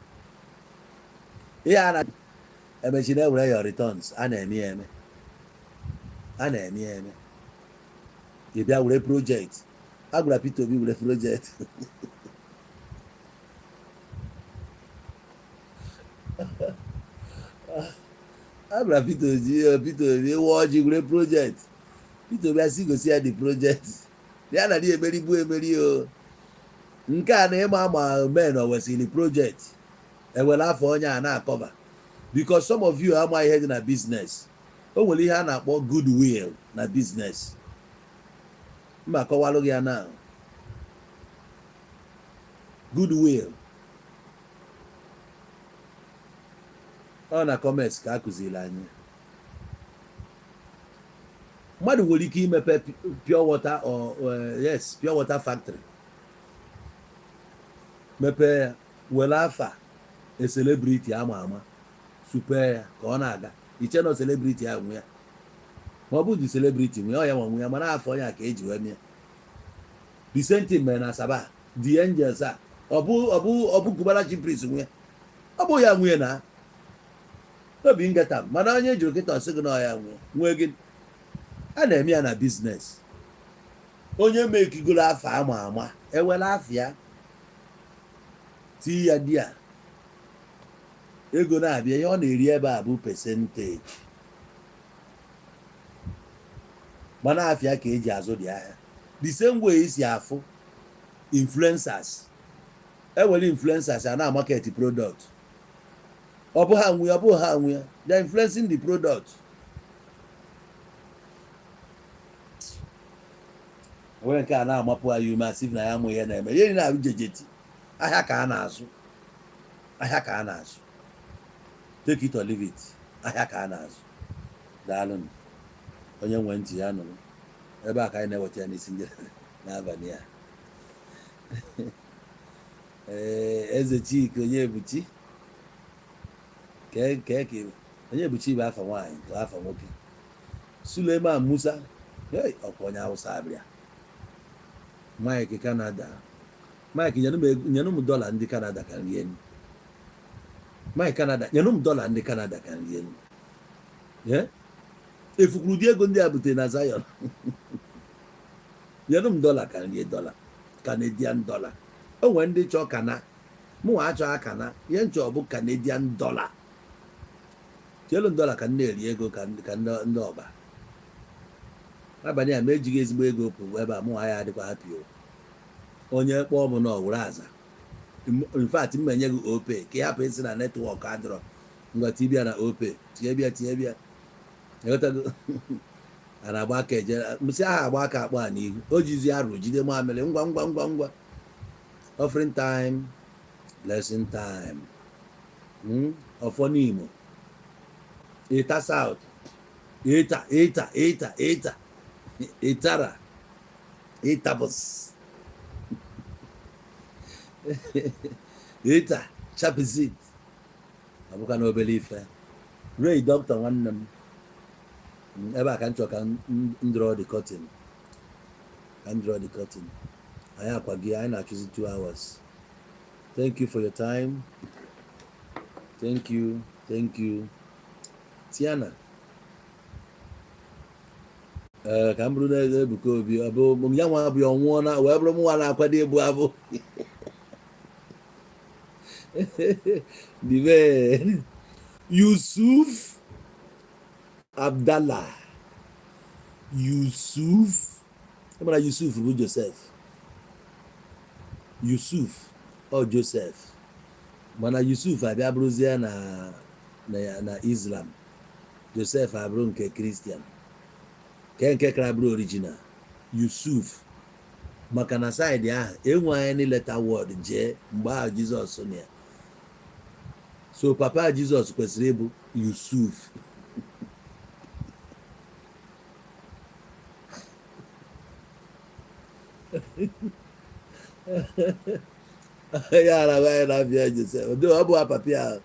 ihe a na Emechi na-ewere your returns. A na-eme ya eme, a na-eme ya eme. Ị bịa were project a gwara Peter Obi were project. A gwara Peter Obi, Peter Obi ịwa ọjị, were project. Peter Obi asị gosi ya the project ya na dị emeri bụ emeri o. Nke a na ịma ama men o wesịrị project ewere afọ onye a na-akọva, because some of you ama ihe dị na business. O nwere ihe a na-akpọ goodwill na business. Mma kọwalụ gị ya na goodwill ọ na commerce ka a kụziri anyị. Mmadụ nwere ike imepe pure water or yes, pure water factory, mepee ya, were afa a celebrity ama ama supee ya ka ọ na-aga. Iche na celebrity ahụ nwe ya, ma ọ bụ dị celebrity nwe ya, ọ ya nwa nwe ya, mana afọ ya ka eji wee mee. The same thing mere na Asaba, the Angels a. Ọ bụ Cubana Chief Priest nwe ya? Ọ bụ ya nwunye na obi ngeta, mana onye jụrụ kịta, ọsị gị na ọ ya nwe nwee gị. A na-eme ya na business. Onye mekigoro afọ ama ama, ewere afọ ya tii ya di a, ego na-abịa. Ihe ọ na-eri ebe a bụ percentage, mana afịa ka eji azụ dị ahịa. The same way esi afụ influencers, ewere influencers a na-market product. Ọ bụ ha nwe, ọ bụ ha nwe ya, they are influencing the product. Nwere nke a na-amapụ anyị ume, asị na ya mụ ihe na-eme ihe na-abụ jejeti. Ahịa ka a na-azụ, ahịa ka a na-azụ. Take it or leave it, ahịa ka a na-azụ. Daalụnụ. Onye nwe ntị ya nụrụ. Ebe a ka anyị na-eweta ya n'isi njedebe n'abalị a. Ee, Eze Chika Onyebuchi, kee kee ka Onyebuchi bụ afa nwaanyị ka afa nwoke. Suleiman Musa, hey, ọkwa onye Awụsa abịa. Mike Canada, Mike, nyenụ m dọla ndị Canada ka m rie. Mike Canada, nyenụ m dọla ndị Canada ka m rie. Yeah? Efukwuru ụdị ego ndị a butere na Zion. Nyenụ m dọla ka m rie, dọla Canadian dollar. O nwere ndị chọọ kana, mụnwa achọ akana. Ihe nchọ bụ Canadian dollar. Tielu m dọla ka m na-eri ego ka ndị ọba abalị a ma ejighị ezigbo ego pụ ebe a. Mụnwa ya adịkwa happy o. Onye kpọọ m na ọwụrụ aza, in fact, m enye gị Opay ka ị hapụ isi na network adịrọ. Ngwa, tibịa na Opay, tinye bịa, tinye bịa. Ịghọtago? A na-agba aka eje msị ahụ, agba aka akpọ a n'ihu. O jizi arụ jide mamịrị. Ngwa ngwa ngwa ngwa, offering time, blessing time. Ọfọ n'Imo, ịta south, ịta ịta ịta ịta ịtara ịtabụs ịta chapizit. Ọ bụkwa na obere ife. Ray dọkịta nwanne m, ebe a ka m chọrọ ka m draw the curtain, ka m draw the curtain. Anyị akwa gị, anyị na-achụzi 2 hours. Thank you for your time. Thank you, thank you. Tiana, ee, ka m bụrụ na Ebuka Obi, ọ bụ ya nwa bụ ya ọnwụọ na wee bụrụ m nwa na-akwado ebu abụ the man Yusuf Abdallah Yusuf. Ịmara Yusuf bụ Joseph. Yusuf ọ Joseph, mana Yusuf abịa bụrụzie na Islam, Joseph abụrụ nke Christian, ke nke kara bụrụ original Yusuf, maka na side ahụ enwe anyị letter word jee mgbe ahụ Jizọs na ya. So papa Jizọs kwesịrị ịbụ Yusuf. Ya ara anyị na-abịa Josef, ọ bụ papa ya.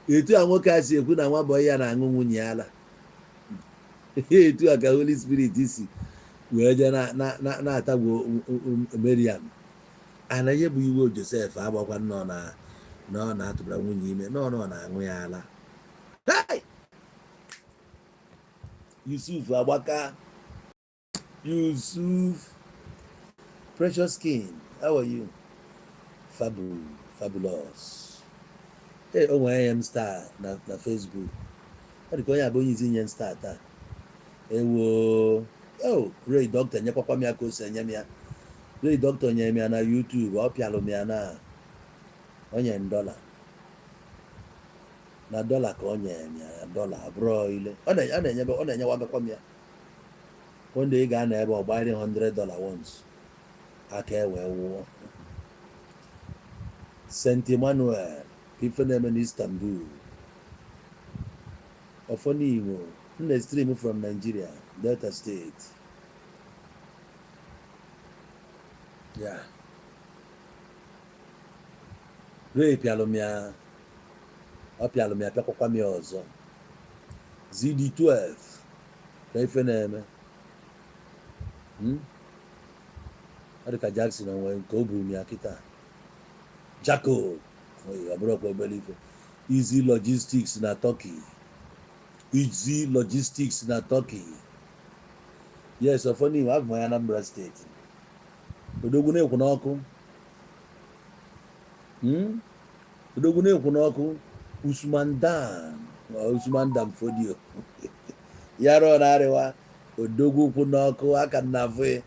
Etu a nwoke a si ekwu na nwa boy ya na-aṅụ nwunye ya ala, etu a ka Holy Spirit si wee jee na-atagbu Miriam. Ana ihe bụ iwe Josef agbakwa nnọọ na ọ na-atụbara nwunye ime, nọọ na ọ na-aṅụ ya ala. Yusuf Agbaka, Yusuf Precious King, how are you? Fabulous. Ee, o nwere nye m star na Facebook. Ọ dị ka onye abụ onye izi nye m star taa. Ewo o, Ray Doctor nyekwakwa m ya ka o si enye m ya. Ray Doctor nyere m ya na YouTube. Ọ pịalụ m ya na o nye m dọla na dọla ka o nyere m ya na dọla abụrọ ile. Ọ na-enyebe, ọ na-enyewagakwa m ya. One day ị ga-anọ ebe ọ gbanyere $100 once, aka e wee wụọ. St. Emmanuel ka ife na-eme n'Istanbul. Ọfọnimo m na stream from Nigeria, Delta State. Ya Ray pịalụ m ya, ọ pịalụ m ya, pịakwakwa m ya ọzọ. ZD12 ka ife na-eme. Ọ dị ka Jackson o nwere nke o buru m ya kịta. Jaco, ọ bụrụkwa obere ife. Easy Logistics na Turkey, Easy Logistics na Turkey. Yes, ọfọnimo abụ m onye Anambra Steeti. Odogwu na-ekwu n'ọkụ. Odogwu na-ekwu n'ọkụ. Usman Dan, Usman Dan Fodio ya rụọ na arịwa. Odogwu kwụ n'ọkụ aka nna-afụ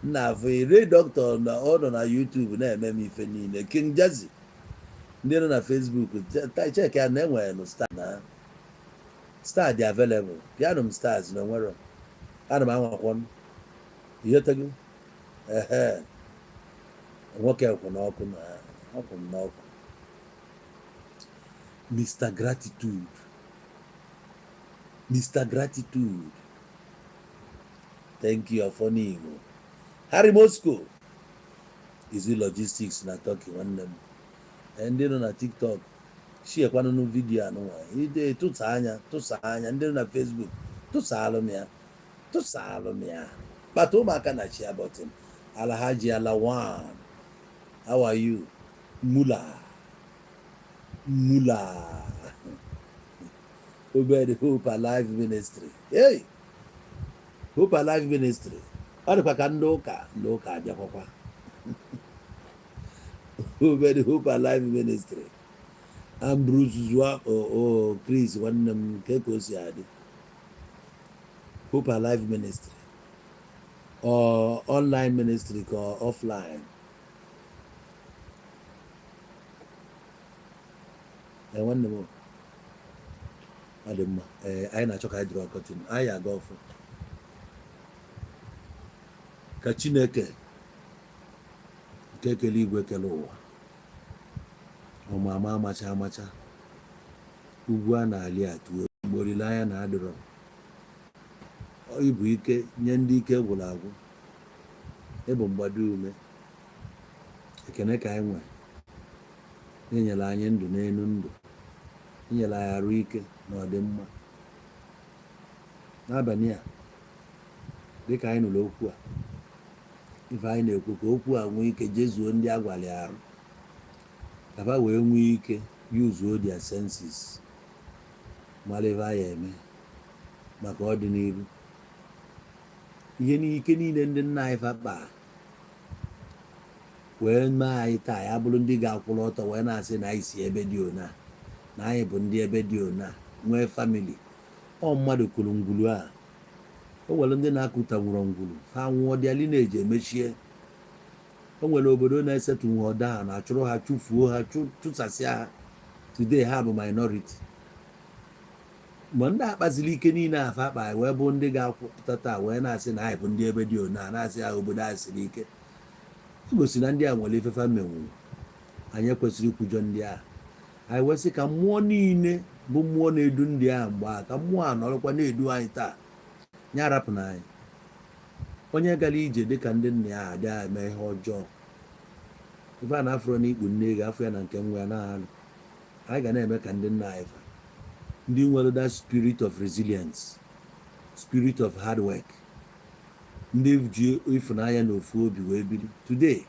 nna-afụ. Ray Doctor na ọ nọ na YouTube na-eme m ife niile. King Jazzy, ndị nọ na Facebook, check ya na enwere nụ star na star dị available. Pịanụ m stars na onwero ana m anwakwọ m ihetago. Ehe, nwoke kwụ n'ọkụ na ọkwụ m n'ọkụ. Mr. Gratitude, Mr. Gratitude, thank you. Ọfọnigbo Harry Moscow, Easy Logistics na Turkey, nwanne m. Ndị nọ na TikTok, shiekwanụnụ video anụnwa ide tụsa anya, tụsa anya. Ndị nọ na Facebook, tụsaalụ m ya, tụsaalụ m ya. Kpata ụmụaka na share button. Alhaji Alawan, how are you? Mula Mula Obed, Hope Alive Ministry. Hey, Hope Alive Ministry, ọ dịkwa ka ndị ụka, ndị ụka abịakwakwa. Obed, Hope Alive Ministry. Ambrose Zua o Chris, nwanne m, nke ka o si adị. Hope Alive Ministry, ọ online ministry ka ọ offline? Ee, nwanne m, ọ dị mma. Ee, anyị na-achọ ka anyị dụrụ ọkọtị, anyị aga ọfụ ka Chineke nke kele igwe, kele ụwa, ọmama amacha amacha ugwu a na-alị atụ mgbe olileanya na-adịrọ, ịbụ ike nye ndị ike gwụrụ agwụ, ịbụ mgbado ume. Ekene ka anyị nwere enyere anyị ndụ n'elu ndụ, enyere anyị arụ ike na ọdịmma. N'abalị a, dịka anyị nụrụ okwu a, ife anyị na-ekwu ka okwu a nwee ike jezuo ndị a gwara ya arụ, ka fa wee nwee ike yuzuo their senses, mara ife a ya eme maka ọdịnihu. Ihe n'ike niile ndị nna anyị fa kpaa wee mee anyị taa, ya bụrụ ndị ga-akwụrụ ọtọ wee na-asị na anyị si ebe dị ona, na anyị bụ ndị ebe dị ona, nwee family. Ọ mmadụ kụrụ ngwuru a, o nwere ndị na-akụtanwuro ngwuru fa nwụọ, their lineage emechie. O nwere obodo na-esetụnwu ọda na achụrụ ha, chụfuo ha, chụsasịa ha. Today ha bụ minority. Mgbe ndị akpaziri ike niile afa akpa wee bụ ndị ga-akwụpụta taa wee na-asị na anyị bụ ndị ebe dị ona, na-asị ha obodo anyị siri ike, o gosi na ndị a nwere ifefa menwu. Anyị ekwesịrị ikwujọ ndị a. Anyị wee sị ka mmụọ niile bụ mmụọ na-edu ndị a mgbe a, ka mmụọ a nọrọkwa na-edu anyị taa, ya arapụ na anyị. Onye gara ije dịka ndị nna ya adịghị eme ihe ọjọọ. Ife a na-afụrọ n'ikpu nne ego afọ ya na nke nwa ya na-alụ. Anyị ga na-eme ka ndị nna anyị fa, ndị nwere that spirit of resilience, spirit of hard work, ndị ji ịfụnanya na ofu obi wee biri. Today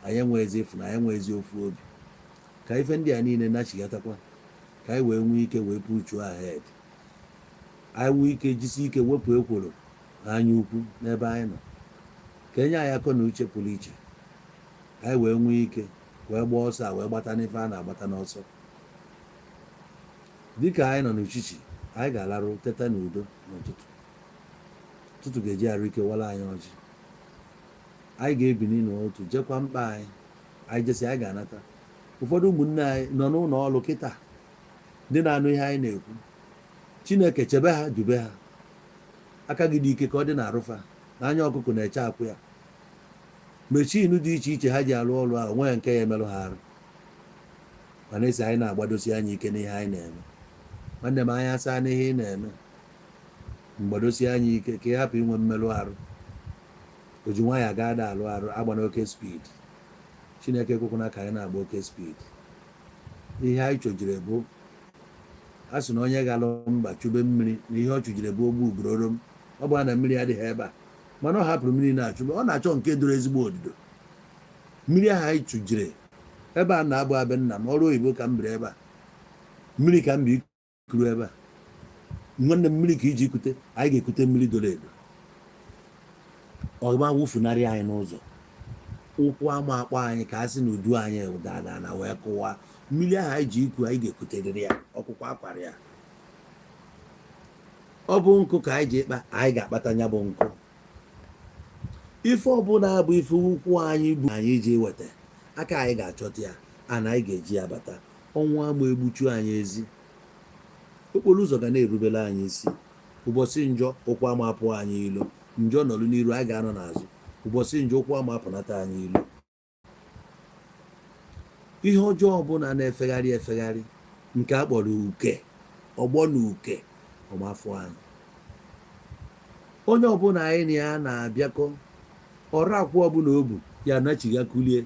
anyị enweghịzi ịfụnanya, enweghịzi ofu obi. Ka ife ndị a niile nachigatakwa, ka anyị wee nwee ike wee push ahead. Anyị nwee ike jisi ike wepụ ekworo na anya ukwu n'ebe anyị nọ, ka enye anyị akọ na uche pụrụ iche, anyị wee nwee ike wee gbaa ọsọ a, wee gbata n'ife a na-agbata n'ọsọ. Dịka anyị nọ n'uchichi, anyị ga-alarụ teta n'udo. N'ụtụtụ ụtụtụ ga-eji arụ ike wara anyị ọjị. Anyị ga-ebini n'otu jekwa mkpa anyị. Anyị jesi, anyị ga-anata. Ụfọdụ ụmụnne anyị nọ n'ụlọ ọrụ kịta, ndị na-anụ ihe anyị na-ekwu. Chineke chebe ha, dube ha. Aka gị dị ike ka ọ dị na-arụfa n'anya. Ọkụkọ na-eche akwụ ya. Machine dị iche iche ha ji arụ ọrụ ahụ, nwee nke ya emerụ ha arụ. Mana esi anyị na-agbadosi anya ike n'ihe anyị na-eme. Nwanne m, anya saa n'ihe ị na-eme, mgbadosi anya ike ka ị hapụ inwe mmerụ arụ. O ji nwayọọ aga, ada alụ arụ agba n'oke speed. Chineke ekwekwana ka anyị na-agba oke speed. Ihe anyị chọjiri bụ, a sị na onye ga-alụ mba chube mmiri na ihe ọ chụjiri bụ ogbu ugbororom. Ọ bụ na mmiri adịghị ebe a, mana ọ hapụrụ mmiri na-achụbe, ọ na-achọ nke doro ezigbo odido. Mmiri ahụ anyị chụjiri ebe a na-abụ abịa nna m ọrụ oyibo ka m biri ebe a. Mmiri ka m bi ikuru ebe a. Nwanne m, mmiri ka iji ikute, anyị ga-ekute mmiri doro edo. Ọgba wụfunarị anyị n'ụzọ, ụkwụ ama akpọ anyị, ka a sị na udu anyị dada na wee kụwa. Mmiri ahụ anyị ji iku, anyị ga-ekuterịrị ya. Ọkụkọ akwara ya, ọ bụ nkụ ka anyị ji ịkpa, anyị ga-akpata ya bụ nkụ. Ife ọbụla bụ ife ukwu anyị bụ anyị ji weta aka, anyị ga-achọta ya, ana anyị ga-eji ya bata. Ọnwụ ama egbuchu anyị ezi. Okporo ụzọ ga na-erubere anyị isi. Ụbọchị njọ, ụkwụ ama apụ anyị ilo. Njọ nọrụ n'iru, anyị ga-anọ n'azụ. Ụbọchị njọ, ụkwụ ama apụnata anyị ilo. Ihe ọjọọ ọbụla na-efegharị efegharị, nke a kpọrọ uke ọgbọ na uke ọmafụ anyị, onye ọbụla anyị na ya na-abịakọ, ọrụ akwụ ọbụla o bu ya nachigha kulie.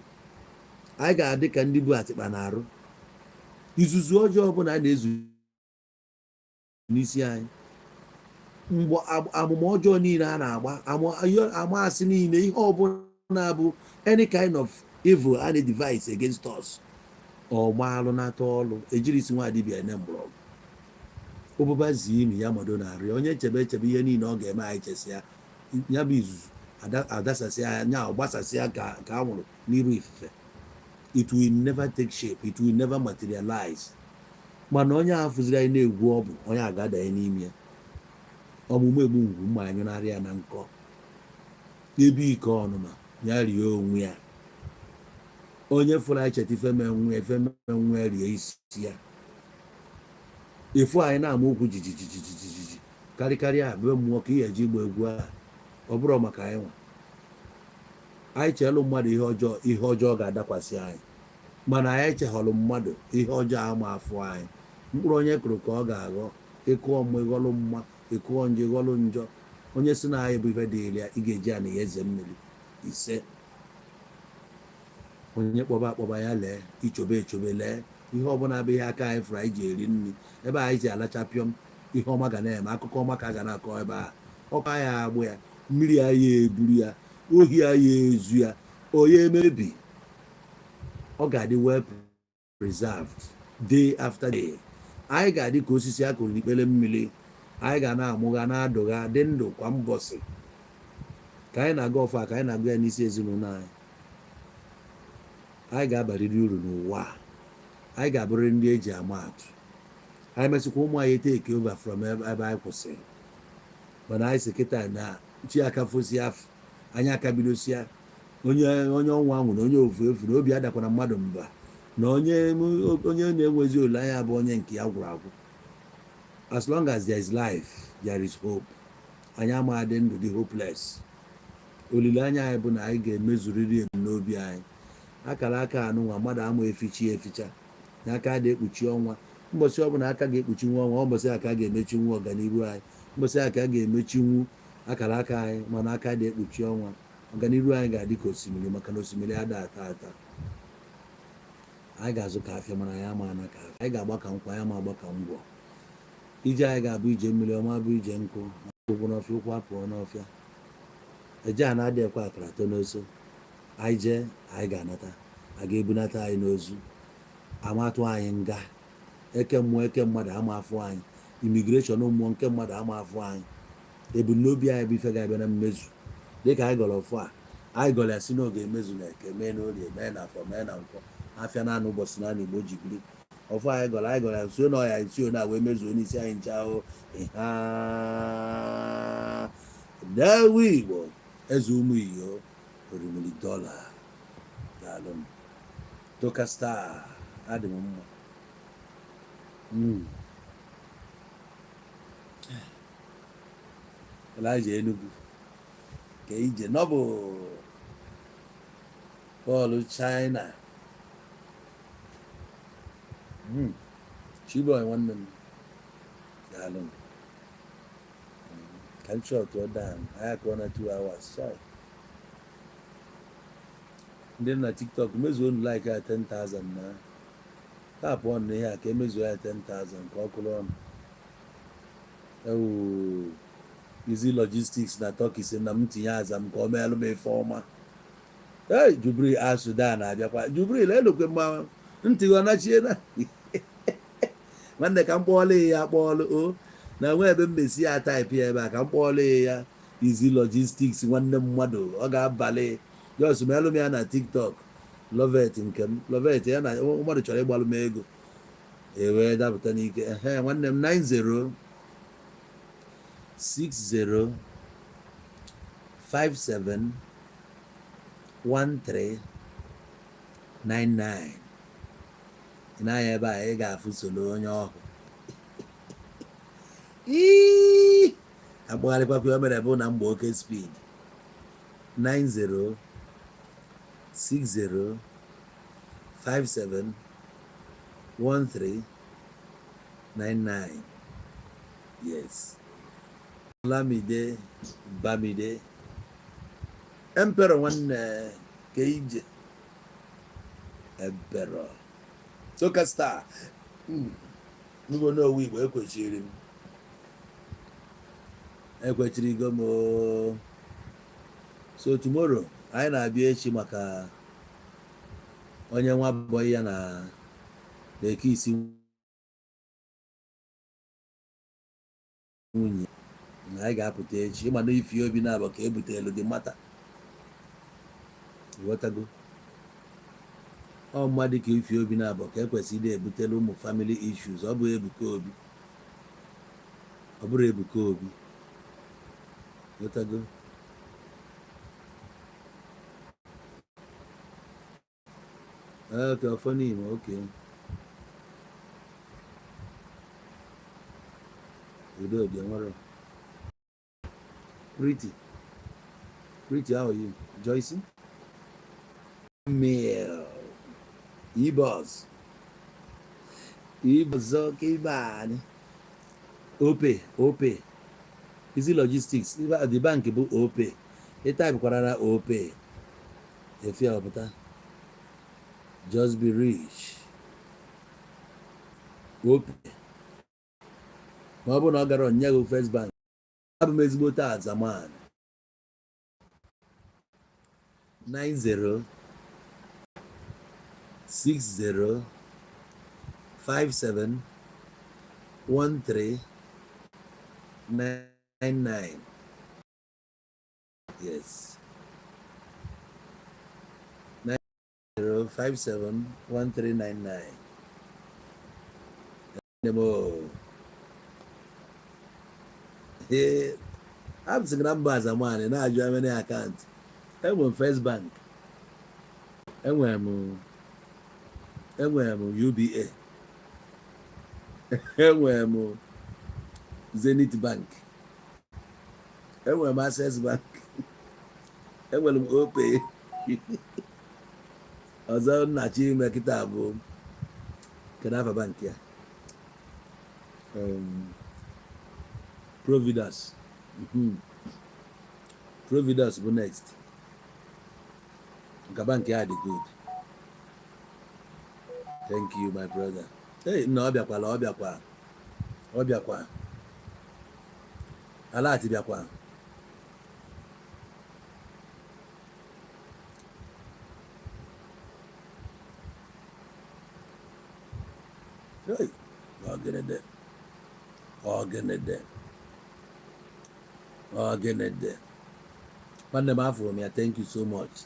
Anyị ga-adị ka ndị bu atịkpa na-arụ. Izuzu ọjọọ ọbụla a na-ezu n'isi anyị, mgbe amụma ọjọọ niile a na-agba, ama asị niile, ihe ọbụla bụ any kind of evil a na-devise against us, ọmalụ nata ọlụ ejiri isi nwa dibịa ene mgbọrọgwụ ụbụba zie imi ya mado na-arịọ onye chebe echebe. Ihe niile ọ ga-eme anyị, chesịa ya bụ izuzu adasasịa ya nya gbasasịa ka a nwụrụ n'iru ifufe. It will never take shape, it will never materialize. Mana onye ahụ fụziri anyị na-egwu, ọ bụ onye a ga-adanye n'ime ya. Ọmụmụ egbu ngwu mma anyụnarị ya na nkọ ebe ike ọnụma ya rie onwe ya. Onye fụrụ anyị cheta ife mee nwa, ife mee nwa ya, rie isi ya. Efu anyị na-ama okwu jijijijijiji karịkarị a be mmụọ ka ihe eji igba egwu a. Ọ bụrụ maka anyị nwa, anyị chelụ mmadụ ihe ọjọọ, ihe ọjọọ ga-adakwasị anyị. Mana anyị echeghọrọ mmadụ ihe ọjọọ ama afụ anyị. Mkpụrụ onye kụrụ ka ọ ga-aghọ. Ịkụọ mma, ịghọlụ mma; ịkụọ njọ, ịghọlụ njọ. Onye si na anyị bụ ife dịrị ya, ị ga-eji ya na ya eze mmiri ise. Onye kpọba akpọba ya, lee ichobe echobe, lee ihe ọbụla bụ ihe aka anyị fụrụ anyị ji eri nri. Ebe anyị ji alacha pịọm, ihe ọma ga na-eme, akụkọ ọma ka a ga na-akọ ebe a. Ọkụ anyị agbụ ya, mmiri anyị eburu ya, ohi anyị ezu ya, onye emebi, ọ ga-adị well preserved day after day. Anyị ga-adị ka osisi a kụrụ n'ikpere mmiri. Anyị ga na-amụgha, na-adụgha, dị ndụ kwa mbọsị. Ka anyị na-aga ọfụ a, ka anyị na-agụ ya n'isi ezinụlọ anyị, anyị ga-abarịrị uru n'ụwa a. Anyị ga-abụrịrị ndị eji ama atụ. Anyị mesịkwa, ụmụ anyị take over from ebe anyị kwụsịrị. Mana anyị si kịta na chi aka fosi afọ anyị aka bidosia. Onye ọnwa anwụ na onye ofu efu na obi adakwana mmadụ mba, na onye na-enwezi olileanya bụ onye nke ya gwụrụ agwụ. As long as there is life, there is hope. Anyị amaghị ndụ dị hopeless. Olileanya anyị bụ na anyị ga-emezurịrị ebumnobi anyị. Akara aka anụnwa, mmadụ ama efichi eficha n'aka dị ekpuchi ọnwa. Mbọsị ọbụla aka ga-ekpuchi nwa ọnwa, mbọsị aka ga-emechi nwa ọganiru anyị, mbọsị aka ga-emechinwu akara aka anyị. Mana aka dị ekpuchi ọnwa, ọganiru anyị ga-adị ka osimiri, maka na osimiri ada ata ata. Anyị ga-azụ ka afịa, mana anyị ama ana ka afịa. Anyị ga-agba ka nkwụ, anyị ama agba ka ngwọ. Ije anyị ga-abụ ije mmiri ọma, bụ ije nkụ. Ụkwụ n'ọfịa, ụkwụ apụọ n'ọfịa. Eje a na-adị ekwe akara atọ n'oso. Anyị jee, anyị ga-anata. A ga-ebunata anyị n'ozu, amatụ anyị nga eke mmụọ, eke mmadụ ama afọ anyị. Immigration mmụọ nke mmadụ ama afụ anyị. Ebumnobi anyị bụ ife ga-abịa na mmezu dịka anyị gọrọ ọfụ a. Anyị gọrọ ya si n'oge emezu na Eke, mee n'Orie, mee na Afọ, mee na Nkwọ, afịa naanị ụbọchị naanị Igbo ji biri. Ọfụ anyị gọrọ, anyị gọrọ ya nso na ọya nsi na wee mezuo n'isi anyị ncha ahụ. Ịha dewe Igbo eze ụmụ iyo orimiri dọla. Daalụ m, Toka Star. Adị m mma. Elijah Enugu ka ije nọbụ Paul China. Chiboy nwanne m, daalụ m. Ka m shut down. Anyị akụọ na 2 hours. Chai, ndị na TikTok, mezuo unu like ya 10,000 na tap on na ihe a ka emezuo ya 10,000 ka ọ kụrụ ọnụ. Ewu Easy Logistics na Turkey si na m tinye aza m ka ọ meelụ m ife ọma. Hey, Jubril a Sudan abịakwa. Jubril elokwe mma ntị gị ọ nachie na nwanne ka m kpọọlụ ya akpọọlụ o na nwa ebe m mesi ya type ya ebe a ka m kpọọlụ ya Easy Logistics. Nwanne mmadụ, ọ ga-abalị jos meelụ m ya na TikTok. Lovet nke m, Lovet ya na mmadụ chọrọ ịgbalụ m ego ewee dapụta n'ike. Ehe, nwanne m, 90 60 57 13 99. Ị na-anya ebe a, ị ga-afụ solo onye ọhụ. Ii, akpọgharịkwakwa o mere bụ na mgbe oke speed. 90 60 57 13 99. Yes, Lamide Bamide Emperor nwanne ka ije Emperor Toka Star mbụ n'owu Igbo. Ekwechiri m, ekwechirigo m oo. So tomorrow anyị na-abịa echi maka onye nwa boy ya na na-eke isi nwunye na anyị ga-apụta echi. Ịma na ifi obi na-abụ ka ebutelu dị mata, ghọtago? Ọ mmadụ ka ifi obi na-abụ ka ekwesịrị ịdị ebutelu ụmụ family issues. Ọ bụ Ebuka Obi, ọ bụrụ Ebuka Obi, ghọtago? Okay, ọfọ n'Imo. Okay, udo dị. Nwere Pretty, Pretty, how are you? Joyce Mail Ibos Ibos Kibani Ope Ope Easy Logistics. The bank bụ Ope. Ị typekwara na Ope efi ọpụta. Just be rich Ope. Ma ọ bụrụ na ọ gara onye gị First Bank, abụ m ezigbote azaman. 90 60 57 13 99. Yes, 90 57 1399. Nemo. Ee, abụ sị na mba azamani na-ajụ amene account. Enwere m First Bank, enwere m UBA, enwere m Zenith Bank, enwere m Access Bank, enwere m Opay. Ọzọ nnachi ime kịta bụ kedu afa bank ya? Providus. Providus bụ next nke bank ya dị good. Thank you, my brother. Hey, nna, ọ bịakwala, ọ bịakwa, ọ bịakwa alert bịakwa. Hey, ọ gịnị dị? Ọ gịnị dị? Ọ gịnị dị? Nwanne m, afụrụ m ya. Thank you so much.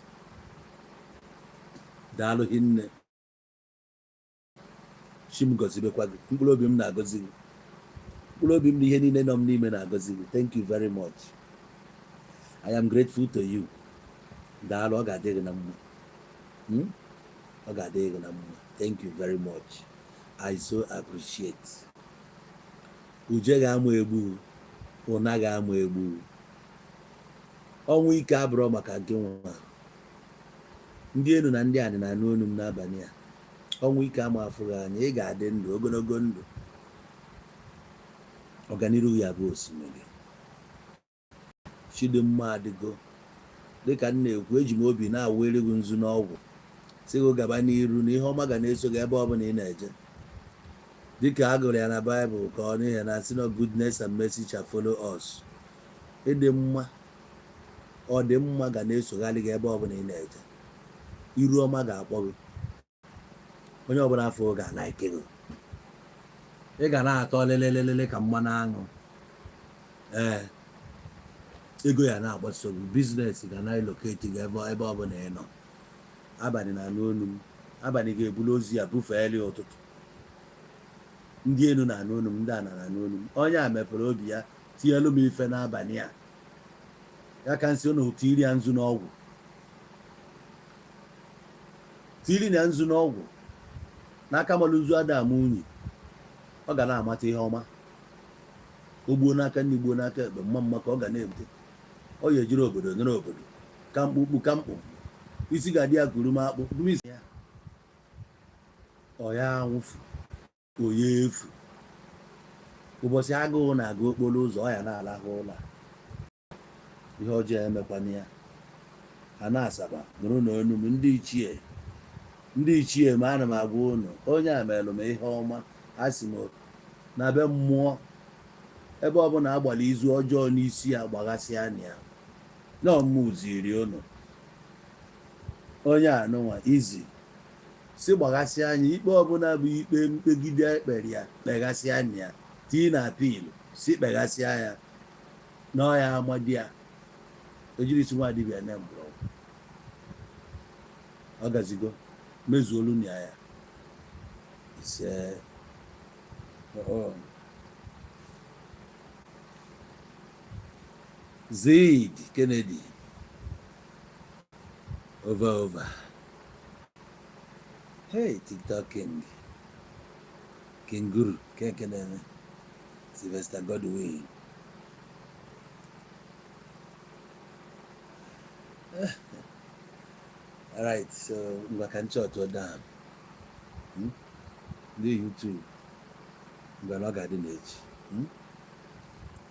Daalụ hinne. Chi m gọzibekwa gị. Mkpụrụ obi m na-agọzi gị. Mkpụrụ obi m na ihe niile nọ m n'ime na-agọzi gị. Thank you very much. I am grateful to you. Daalụ. Ọ ga-adị gị na mma. Ọ ga-adị gị na mma. Thank you very much. I so appreciate. Uje ga-amụ egbu, ụna ga-amụ egbu. Ọnwụ ike abụrọ maka gị nwa. Ndị enu na ndị anị na-anụ olu m n'abalị a. Ọnwụ ike ama afụghị anya. Ị ga-adị ndụ ogologo ndụ. Ọganiru ya bụ osimiri. Chidimma adịgo. Dịka m na-ekwu, eji m obi na-awụ gị nzu n'ọgwụ, sị gị gaba n'iru na ihe ọma ga na-eso gị ebe ọbụla ị na-eje, dịka a gụrụ ya na Baịbụl, ka ọ n'ihe na asị na goodness and mercy shall follow us. Ịdị mma, ọ dị mma, ga na-esogharị gị ebe ọbụla ị na-eje. Iru ọma ga-akpọ gị. Onye ọbụla afọ ga-alaike gị. Ị ga na-atọ lelelelele ka mmanụ aṅụ. Ee, ego ya na-agbaso gị. Business ga na-elocate gị ebe ọbụla ị nọ. Abalị na-anụ olu m. Abalị ga-ebulu ozu ya bufeeli ụtụtụ. Ndị elu na-anụ olu m, ndị ana na-anụ olu m. Onye a mepere obi ya tinyelu m ife n'abalị a. Ya ka nsị ụnụ tiri ya nzu n'ọgwụ, tiri ya nzu n'ọgwụ n'aka. Malụ nzu ada ama unyi. Ọ ga na-amata ihe ọma. O gbuo n'aka nri, gbuo n'aka ekpe, mma mma ka ọ ga na-ebute. Ọ ya ejiri obodo nọrọ obodo ka mkpukpu ka mkpụmkpụ. Isi ga-adị ya kuru m akpụ dum isi ya. Ọ ya anwụfu onye efu. Ụbọchị agụụ na-aga okporo ụzọ, ọ ya na-alahụ ụla. Ihe ọjọọ emekwana ya. A na-asaba nụrụ na onu m. Ndị ichie, ndị ichie m, ana m agwa unu, onye a melụ m ihe ọma. A sị m na be mmụọ, ebe ọbụla agbara izu ọjọọ n'isi ya, gbaghasịa na ya na ọmụ ziri unu. Onye anụnwa izi si gbaghasịa anya. Ikpe ọbụla bụ ikpe mkpegide ekpere ya, kpeghasịa anya ya, tii na appeal, si kpeghasịa ya n'ọya. Amadi ya ejiri isi nwa dibịa ne mgbọrọgwụ. Ọ gazigo mezuolu na ya. Ise ọ. Zid Kennedy, over over. Hey, TikTok King, Kinguru keke na-eme. Sylvester Godwin. Alright, so ngwa ka nchọ ọtụ down. Ndị YouTube, ngwa na ọ ga-adị n'echi.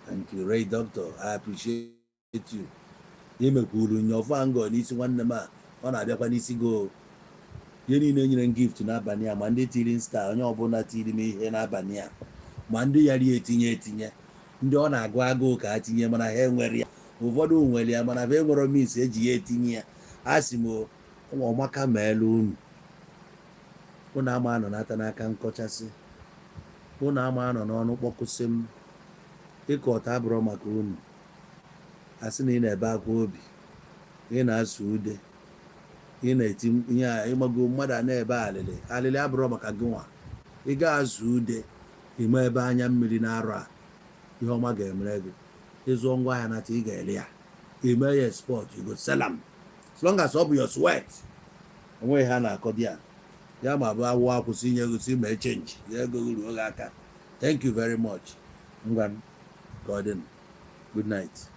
Thank you, Ray Doctor. I appreciate you. Imekwuru nyọfọ ngọ n'isi nwanne m a. Ọ na-abịakwa n'isi go. Ihe niile nyere m gift n'abalị a, ma ndị tiri star, onye ọbụla tiri m ihe n'abalị a, ma ndị yara ya etinye etinye, ndị ọ na-agụ agụụ ka ha tinye mana ha enwere ya. Ụfọdụ nwere ya mana ha enwere means eji ya etinye ya. A sị m ọmaka meelu unu. Unu ama anọ nata n'aka nkọchasị. Unu ama anọ n'ọnụ kpọkụsị m. Ịkọ ọta abụrọ maka unu. Asị na ị na-ebe akwa obi, ị na-asụ ude, ị na-eti ihe a. Ịmago mmadụ a na-ebe alịlị. Alịlị abụrọ maka gị nwa. Ị ga-azụ ude ime ebe anya mmiri na-arụ a. Ihe ọma ga-emere gị. Ịzụọ ngwa ahịa nata, ị ga-ere ya, ime ya export, you go sell am. As long as ọ bụ your sweat, onweghị ha na-akọ di ya. Ya ma bụ awụ akwụsị inye gị si mee change ya, ego gị ruo gị aka. Thank you very much. Ngwa, ka ọ dị. Good night.